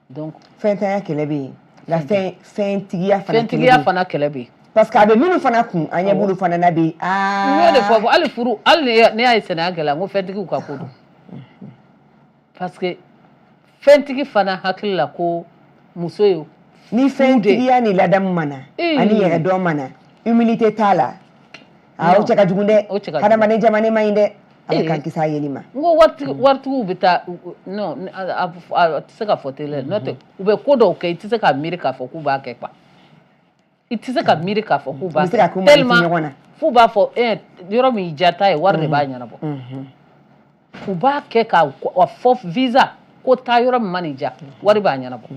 Donc fɛntanya kɛlɛ bɛ yen nka fɛntigiya fana. Fɛntigiya fana kɛlɛ bɛ yen. Parce que a bɛ minnu fana kun, an ɲɛ b'olu fana na bi. Aa, n y'o de fɔ, hali furu, hali ne y'a ye sɛnɛya gɛlɛya, n ko fɛntigiw ka ko don, parce que fɛntigi fana hakili la ko muso ye. Ni fɛntigiya ni ladamu ma na, ani yɛrɛdɔn ma na, humilité t'a la, aa, o cɛ ka jugu dɛ. O cɛ ka jugu. Hadamaden jamanen man ɲi dɛ, Ala k'an kisi a yeli ma. N ko waritigiw bɛ taa, non, a tɛ se ka fɔ télé la, n'o tɛ u bɛ ko dɔw kɛ, i tɛ se ka miiri k'a fɔ k'u b'a kɛ quoi. I tɛ se ka miiri k'a fɔ k'u b'a kɛ tellement f'u b'a fɔ yɔrɔ min ja ta ye, wari de b'a ɲɛnabɔ. U b'a kɛ k'a fɔ visa ko taa yɔrɔ min ma nin ja, wari b'a ɲɛnabɔ.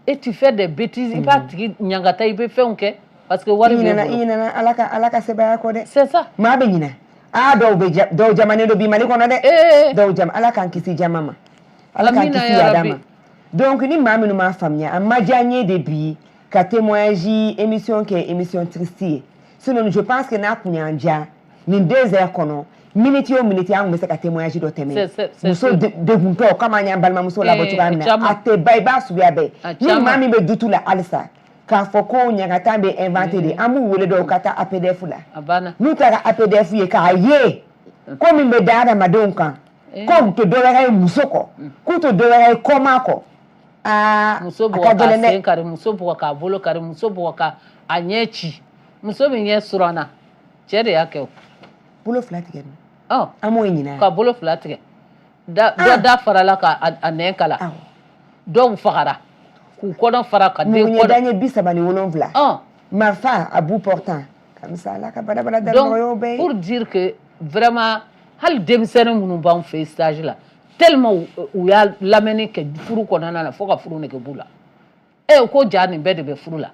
Et tu fais des bêtises, i b'a tigi ɲangata, i bɛ fɛnw kɛ parce que wari b'e bolo. I ɲinɛna Ala ka sebaaya kɔ dɛ. C'est ça. Maa bɛ ɲinɛ. Aa, dɔw bɛ, dɔw jamanen don bi Mali kɔnɔ dɛ. Dɔw jama, Ala k'an kisi jama ma, Ala k'an kisi yada ma. Donc ni maa minnu m'a faamuya, a ma diya n ye de bi ka témoignage émission kɛ émission triste ye. Sinon je pense que n'a kun y'an diya, nin 2 heures kɔnɔ, minute o minute, an kun bɛ se ka témoignage dɔ tɛmɛ. Muso deguntɔ, komi an y'an balimamuso labɔ cogoya min na, a tɛ ban, i b'a suguya bɛɛ. Ni maa min bɛ dutu la halisa k'a fɔ ko ɲagata bɛ inventé de, an b'u wele dɔw ka taa APDF la. N'u taara APDF ye k'a ye ko min bɛ da adamadenw kan, ko u tɛ dɔwɛrɛ ye muso kɔ, k'u tɛ dɔwɛrɛ ye kɔma kɔ. Aa. Muso bugɔ k'a sen kari, muso bugɔ k'a bolo kari, muso bugɔ ka a ɲɛ ci. Muso min ɲɛ suranna, cɛ de y'a kɛ o. Bolo fila tigɛ dun. An m'o ɲinɛ. Ka bolo fila tigɛ, dɔ da farala ka a nɛn kala, dɔw fagara k'u kɔnɔ fara ka den kɔnɔ. Ɲɛ 37. Marifa à bout portant comme ça, Ala ka badabada da nɔgɔya bɛɛ ye. Pour dire que vraiment, hali denmisɛnnin minnu b'anw fɛ stage la, tellement u y'a lamɛnni kɛ furu kɔnɔna na, fo ka furu nege b'u la. E ko ja, nin bɛɛ de bɛ furu la,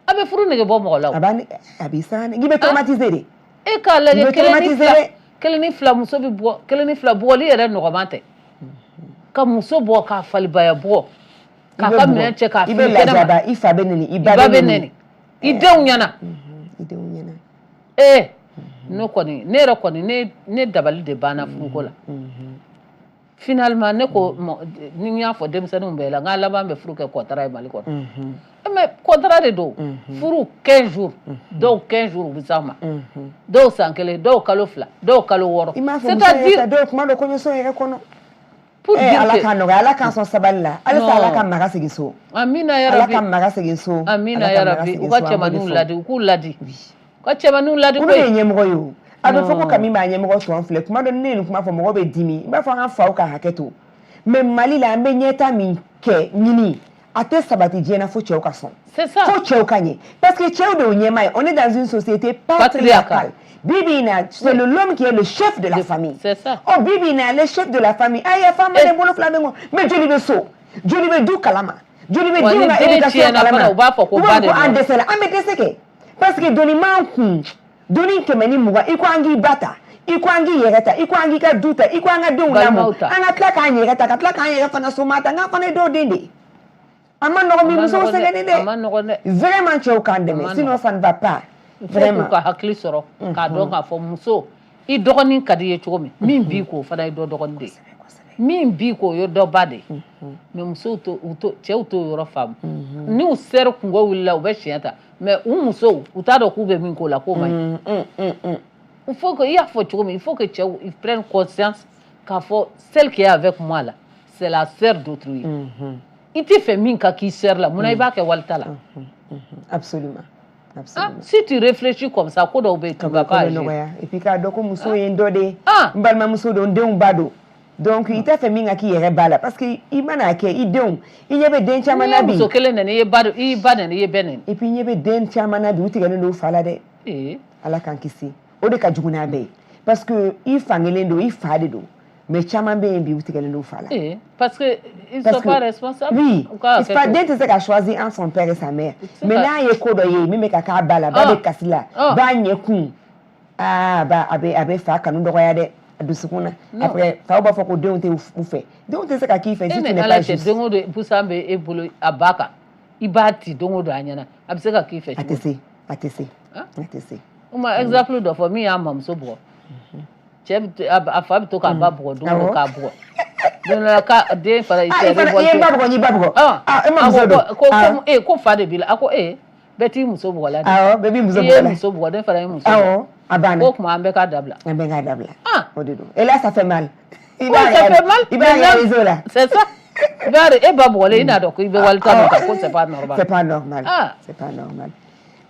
a bɛ furu nege bɔ mɔgɔ la o. A b'a a b'i san, i bɛ traumatiser de. E k'a lajɛ, kelen ni fila, kelen ni fila, muso bɛ bɔ kelen ni fila, bugɔli yɛrɛ nɔgɔman tɛ. Ka muso bɔ k'a falibaya bugɔ, k'a ka minɛn cɛ k'a fili kɛnɛma. I bɛ lajaba, i fa bɛ nɛni, i ba bɛ nɛni, i denw ɲɛna. I denw ɲɛna. Ee, ne kɔni, ne yɛrɛ kɔni, ne dabali de banna furuko la. Finalement ne ko, ni n y'a fɔ denmisɛnninw bɛɛ la, n k'a laban bɛ furu kɛ contrat ye Mali kɔnɔ. Mais contrat de don. Furu 15 jours, dɔw 15 jours u bɛ s'an ma, dɔw san kelen, dɔw kalo 2, dɔw kalo 6. I m'a fɔ muso yɛrɛ dɔw kuma dɔ kɔɲɔso yɛrɛ kɔnɔ. Pour dire Ala k'a nɔgɔya, Ala k'an sɔn sabali la halisa, Ala ka maga segin so. Amina ya Rabbi. Ala ka maga segin so. Amina ya Rabbi. U ka cɛmaninw ladi, u k'u ladi, u ka cɛmaninw ladi. Olu ye ɲɛmɔgɔ ye o. A bɛ fɔ ko kami b'a ɲɛmɔgɔ sɔn filɛ kuma dɔ. Ne ye nin kuma fɔ, mɔgɔ bɛ dimi, i b'a fɔ an ka faw ka hakɛ to. Mais Mali la, an bɛ ɲɛta min kɛ ɲini, a tɛ sabati diɲɛ na fo cɛw ka sɔn. C'est ça. Fo cɛw ka ɲɛ, parce que cɛw de y'o ɲɛmaa ye. On est dans une société patriarcale. Bi bi in na, c'est le l'homme qui est le chef de la famille. C'est ça. Ɔ, bi bi in na, le chef de la famille, a yafa ma, ne bolo fila bɛ n kɔ, mais joli bɛ so, joli bɛ du kalama, joli bɛ denw ka éducation kalama? U b'a fɔ ko ba de. U b'a fɔ ko an dɛsɛla. An bɛ dɛsɛ kɛ parce que doni m'an kun, doni 120. I ko an k'i ba ta, i ko an k'i yɛrɛ ta, i ko an k'i ka du ta, i ko an ka denw lamɔ, an ka tila k'an yɛrɛ ta, ka tila k'an yɛrɛ fana soma ta, n k'an fana ye dɔw den de ye. A ma nɔgɔn, bi musow sɛgɛnnen dɛ. A ma nɔgɔn dɛ. Vraiment, cɛw k'an dɛmɛ, sinon ça ne va pas. Vraiment, k'u ka hakili sɔrɔ k'a dɔn k'a fɔ muso, i dɔgɔnin ka di i ye cogo min, min b'i k'o fana ye dɔ dɔgɔnin de ye, min b'i k'o ye dɔ ba de ye. Mais musow to u to, cɛw t'o yɔrɔ faamu. N'u sɛri kungo wulila, u bɛ siɲɛ ta, mais u musow, u t'a dɔn k'u bɛ min k'o la k'o man ɲi. Il faut que, i y'a fɔ cogo min, il faut que cɛw, ils prennent conscience k'a fɔ celle qui est avec moi là, c'est la sœur d'autrui. I tɛ fɛ min ka k'i sœur la, munna i b'a kɛ walita la? Absolument. Ah, si tu réfléchis comme ça, ko dɔw bɛ yen, tu vas pas agir. Et puis k'a dɔn ko muso ye n dɔ de ye, n balimamuso don, n denw ba don. Donc i t'a fɛ min ka k'i yɛrɛ ba la, parce que i mana kɛ i denw, i ɲɛ bɛ den caman na bi. N'i ye muso kelen nɛni, i ye ba, i ba nɛni, i ye bɛɛ nɛni. Et puis i ɲɛ bɛ den caman na bi, u tigɛlen don u fa la dɛ. Ala k'an kisi, o de ka jugu n'a bɛɛ ye, parce que i fankelen don, i fa de don, mais caman bɛ yen bi, u tigɛlen don u fa la. Parce que ils sont pas responsables. Oui, fa den tɛ se ka choisir entre son père et sa mère, mais n'a ye ko dɔ ye min bɛ ka k'a ba la, ba bɛ kasi la, ba ɲɛ kun, aa, ba a bɛ fa kanu dɔgɔya dɛ a dusukun na. Après, faw b'a fɔ ko denw tɛ u fɛ, denw tɛ se ka k'i fɛ si tu n'es pas juste. Den o don busan bɛ e bolo a ba kan, i b'a ti don o don a ɲɛna, a bɛ se ka k'i fɛ cogo? A tɛ se, a tɛ se, a tɛ se. O ma exemple dɔ fɔ min y'a mamuso bugɔ, cɛ a fa bɛ to k'a ba bugɔ don o don, k'a bugɔ don dɔ la, ka den fana i s'est révolté. I ye n ba bugɔ, n y'i ba bugɔ. Ah, e mamuso don. Ko e ko fa de b'i la, a ko e bɛɛ t'i muso bugɔ la dɛ. Awɔ, bɛɛ b'i muso bugɔ la. I ye muso bugɔ, ne fana ye muso bugɔ. Awɔ, a banna. Ko tuma an bɛɛ k'a dabila. An bɛɛ k'a dabila. O de don. Et là, ça fait mal. I b'a ça fait mal. I b'a réaliser o la. C'est ça. I b'a e ba bugɔlen, i n'a dɔn ko i bɛ walita min kan, ko c'est pas normal. C'est pas normal. C'est pas normal.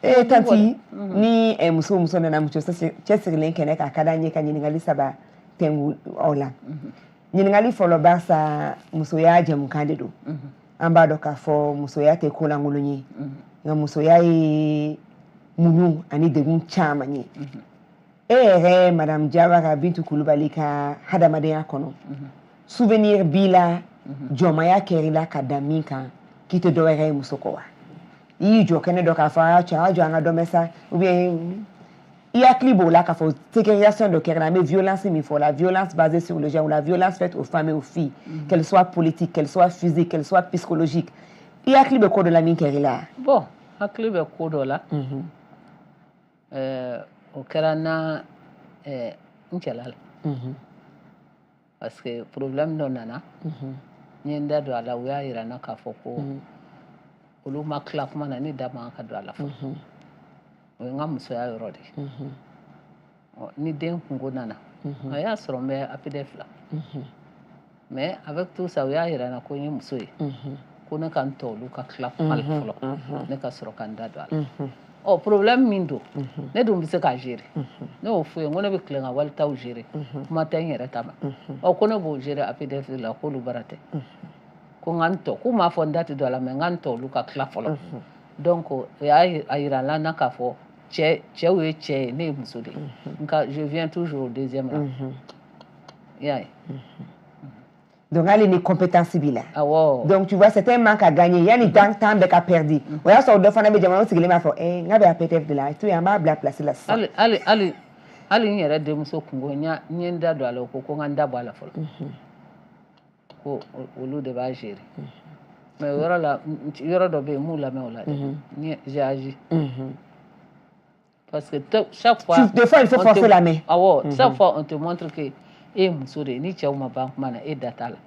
Eh, tantie, ni muso nana muso cɛsirilen kɛnɛ kan, a ka d'an ye ka ɲininkali saba tɛngu aw la. Ɲininkali fɔlɔ, barisa musoya jɛmukan de don. An b'a dɔn k'a fɔ musoya tɛ ko lankolon ye, nka musoya ye muɲu ani degun caman ye. E yɛrɛ, Madame Jawara Bintu Kulubali, ka hadamadenya kɔnɔ, souvenir b'i la, jɔnmaya kɛr'i la ka da min kan k'i tɛ dɔwɛrɛ ye muso kɔ wa? I y'i jɔ kɛnɛ dɔ k'a fɔ a cɛ, a jɔ an ka dɔ mɛn sa, ou bien i hakili b'o la k'a fɔ ségrégation dɔ kɛra, an bɛ violence min fɔ, la violence basée sur le genre ou la violence faite aux femmes et aux filles, qu'elle soit politique, qu'elle soit physique, qu'elle soit psychologique, i hakili bɛ ko dɔ la min kɛr'i la? Bon, hakili bɛ ko dɔ la. O kɛra n na n cɛla la, parce que problème dɔ nana, n ye n da don a la, u y'a yira n na k'a fɔ ko olu ma tila kuma na, ne da man ka don a la fɔlɔ. O ye n ka musoya yɔrɔ de ye. Ni den kunko nana, a y'a sɔrɔ n bɛ APDF la, mais avec tout ça, u y'a yira n na ko n ye muso ye, ko ne ka n tɔ olu ka tila kuma la fɔlɔ, ne ka sɔrɔ ka n da don a la. Ɔ, problème min don, ne dun bɛ se k'a gérer. Ne y'o f'u ye, n ko ne bɛ tilen ka walitaw gérer, kuma tɛ n yɛrɛ ta ma. Ɔ, ko ne b'o gérer APDF la, k'olu bara tɛ, ko n ka n tɔ, k'u m'a fɔ n da tɛ don a la, mais n ka n tɔ olu ka tila fɔlɔ. Donc o y'a yira n na k'a fɔ cɛ, cɛw ye cɛ ye, ne ye muso de ye, nka je viens toujours au deuxième rang, i y'a ye. Donc hali ni compétence b'i la. Awɔ. Donc tu vois, c'est un manque à gagner. Yanni temps temps bɛɛ ka perdu. O y'a sɔrɔ dɔ fana bɛ jamana sigilen b'a fɔ n ka bɛ APTF de la, to yen, an b'a bila place la sisan. Hali n yɛrɛ denmuso kungo, n ye n da don a la, o ko ko n ka n da bɔ a la fɔlɔ, ko olu de b'a gérer. Mais o yɔrɔ la, yɔrɔ dɔ bɛ yen, n m'u lamɛn o la dɛ, j'ai agi. Parce que chaque fois. Des fois, il faut forcer la main. Awɔ, chaque fois on te montre que e ye muso de ye, ni cɛw ma ban kuma na, e da t'a la.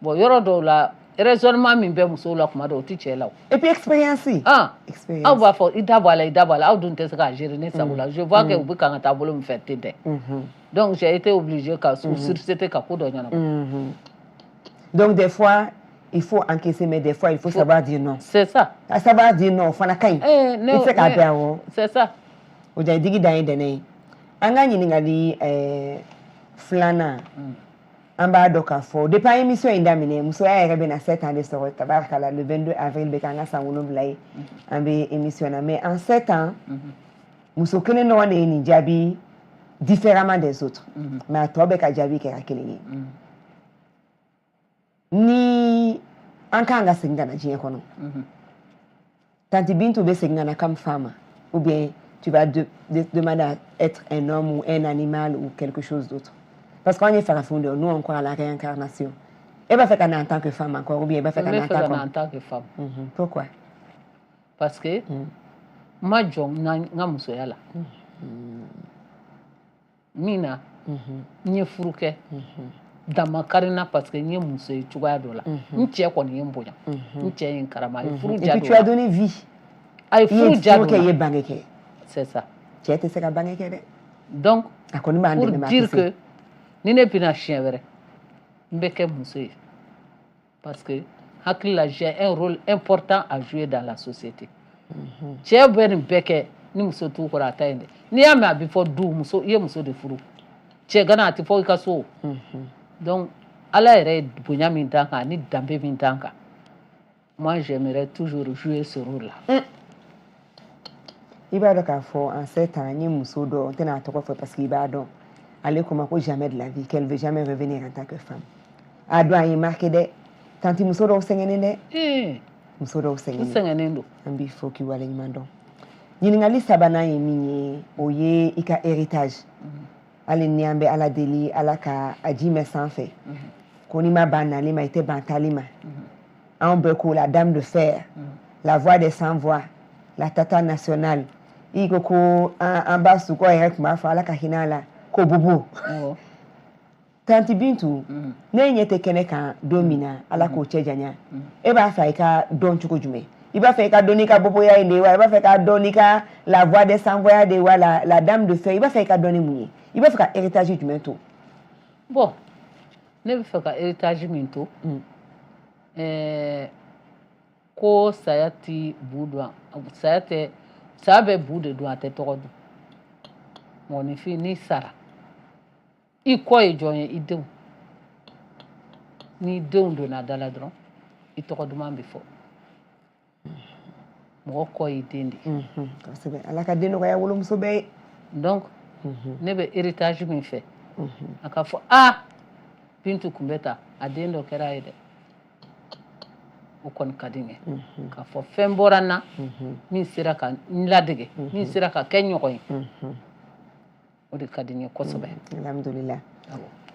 Bon, yɔrɔ dɔw la, raisonnement min bɛ musow la kuma dɔw, o tɛ cɛ la o. Et puis expérience. Ah, expérience. Aw b'a fɔ i da bɔ a la, i da bɔ a la, aw dun tɛ se k'a gérer ne sago la. Je vois que u bɛ kan ka taa bolo min fɛ ten tɛ. Donc j'ai été obligée ka u surseter ka ko dɔ ɲɛnabɔ. Donc des fois, il faut encaisser, mais des fois, il faut savoir dire non. C'est ça. A savoir dire non, o fana ka ɲi. Eh, ne I tɛ se k'a bɛɛ, awɔ. C'est ça. O ja digi dan ye dɛnɛ ye. An ka ɲininkali filanan, an b'a dɔn k'a fɔ depuis an émission in daminɛ, musoya yɛrɛ bɛna 7 ans de sɔrɔ, tabarakala, le 22 avril bɛ k'an ka san 7 ye an bɛ émission na. Mais en 7 ans, muso kelen dɔrɔn de ye nin jaabi différemment des autres, mais a tɔ bɛɛ ka jaabi kɛra kelen ye. Ni an kan ka segin ka na diɲɛ kɔnɔ, Tantie Bintu bɛ segin ka na comme femme, ou bien tu vas demander à être un homme ou un animal ou quelque chose d'autre? Parce qu'on est farafin de nous, on croit à la réincarnation. E b'a fɛ ka na en tant que femme encore, ou bien e b'a fɛ ka na en tant que en tant que femme. Pourquoi? Parce que n ma jɔ n ka musoya la. Min na, n ye furu kɛ, damakari n na, parce que n ye muso ye cogoya dɔ la. N cɛ kɔni ye n bonya, n cɛ ye n karama, a ye furu ja. Et puis tu as donné vie. A ye furu ja. I ye furu kɛ, i ye bange kɛ. C'est ça. Cɛ tɛ se ka bange kɛ dɛ. Donc a kɔni b'an pour dɛmɛ, mais a dire tɛ se. que ni ne bɛna siɲɛ wɛrɛ, n bɛ kɛ muso ye, parce que hakili la, j'ai un rôle important à jouer dans la société. Cɛ bɛ nin bɛɛ kɛ. Ni muso t'u kɔrɔ, a ta yen dɛ. N'i y'a mɛn a bɛ fɔ du muso, i ye muso de furu. Cɛ gana, a tɛ fɔ i ka so. Donc Ala yɛrɛ ye bonya min d'an kan ani danbe min d'an kan, moi j'aimerais toujours jouer ce rôle là. I b'a dɔn k'a fɔ en 7 ans, n ye muso dɔ, n tɛna a tɔgɔ fɔ parce que i b'a dɔn, ale ko ma ko jamais de la vie, qu'elle veut jamais revenir en tant que femme. A don a ye marqué dɛ. Tantie, muso dɔw sɛgɛnnen dɛ. Muso dɔw U sɛgɛnnen. Sɛgɛnnen don. An b'i fo k'i waleɲuman dɔn. Ɲininkali sabanan ye min ye, o ye i ka héritage. Hali ni an bɛ Ala deli, Ala ka a ji mɛn sanfɛ, ko n'i ma ban nali ma, i tɛ ban taali ma. Anw bɛɛ ko la dame de fer, la voix des sans voix, la tata nationale. I ko ko an ba sukɔ yɛrɛ tun b'a fɔ, Ala ka hinɛ a la, ko bobo. Tantie Bintu, ne ɲɛ tɛ kɛnɛ kan don min na, Ala k'o cɛ janya, e b'a fɛ i ka dɔn cogo jumɛn? I b'a fɛ i ka dɔn n'i ka boboya ye de wa? I b'a fɛ ka dɔn n'i ka la voix des sans voix de wa? La dame de fer, i b'a fɛ i ka dɔn ni mun ye? I b'a fɛ ka héritage jumɛn to? Bon, ne bɛ fɛ ka héritage min to, ko saya ti bu dɔn, saya tɛ, saya bɛ bu de dun, a tɛ tɔgɔ dun. Mɔgɔninfin, n'i sara, i kɔ ye jɔn ye? I denw. N'i denw donna da la dɔrɔn, i tɔgɔ duman bɛ fɔ. Mɔgɔ kɔ y'i den de ye. Kosɛbɛ. Ala ka den nɔgɔya wolomuso bɛɛ ye. Donc ne bɛ héritage min fɛ, a ka fɔ a Bintu tun bɛ ta, a den dɔ kɛra a ye dɛ, o kɔni ka di n ye. K'a fɔ fɛn bɔra n na min sera ka n ladege, min sera ka kɛ ɲɔgɔn ye, o de ka di n ye kosɛbɛ. Alhamdulillah.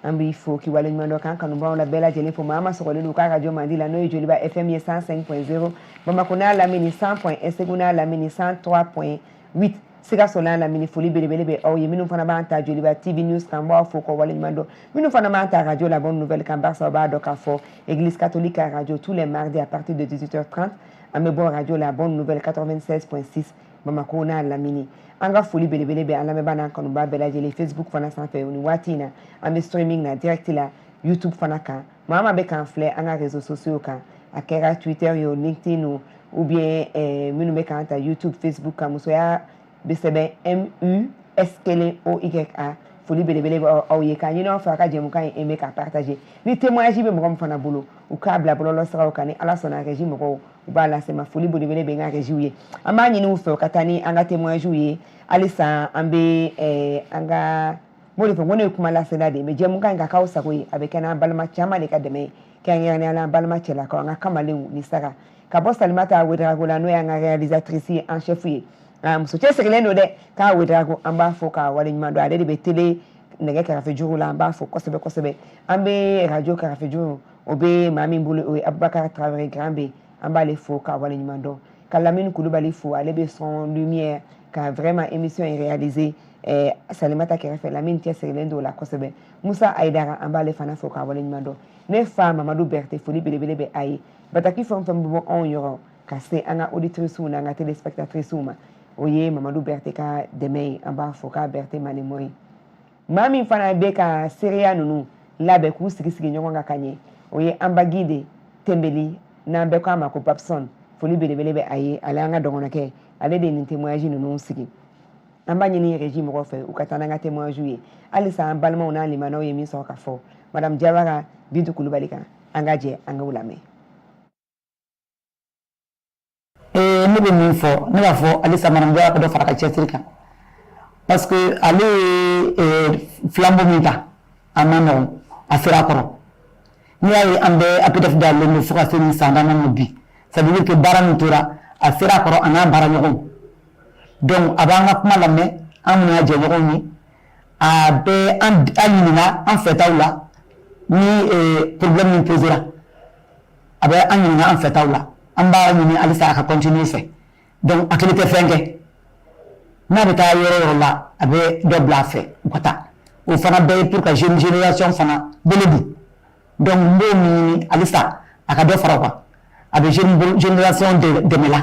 An b'i fo k'i waleɲuman dɔn, k'an kanubaaw la bɛɛ lajɛlen fo. Maa ma sɔgɔlen don k'a radio mandi la, n'o ye Joliba FM ye 105.0 Bamako n'a lamini, 100.1 Segu n'a lamini, 103.8 Sikaso n'a lamini. Foli belebele bɛ aw ye. Minnu fana b'an ta Joliba TV News kan, n b'aw fo k'aw waleɲuman dɔn. Minnu fana b'an ta radio La Bonne Nouvelle kan, barisa aw b'a dɔn k'a fɔ Église catholique ka radio, tous les mardis à partir de 18h30, an bɛ bɔ radio La Bonne Nouvelle 96.6 Bamako n'a lamini. An ka foli belebele bɛ an lamɛnbaa n'an kanubaa bɛɛ lajɛlen. Facebook fana sanfɛ, nin waati in na, an bɛ streaming na direct la YouTube fana kan. Maa maa bɛ k'an filɛ an ka réseaux sociaux kan, a kɛra Twitter ye o, LinkedIn o, ou bien minnu bɛ k'an ta YouTube, Facebook kan, musoya bɛ sɛbɛn MUS1OYA. Foli belebele bɛ aw ye, k'a ɲini aw fɛ a ka jɛmukan in aimer, k'a partager. Ni témoignage bɛ mɔgɔ min fana bolo, u k'a bila bɔlɔlɔ siraw kan. Ni Ala sɔnna, régie mɔgɔw u b'a lase ma. Foli belebele bɛ n ka régie ye. An b'a ɲini u fɛ u ka taa ni an ka témoignage ye halisa. An bɛ an ka n b'o de fɔ, n ko ne ye kuma lasela de ye, mais jɛmukan in ka k'aw sago ye, a bɛ kɛ n'an balima caman de ka dɛmɛ ye, kɛrɛnkɛrɛnnenya la an balima cɛlakaw, an ka kamalenw ni saga ka bɔ Salimata Ouédraogo la, n'o y'an ka réalisatrice en chef ye. Muso cɛsirilen don dɛ, k'a Ouédraogo, an b'a fɔ k'a waleɲuman dɔn. Ale de bɛ télé nɛgɛ kɛrɛfɛ juru la, an b'a fɔ kosɛbɛ kosɛbɛ. An bɛ radio kɛrɛfɛ juru, o bɛ maa min bolo, o ye Abubakar Traoré Grand B, an b'ale fo k'a waleɲuman dɔn. Ka Lamine Kulubali fo, ale bɛ son lumière ka vraiment émission in réaliser Salimata kɛrɛfɛ. Lamine cɛsirilen don o la kosɛbɛ. Musa Aydara, an b'ale fana fo k'a waleɲuman dɔn. Ne fa Mamadu Berete, foli belebele bɛ a ye. Bataki fɛn o fɛn bɛ bɔ anw yɔrɔ ka se an ka auditrices n'an ka téléspectatrices ma, o ye Mamadu Berete ka dɛmɛ ye. An b'a fɔ k'a Berete Manemori. Maa min fana bɛ ka seereya ninnu labɛn k'u sigi sigi ɲɔgɔn kan ka ɲɛ, o ye Anbagi de Tɛnbeli, n'an bɛɛ ko a ma ko Babson. Foli belebele bɛ a ye. Ale an ka dɔgɔnɔkɛ, ale de ye nin témoignage ninnu sigi. An b'a ɲini régie mɔgɔw fɛ u ka taa n'an ka témoignage ye halisa. An balimaw n'an limanaw ye min sɔrɔ ka fɔ madame Jawara Bintu Kulubali kan, an ka jɛ an k'u lamɛn. Ne bɛ min fɔ, ne b'a fɔ halisa madame Jawara ka dɔ fara ka cɛsiri kan, parce que ale ye flambeau min ta, a ma nɔgɔn, a sera a kɔrɔ. N'i y'a ye an bɛ APDF dayɛlɛlen don fo ka se nin san dama ma bi, ça veut dire que baara min tora, a sera a kɔrɔ, a n'a baaraɲɔgɔnw. Donc a b'an ka kuma lamɛn, an minnu y'a jɛɲɔgɔnw ye, a bɛ an ɲininka an fɛtaw la. Ni problème min posera, a bɛ an ɲininka an fɛtaw la. An b'a ɲini halisa a ka continuer fɛ. Donc a kelen tɛ fɛn kɛ. N'a bɛ taa yɔrɔ yɔrɔ la, a bɛ dɔ bila a fɛ u ka taa. O fana bɛɛ ye pour ka jeune génération fana bolo don. Donc n b'o min ɲini halisa, a ka dɔ fara o kan. A bɛ jeune génération dɛmɛ la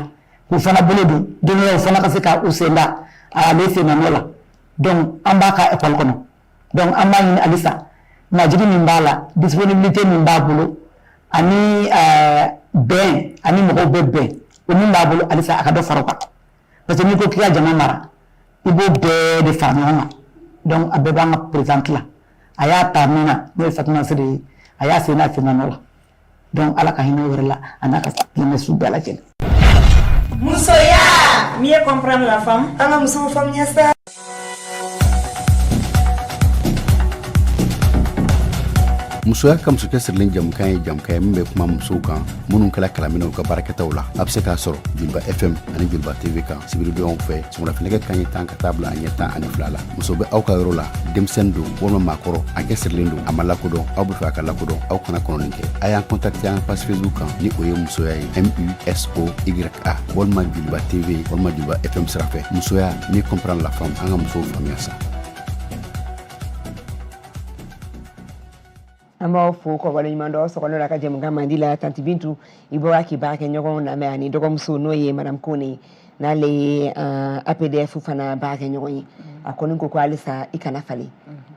k'u fana bolo don, don dɔ la u fana ka se ka u sen da ale sen na nɔ la. Donc an b'a ka école kɔnɔ. Donc an b'a ɲini halisa, majigi min b'a la, disponibilité min b'a bolo, ani bɛn ani mɔgɔw bɛ bɛn, o min b'a bolo, halisa a ka dɔ fara o kan. Parce que n'i ko k'i ka jama mara, i b'o bɛɛ de fara ɲɔgɔn kan. Donc a bɛɛ b'an ka présidente la. A y'a ta min na, n'o ye Fatumata Sire ye, a y'a sen n'a sen nɔ la. Donc Ala ka hinɛ o yɛrɛ la, a n'a ka silamɛ su bɛɛ lajɛlen. Musoya, mieux comprendre la femme. An ka musow faamuya sa. Musoya ka muso cɛsirilen jamukan ye jamukan ye min bɛ kuma musow kan minnu kɛra kalaminɛ u ka baarakɛtaw la. A bɛ se k'a sɔrɔ Joliba FM ani Joliba TV kan sibiridonyaw fɛ, sɔgɔmadafɛnɛgɛ kanɲɛ 10 ka taa bila a ɲɛ 12 la. Muso bɛ aw ka yɔrɔ la, denmisɛnnin don walima maakɔrɔ, a cɛsirilen don, a ma lakodɔn, aw bɛ fɛ a ka lakodɔn, aw kana kɔnɔni kɛ. A y'an contacter an page Facebook kan ni o ye Musoya ye, MUSOYA, walima Joliba TV walima Joliba FM sira fɛ. Musoya, mieux comprendre la femme. An ka musow faamuya sa. An b'aw fo ka waleɲuman dɔn sɔgɔnɔ la ka jɛmukan mandi la. Tanti Bintu, i bɔra k'i baarakɛɲɔgɔnw lamɛn ani dɔgɔmuso, n'o ye madame Kone, n'ale ye APDF fana baarakɛɲɔgɔn ye. A kɔni ko ko halisa i kana falen,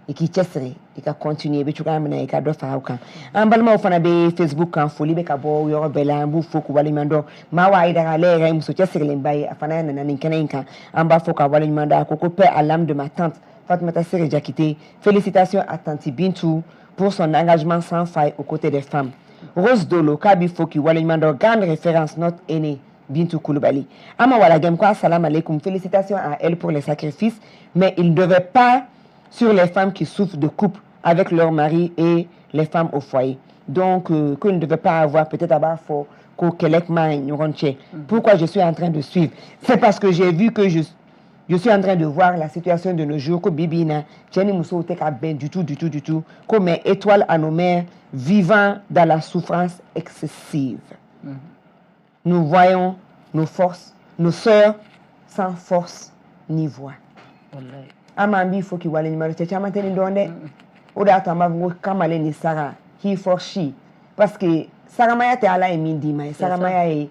i k'i cɛsiri, i ka continuer i bɛ cogoya min na, i ka dɔ fara o kan. An balimaw fana bɛ Facebook kan, foli bɛ ka bɔ yɔrɔ bɛɛ la, an b'u fo k'u waleɲuman dɔn. Mawa Ayidara, ale yɛrɛ ye muso cɛsirilenba ye, a fana nana nin kɛnɛ in kan, an b'a fo ka waleɲuman dɔn. A ko ko paix à l'âme de ma tante Fatoumata Sire Diakité. Félicitations à Tanti Bintou pour son engagement sans faille aux côtés des femmes. Rose Dolo, k'a b'i fo k'i waleɲuman dɔn, grande référence, notre aînée Bintou Koulibaly. Ama Walagem ko assalamu alaikum, félicitations à elle pour les sacrifices, mais il ne devait pas sur les femmes qui souffrent de couple avec leur mari et les femmes au foyer. Donc, qu'il ne devait pas avoir peut-être avoir fort ko kɛlɛ kuma ɲɔgɔn cɛ. Pourquoi je suis en train de suivre? C'est parce que j'ai vu que je suis en train de voir la situation de nos jours, ko bibi in na cɛ ni musow tɛ ka bɛn du tout, du tout, du tout. Ko mais étoile à nos mères vivant dans la souffrance excessive. Nous voyons nos forces, nos sœurs sans force ni voix. An m'an b'i fo k'i waleɲuman dɔn. Cɛ caman tɛ nin dɔn dɛ. O de y'a to an b'a fɔ ko kamalen ni saga, he for she, parce que sagamaya tɛ Ala ye min d'i ma ye, sagamaya ye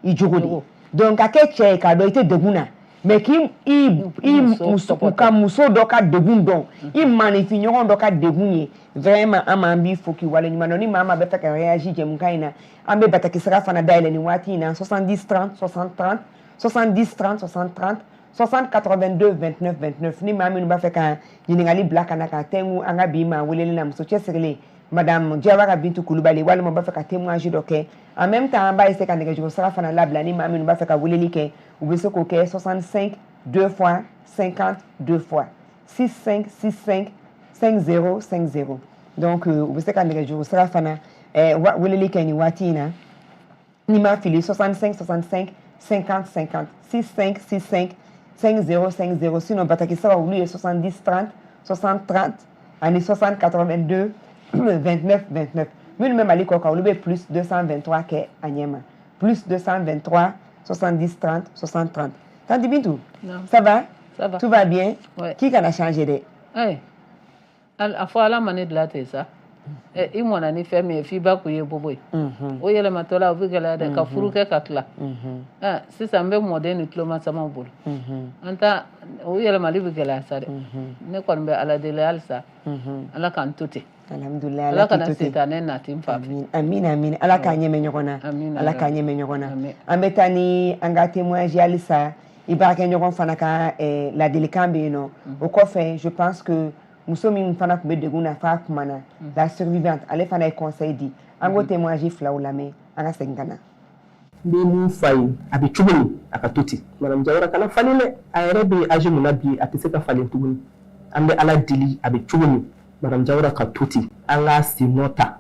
i jogo de ye. Donc ka kɛ cɛ ye k'a dɔn i tɛ degun na, mais k'i i muso ka muso dɔ ka degun dɔn, i maaninfin ɲɔgɔn dɔ ka degun ye, vraiment an m'an b'i fo k'i waleɲuman dɔn. Ni maa maa bɛ fɛ ka réagir jɛmukan in na, an bɛ bataki sira fana dayɛlɛ nin waati in na: 70 30 60 30, 70 30 60 30, 60 82 29 29. Ni maa minnu b'a fɛ ka ɲininkali bila ka na ka tɛnku an ka bi maa welelen na, muso cɛsirilen madame Diawara Bintu Kulubali, walima b'a fɛ ka témoignage dɔ kɛ, en même temps an b'a essayer ka nɛgɛjuru sira fana labila. Ni maa minnu b'a fɛ ka weleli kɛ, u bɛ se k'o kɛ 65 2 fois 50 2 fois, 6 5 6 5 5 0 5 0. Donc u bɛ se ka nɛgɛjuru sira fana weleli kɛ nin waati in na, ni ma fili, 65 65 50 50, 6 5 6 5 5 0 5 0. Sinon bataki saba, olu ye 70 30 60 30 ani 60 82 29 29. Minnu bɛ Mali kɔ kan, olu bɛ plus 223 kɛ a ɲɛ ma, plus 223 70 30 60 30. Tanti Bintou? Non. Ça va? Ça va. Tout va bien? Ouais. K'i kana changer dɛ. Eh, a fɔ Ala ma ne dilan ten sa. I mɔna ni fɛn min ye, f'i ba k'u ye bobo ye. O yɛlɛmatɔ la, o bɛ gɛlɛya dɛ, ka furu kɛ ka tila. Sisan n bɛ mɔden ni tulomasamaw bolo. An ta o yɛlɛmali bɛ gɛlɛya sa dɛ. Ne kɔni bɛ Ala deli halisa. Ala k'an to ten. Alhamdulilayi. Ala Ala k'i kana to ten. sitanɛ nati n fa fɛ. Amin, amin. Ala k'a ɲɛmɛ ɲɔgɔn na. Amin. Ala k'a ɲɛmɛ ɲɔgɔn na. Amin. An bɛ taa ni an ka témoignage halisa, i baarakɛɲɔgɔn fana ka ladilikan bɛ yen nɔ. O kɔfɛ, je pense que muso min fana tun bɛ degun na f'a kumana, la survivante, ale fana ye conseil di. An k'o témoignage filaw lamɛn, an ka segin ka na. N bɛ mun f'a ye, a bɛ cogo min, a ka to ten. Madame Jawara kana falen dɛ. A yɛrɛ bɛ âge min na bi, a tɛ se ka falen tuguni. An bɛ Ala deli, a bɛ cogo min, madame Jawara ka to ten, an k'a sen nɔ ta.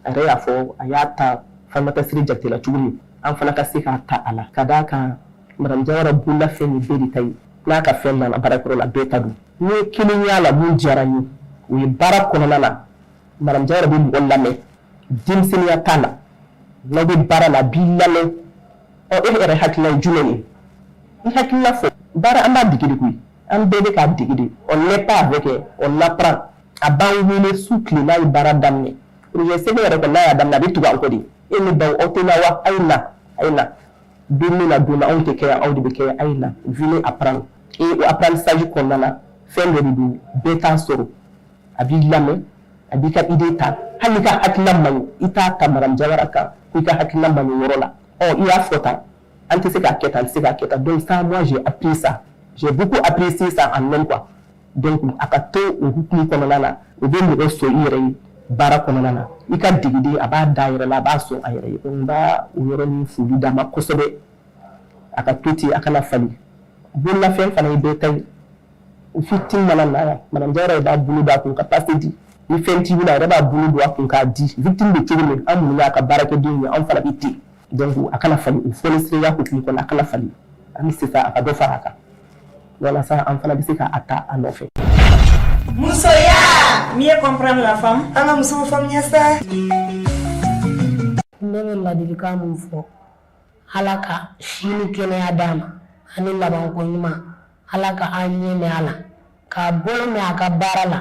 A yɛrɛ y'a fɔ, a y'a ta Fatumata Sire Jakite la cogo min, an fana ka se k'a ta a la, ka d'a kan madame Jawara bolola fɛn nin bɛɛ de ta ye. N'a ka fɛn nana baarakɛyɔrɔ la, bɛɛ ta don. N ye kelen y'a la mun diyara n ye, o ye baara kɔnɔna na, madame Jawara bɛ mɔgɔ lamɛn, denmisɛnninya t'a la. N'aw bɛ baara la, a b'i lamɛn. Ɔ, e yɛrɛ hakilina ye jumɛn ye? I hakilina fɔ. Baara, an b'a dege de koyi, an bɛɛ bɛ k'a dege de. On n'est pas avec, on apprend. A b'an wele su tile. N'a ye baara daminɛ, projet sɛbɛn yɛrɛ kɔni, n'a y'a daminɛ, a bɛ tugu an kɔ de. E ne baw, aw tɛ na wa? A ye na, a ye na. Don min na, don na anw tɛ kɛ yan, aw de bɛ kɛ yan. A ye na, venez apprendre. Et o apprentissage kɔnɔna na, fɛn dɔ de don, bɛɛ t'a sɔrɔ. A b'i lamɛn, a b'i ka idée ta. Hali n'i ka hakilina man ɲi, i t'a ta madame Jawara kan ko i ka hakilina man ɲi yɔrɔ la. Ɔ, i y'a fɔ tan, An tɛ se k'a kɛ tan, an tɛ se k'a kɛ tan. Donc ça, moi, j'ai appris ça, j'ai beaucoup apprécié ça en même, quoi. Donc a ka to o hukumu kɔnɔna na, o bɛ mɔgɔ sɔn i yɛrɛ ye baara kɔnɔna na. I ka degeden, a b'a da a yɛrɛ la, a b'a sɔn a yɛrɛ ye. Donc n b'a o yɔrɔnin foli d'a ma kosɛbɛ. A ka to ten, a kana falen. Bololafɛn fana ye bɛɛ ta ye. Victime mana na yan, madame Jawara b'a bolo don a kun ka passe di. Ni fɛn t'i bolo, a yɛrɛ b'a bolo don a kun k'a di. Victime bɛ cogo min, an minnu y'a ka baarakɛdenw ye, anw fana bɛ ten. Donc a kana falen o fɔnisiriya hukumu kɔnɔ, a kana falen. An bɛ sisan, a ka dɔ fara a kan walasa an fana bɛ se k'a ta a nɔfɛ. Musoya, mieux comprendre la femme. An ka musow faamuya sa. Ne bɛ ladilikan mun fɔ, Ala ka si ni kɛnɛya d'a ma ani labanko ɲuman. Ala ka an ɲɛ mɛn a la, k'a bolo mɛn a ka baara la.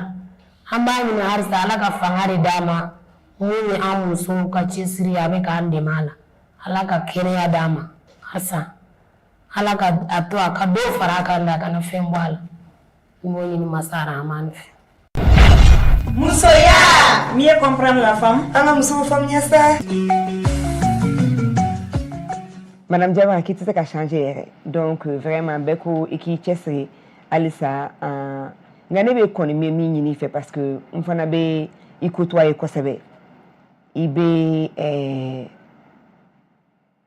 An b'a ɲini halisa, Ala ka fanga de d'a ma. Mun ye an musow ka cɛsiri, a bɛ k'an dɛmɛ a la. Ala ka kɛnɛya d'a ma halisa, Ala ka a to a ka dɔ fara a kan, a kana fɛn bɔ a la. N b'o ɲini masa Arahamani fɛ. Musoya, mieux comprendre la femme. An ka musow faamuya sa. Madame Diawara, k'i tɛ se ka changer yɛrɛ. Donc vraiment, bɛɛ ko i k'i cɛsiri halisa. Nka ne bɛ kɔni bɛ min ɲini i fɛ, parce que n fana bɛ i côtoyer kosɛbɛ, i bɛ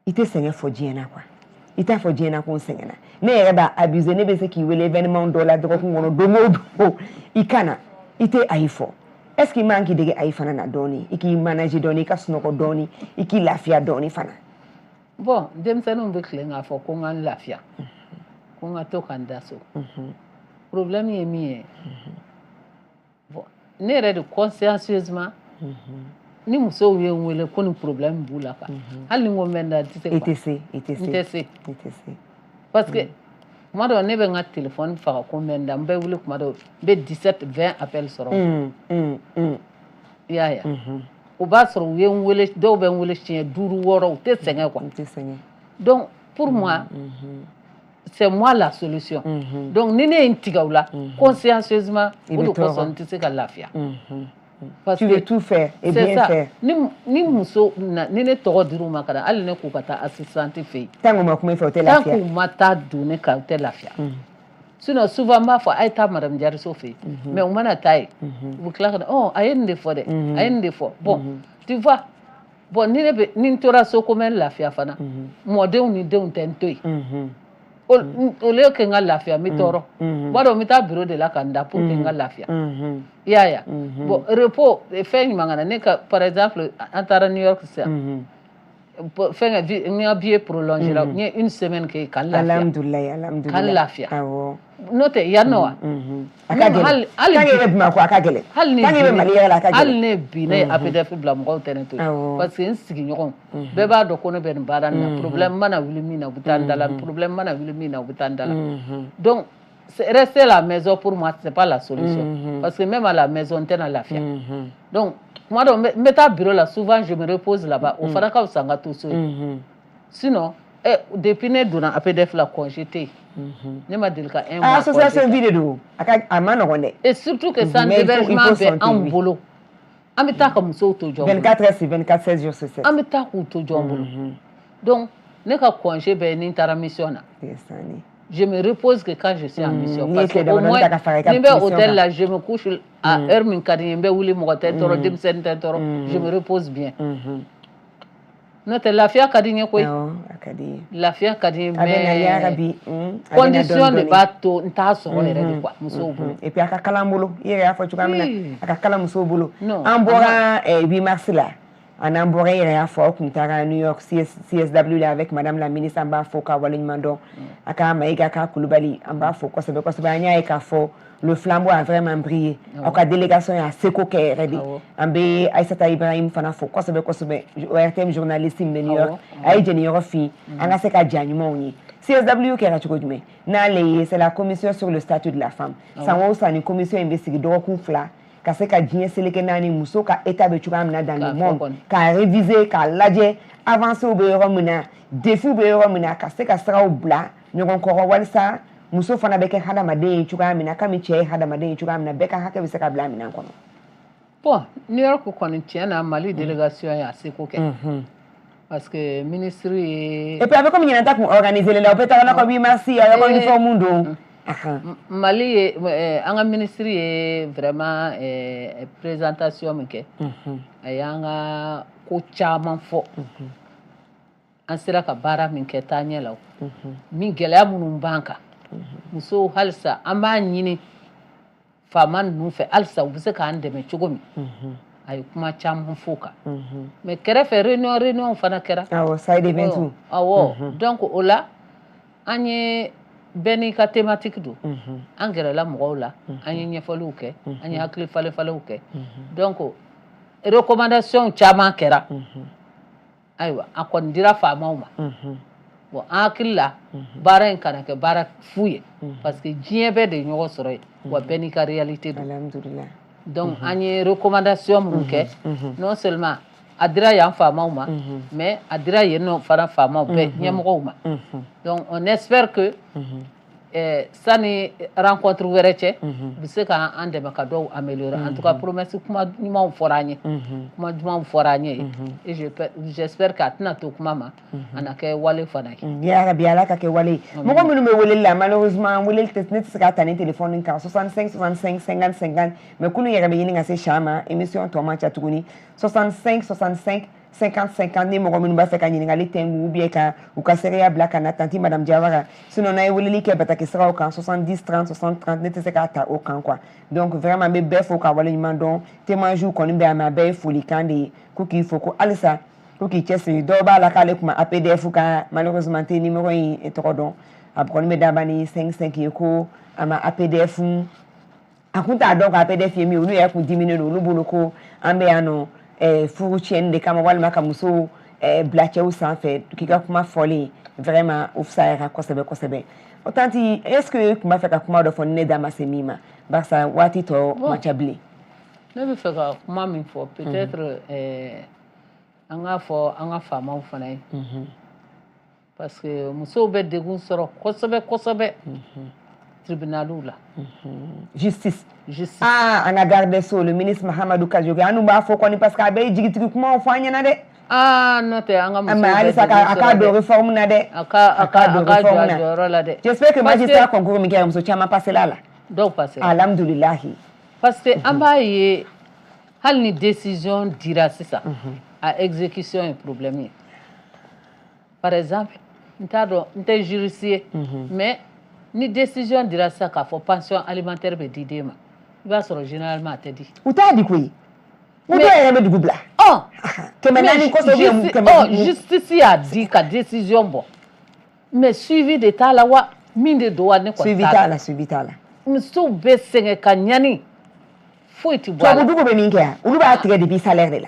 i tɛ sɛgɛn fɔ diɲɛ na, quoi. I t'a fɔ diɲɛ na ko n sɛgɛnna. Ne yɛrɛ b'a abuser, ne bɛ se k'i wele événement dɔ la dɔgɔkun kɔnɔ, don o don i ka na, i tɛ ayi fɔ. Est ce que i man k'i dege ayi fana na dɔɔni, i k'i manager dɔɔni, i ka sunɔgɔ dɔɔni, i k'i lafiya dɔɔni fana? Bon, denmisɛnninw bɛ tilen k'a fɔ ko n ka n lafiya, ko n ka to ka n da so. Problème ye min ye, bon, ne yɛrɛ de, consciencieusement, ni musow ye n wele ko nin problème b'u la, quoi, hali ni n ko n bɛ n da, n tɛ se. I tɛ se, i tɛ se. N tɛ se. I tɛ se. Parce que tuma dɔw, ne bɛ n ka téléphone faga ko n bɛ n da, n bɛ wuli tuma dɔw, n bɛ 17 20 appels sɔrɔ. I y'a ye, o b'a sɔrɔ u ye n wele, dɔw bɛ n wele siɲɛ duuru, wɔɔrɔ, u tɛ sɛgɛn, quoi. U tɛ sɛgɛn. Donc pour moi, c'est moi la solution. Donc ni ne ye n tigɛ u la consciencieusement, o de kosɔn n tɛ se ka lafiya. Parce tu veux tout faire et bien ça. Faire. Ni muso na, ni ne tɔgɔ dir'u ma ka na, hali ne k'u ka taa assistante fɛ yen. Tant qu'u ma kuma i fɛ, u tɛ Tant lafiya. k'u ma taa don ne kan, u tɛ lafiya. Sinon souvent n b'a fɔ a ye taa madame Jariso fɛ yen, mais u mana taa yen, u bɛ tila ka na, ɔ, a ye nin de fɔ dɛ, a ye nin de fɔ. Bon, tu vois, bon, ni ne bɛ ni n tora so ko n bɛ n lafiya fana, mɔdenw ni denw tɛ n to yen. Au lieu que n ka lafiya, n bɛ tɔɔrɔ. Tuma dɔw, n bɛ taa bureau de la ka n da pour que n ka lafiya. I y'a ye? Bon, repos, fɛn ɲuman ka na ne ka, par exemple, an taara New York sisan, fɛn n ka billet prolongé la, n ye une semaine kɛ ka n lafiya. Alhamdulilayi, alhamdulilayi. Ka n lafiya. Awɔ. N'o tɛ yan nɔ wa? A ka gɛlɛn. Hali Tant que bɛ Bamakɔ, a ka gɛlɛn. Hali ni Tant que bɛ Mali yɛrɛ la, a ka gɛlɛn. Hali ne bi ne ye APDF bila, mɔgɔw tɛ ne to yen, parce que n sigiɲɔgɔnw bɛɛ b'a dɔn ko ne bɛ nin baara nin na. Problème mana wuli min na, u bɛ taa n da la. Problème mana wuli min na, u bɛ taa n da la. Donc rester à la maison, pour moi, c'est pas la solution, parce que même à la maison, n tɛna lafiya. Donc tuma dɔw, n bɛ taa bureau la, souvent je me repose là-bas. O fana ka fisa n ka to so ye. Sinon depuis ne donna APDF la, congé tɛ yen. Ne ma deli ka un mois. Association vie de don, a ka a ma nɔgɔn dɛ. Et surtout que centre d'hébergement bɛ anw bolo, an bɛ taa ka musow to jɔn bolo. 24 heures sur 24, 7 jours sur 7. An bɛ taa k'u to jɔn bolo. Donc ne ka congé bɛɛ ni n taara mission na. Je me repose que quand je suis en mission. Parce que au moins, ni n bɛ hôtel la, je me couche à heure min ka di n ye, n bɛ wuli, mɔgɔ tɛ n tɔɔrɔ, denmisɛnnin tɛ n tɔɔrɔ, je me repose bien. N'o tɛ, lafiya ka di n ye koyi. A ka di. Lafiya ka di n ye. A bɛ na yarabi. Condition de b'a to n t'a sɔrɔ yɛrɛ de, quoi, musow bolo. Et puis a ka kalan bolo, i yɛrɛ y'a fɔ cogoya min na, a ka kalan musow bolo. An bɔra 8 mars la, an n'an bɔra, i yɛrɛ y'a fɔ, aw tun taara New York CSW la avec madame la ministre. An b'a fɔ k'a waleɲuman dɔn, a ka Mayiga ka Kulubali, an b'a fɔ kosɛbɛ kosɛbɛ. An y'a ye k'a fɔ le flambeau a vraiment brillé, aw ka délégation y'a seko kɛ yɛrɛ de. An bɛ Aïssata Ibrahim fana fo kosɛbɛ kosɛbɛ, ORTM journaliste min bɛ New York, a ye jɛniyɔrɔ fin an ka se ka ja ɲumanw ye. CSW kɛra cogo jumɛn n'ale ye? C'est la commission sur le statut de la femme. San o san, ni commission in bɛ sigi dɔgɔkun 2 ka se ka diɲɛ seleke naani muso ka état bɛ cogoya min na dans le monde, k'a réviser, k'a lajɛ avancées bɛ yɔrɔ min na, défis bɛ yɔrɔ min na, ka se ka siraw bila ɲɔgɔn kɔrɔ walasa muso fana bɛ kɛ hadamaden ye cogoya min na, komi cɛ ye hadamaden ye cogoya min na, bɛɛ ka hakɛ bɛ se ka bila minɛn kɔnɔ. Bon, New York kɔni, tiɲɛ na, Mali délégation y'a seko kɛ. Parce que ministre ye. Et puis a bɛ komi ɲinan ta kun organisé la, o bɛ taga ko 8 mars, a bɛ uniforme don. Mali ye, an ka ministre ye vraiment présentation min kɛ, a y'an ka ko caman fɔ. An sera ka baara min kɛ taaɲɛ la, min gɛlɛya minnu b'an kan musow, halisa an b'a ɲini faama ninnu fɛ, halisa u bɛ se k'an dɛmɛ cogo min. A ye kuma caman f'o kan, mais kɛrɛfɛ réunion fana kɛra. Awɔ, side event. Awɔ, donc o la an ye bɛɛ n'i ka thématique don. An gɛrɛla mɔgɔw la, an ye ɲɛfɔliw kɛ, an ye hakili falen falenw kɛ, donc recommandation caman kɛra. Ayiwa, a kɔni dira faamaw ma. Bon, an hakili la, baara in kana kɛ baara fu ye, parce que diɲɛ bɛɛ de ye ɲɔgɔn sɔrɔ yen, wa bɛɛ n'i ka réalité don. Alhamdulillah. Donc an ye recommandation minnu kɛ, non seulement a dira yan faamaw ma, mais a dira yen nɔ fana faamaw bɛɛ ɲɛmɔgɔw ma. Donc on espère que sani rencontre wɛrɛ cɛ, u bɛ se k'an dɛmɛ ka dɔw améliorer. En tout cas, promesse, kuma ɲumanw fɔra an ye, kuma ɲumanw fɔra an ye, et j'espère que a tɛna to kuma ma, a na kɛ wale fana ye. Ya rabi, Ala ka kɛ wale ye. Mɔgɔ minnu bɛ weleli la, malheureusement weleli tɛ, ne tɛ se k'a ta ni téléphone kan, 65 65 50 50, mais kunu yɛrɛ bɛ ɲini ka se sian ma, émission tɔ man ca tuguni. 65 65 50 50, ni mɔgɔ minnu b'a fɛ ka ɲininkali tɛngu ou bien ka u ka seereya bila ka na tantie madame Diawara. Sinon n'a ye weleli kɛ bataki siraw kan, 70 30 60 30, ne tɛ se k'a ta o kan quoi. Donc vraiment n bɛ bɛɛ fo ka waleɲuman dɔn. Témoignage kɔni bɛ yan, mais a bɛɛ ye folikan de ye, ko k'i fo, ko halisa ko k'i cɛsiri. Dɔw b'a la k'ale kuma APDF ka, malheureusement n tɛ numéro in tɔgɔ dɔn, a kɔni bɛ daban ni 5 5 ye, ko a ma APDF, a kun t'a dɔn ko APDF ye min ye. Olu yɛrɛ kun diminen don, olu bolo ko an bɛ yan nɔ furu tiɲɛni de kama, walima ka musow bila cɛw sanfɛ. K'i ka kuma fɔlen, vraiment o fisayara kosɛbɛ kosɛbɛ. O tantie, est ce que i tun b'a fɛ ka kuma dɔ fɔ ni ne da ma se min ma, barisa waati tɔ man ca bilen? Ne bɛ fɛ ka kuma min fɔ, peut-être an k'a fɔ an ka faamaw fana ye, parce que musow bɛ degun sɔrɔ kosɛbɛ kosɛbɛ tribunaliw la. Justice. Justice. Ah, an ka garde des Sceaux, le ministre Mahamadou Kadjogue, an dun b'a fɔ kɔni, parce que a bɛɛ ye jigitigi kumaw fɔ an ɲɛna dɛ. Ah, n'o tɛ an ka musow mais bɛ halisa degun a k'a sɔrɔ don dɛ. réforme na dɛ. A ka don a ka jɔ réforme a na. jɔyɔrɔ la dɛ. J'espère que Parce que magistrat concours min kɛra, muso caman passé la la. Dɔw passé la. Alhamdulilahi. Parce que an b'a ye, hali ni décision dira sisan, a exécution ye problème ye. Par exemple, n t'a dɔn, n tɛ juriste ye, mais ni décision dira sisan k'a fɔ pension alimentaire bɛ di den ma, i b'a sɔrɔ généralement a tɛ di. U t'a di koyi, u dɔw yɛrɛ bɛ dugu bila. Ɔ 400 kɔsɔn ou bien kɛmɛ. Ɔ, justice y'a di ka décision bɔ, mais suivi de t'a la wa min de don wa, ne kɔni Suivi t'a t'a la. la, suivi t'a la. Musow bɛ sɛgɛn ka ɲani, foyi tɛ bɔ a la. Tubabu dugu bɛ min kɛ yan, olu b'a tigɛ depuis salaire de la.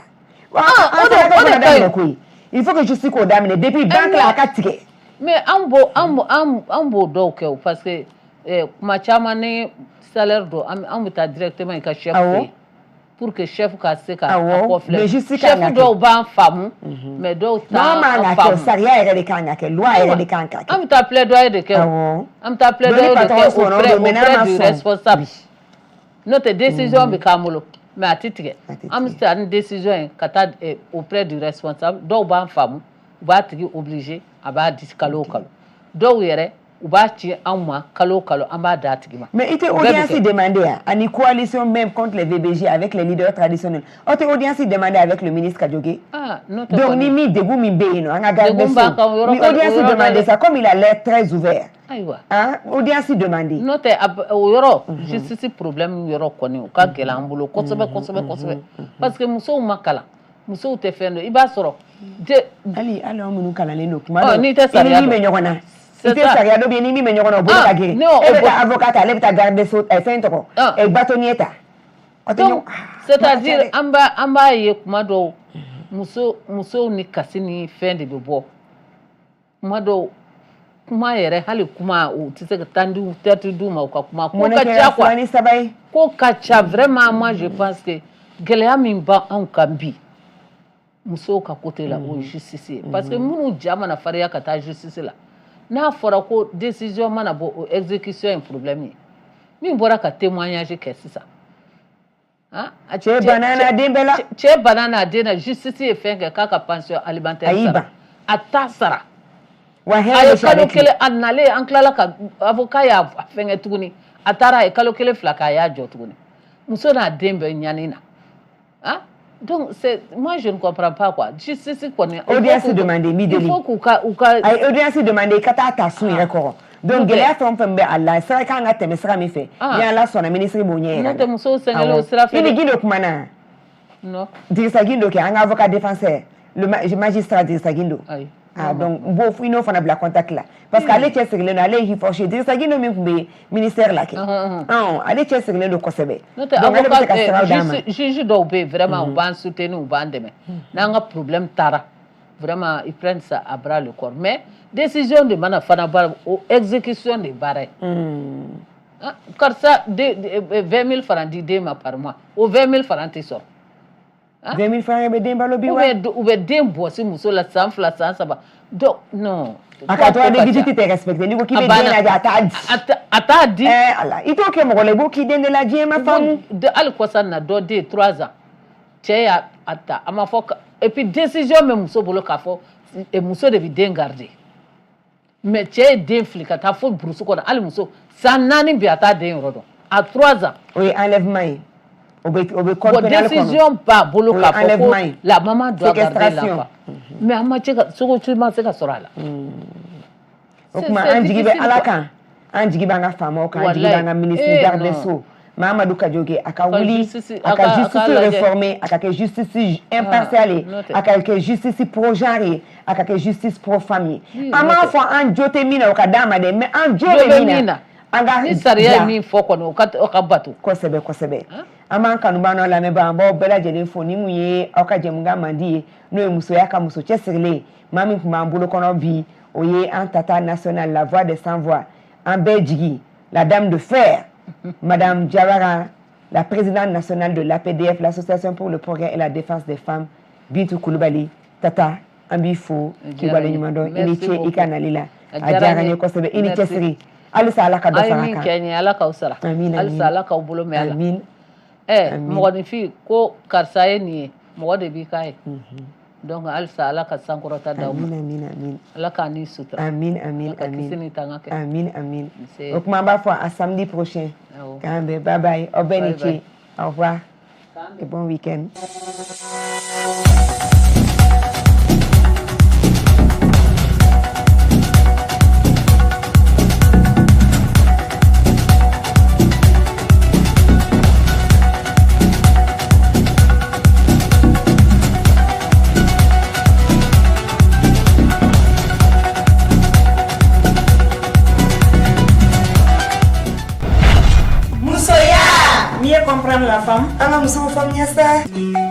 Ah, An o de fana ka ka ɲi. daminɛ koyi, il faut que justice k'o daminɛ depuis banque la, a ka tigɛ. Mais an b'o dɔw kɛ o, parce que kuma caman ni salaire don, an bɛ taa directement i ka chef fɛ yen pour que chef ka se ka a kɔfilɛ. Mais justice Chef kan ka kɛ. dɔw b'an faamu, mais dɔw Non, t'an man ka kɛ, faamu. sariya yɛrɛ de kan ka kɛ, loi yɛrɛ de kan ka kɛ. An bɛ taa plaidoyer de kɛ o. An bɛ taa plaidoyer Donc, ni de patron kɛ sɔnna o auprès don, mais n'a auprès ma du sɔn. responsable. N'o tɛ, décision bɛ k'an bolo, mais a tɛ tigɛ. An bɛ taa ni décision ye ka taa auprès du responsable. Dɔw b'an faamu, u b'a tigi obligé, a b'a di kalo o kalo. Dɔw yɛrɛ, u b'a ci anw ma kalo o kalo, an b'a d'a tigi ma. Mais i tɛ O bɛɛ bɛ audience kɛ. demandé à une coalition même contre les VBG avec les leaders traditionnels. On tɛ audience demandé avec le ministre Kadjogue. Ah, n'o tɛ Donc kɔni. ni min degun min bɛ yen nɔ, an ka garde des Degun b'an Sceaux. kan, o yɔrɔ Ni ka- o audience yɔrɔ ka demandé dɛ. ça, comme il a l'air très ouvert. Ayiwa. Hein, audience demandé. N'o tɛ, o yɔrɔ justice problème yɔrɔ kɔni, o ka gɛlɛn an bolo kosɛbɛ kosɛbɛ kosɛbɛ, parce que musow ma kalan, musow tɛ fɛn dɔn, i b'a sɔrɔ de. Hali anw minnu kalannen don, kuma Ɔ, dɔw n'i tɛ i sariya ni min bɛ dɔn. ɲɔgɔn na. I C'est tɛ ça. sariya dɔn, ni min bɛ ɲɔgɔn na, o bolo Ah, ka girin. ne o- E bɛ o taa avocat ta, ale bɛ taa garde des Sceaux, fɛn tɔgɔ. Ah. Bâtonnier ta. O tɛ Donc ɲɔgɔn. c'est-à-dire an b'a ye kuma dɔw, musow ni kasi ni fɛn de bɛ bɔ kuma dɔw, kuma yɛrɛ, hali kuma u tɛ se ka temps di, tɛ d'u ma u ka kuma. Ko Mɔnɛ ka kɛra ca quoi. fila ni saba ye. Ko ka ca vraiment. Moi je pense que gɛlɛya min b'anw kan bi musow ka côté la, o ye justice ye, parce que minnu ja mana farinya ka taa justice la, n'a fɔra ko décision mana bɔ, o exécution ye problème ye. Min bɔra ka témoignage kɛ sisan. Cɛ banna n'a den bɛɛ la. Cɛ banna n'a den na, justice ye fɛn kɛ k'a ka pension alimentaire sara, a t'a sara. Wa a hɛrɛ ye bɛ kalo kelen, a nalen, an tilala ka avocat y'a fɛnkɛ tuguni, a taara, a ye kalo kelen fila kɛ, a y'a jɔ tuguni. Muso n'a den bɛ ɲani na. Ah, donc c'est moi, je ne comprends pas quoi. Justice kɔni, audience demandée, n b'i deli. Il faut k'u ka u ka A ye audience demandée, i ka taa ta sun yɛrɛ kɔrɔ. Donc gɛlɛya fɛn o fɛn bɛ a la, sira kan ka tɛmɛ sira min fɛ, ni Ala sɔnna, ministre b'o ɲɛ yɛrɛ. N'o tɛ, musow sɛgɛnnen o sira fɛ. I ni Gindo kumana? Non. Dirisa Gindo kɛ, an ka avocat défenseur, le magistrat Dirisa Gindo. Ayi. Ah, donc n b'o i n'o fana bila contact la, parce que ale cɛsirilen don, ale ye HUFORGE, Dirisa Gindo min tun bɛ ministère la kɛ, ale cɛsirilen don kosɛbɛ. N'o tɛ, donc ale bɛ se ka siraw d'a ma. Juge dɔw bɛ yen, vraiment, u b'an soutenir, u b'an dɛmɛ n'an ka problème taara. Vraiment, ils prennent ça à bras le corps, mais décision de mana fana baara, o exécution de baara ye. Karisa, 20 000 francs di den ma par mois, o 20 000 francs tɛ sɔrɔ. 20 000 francs bɛ den balo bi wa? U bɛ den bɔsi muso la san 2, san 3, donc non. A ka droit de visite tɛ respecté. N'i ko k'i bɛ den lajɛ, a t'a di. A t'a di. Ala, i t'o kɛ mɔgɔ la, i b'o k'i den de la, diɲɛ ma faamu. Hali kɔsa in na, dɔ den 3 ans, cɛ y'a ta, a ma fɔ, et puis décision bɛ muso bolo k'a fɔ muso de bɛ den garder, mais cɛ ye den fili ka taa fo brousse kɔnɔ. Hali muso san 4 bi, a t'a den yɔrɔ dɔn, à 3 ans. O ye enlèvement ye. O bɛ code Bon, pénal kɔnɔ. Décision b'a bolo k'a fɔ ko la maman doit garder Séquestration. l'enfant, mais an ma se ka sogo ma se ka sɔrɔ a la. O tuma an jigi bɛ Ala kan, an jigi b'an ka faamaw kan, an jigi b'an ka ministre garde des Sceaux Mahamadou Kajoge, a ka wuli, a ka justice réformer, a ka kɛ justice impartiale ye, a ka kɛ justice pro genre ye, a ka kɛ justice pro femme ye. An m'a fɔ an jo tɛ min na, o ka d'a ma dɛ, mais an jo bɛ min na, an ka Ni sariya ye min fɔ kɔni, o ka bato. Kosɛbɛ, kosɛbɛ. An b'an kanubaa n'aw lamɛnbaa, an b'aw bɛɛ lajɛlen fo. Ni mun ye aw ka jɛmukan mandi ye, n'o ye musoya ka muso cɛsirilen ye, maa min tun b'an bolo kɔnɔ bi, o ye an tata national, la voix des sans voix, an bɛɛ jigi, la dame de fer, madame Diawara, la présidente nationale de l'APDF, l'association pour le progrès et la défense des femmes, Bintou Koulibaly. Tata, an b'i fo k'i waleɲuman dɔn. I ni ce i ka nali la, a diyara n ye kosɛbɛ. I ni cɛsiri, halisa Ala ka dɔ A ye fara min kan. kɛ n ye, Ala k'aw sara. Amin. Halisa Ala k'aw bolo mɛn a la. Amin. Ɛ, mɔgɔninfin ko karisa ye nin ye, mɔgɔ de b'i k'a ye. Donc halisa Ala ka sankɔrɔta d'aw ma. Amin, amin, amin. Ala k'a ni sutura. Amin, amin. Ala ka Amin. kisi ni tanga kɛ. Amin, amin. Nse. O tuma an b'a fɔ à samedi prochain. Awɔ. K'an bɛn, bye bye, aw bɛɛ ni Bye bye. ce, au revoir et bon week-end. Musoya, mieux comprendre la femme. An ka musow faamuya sa.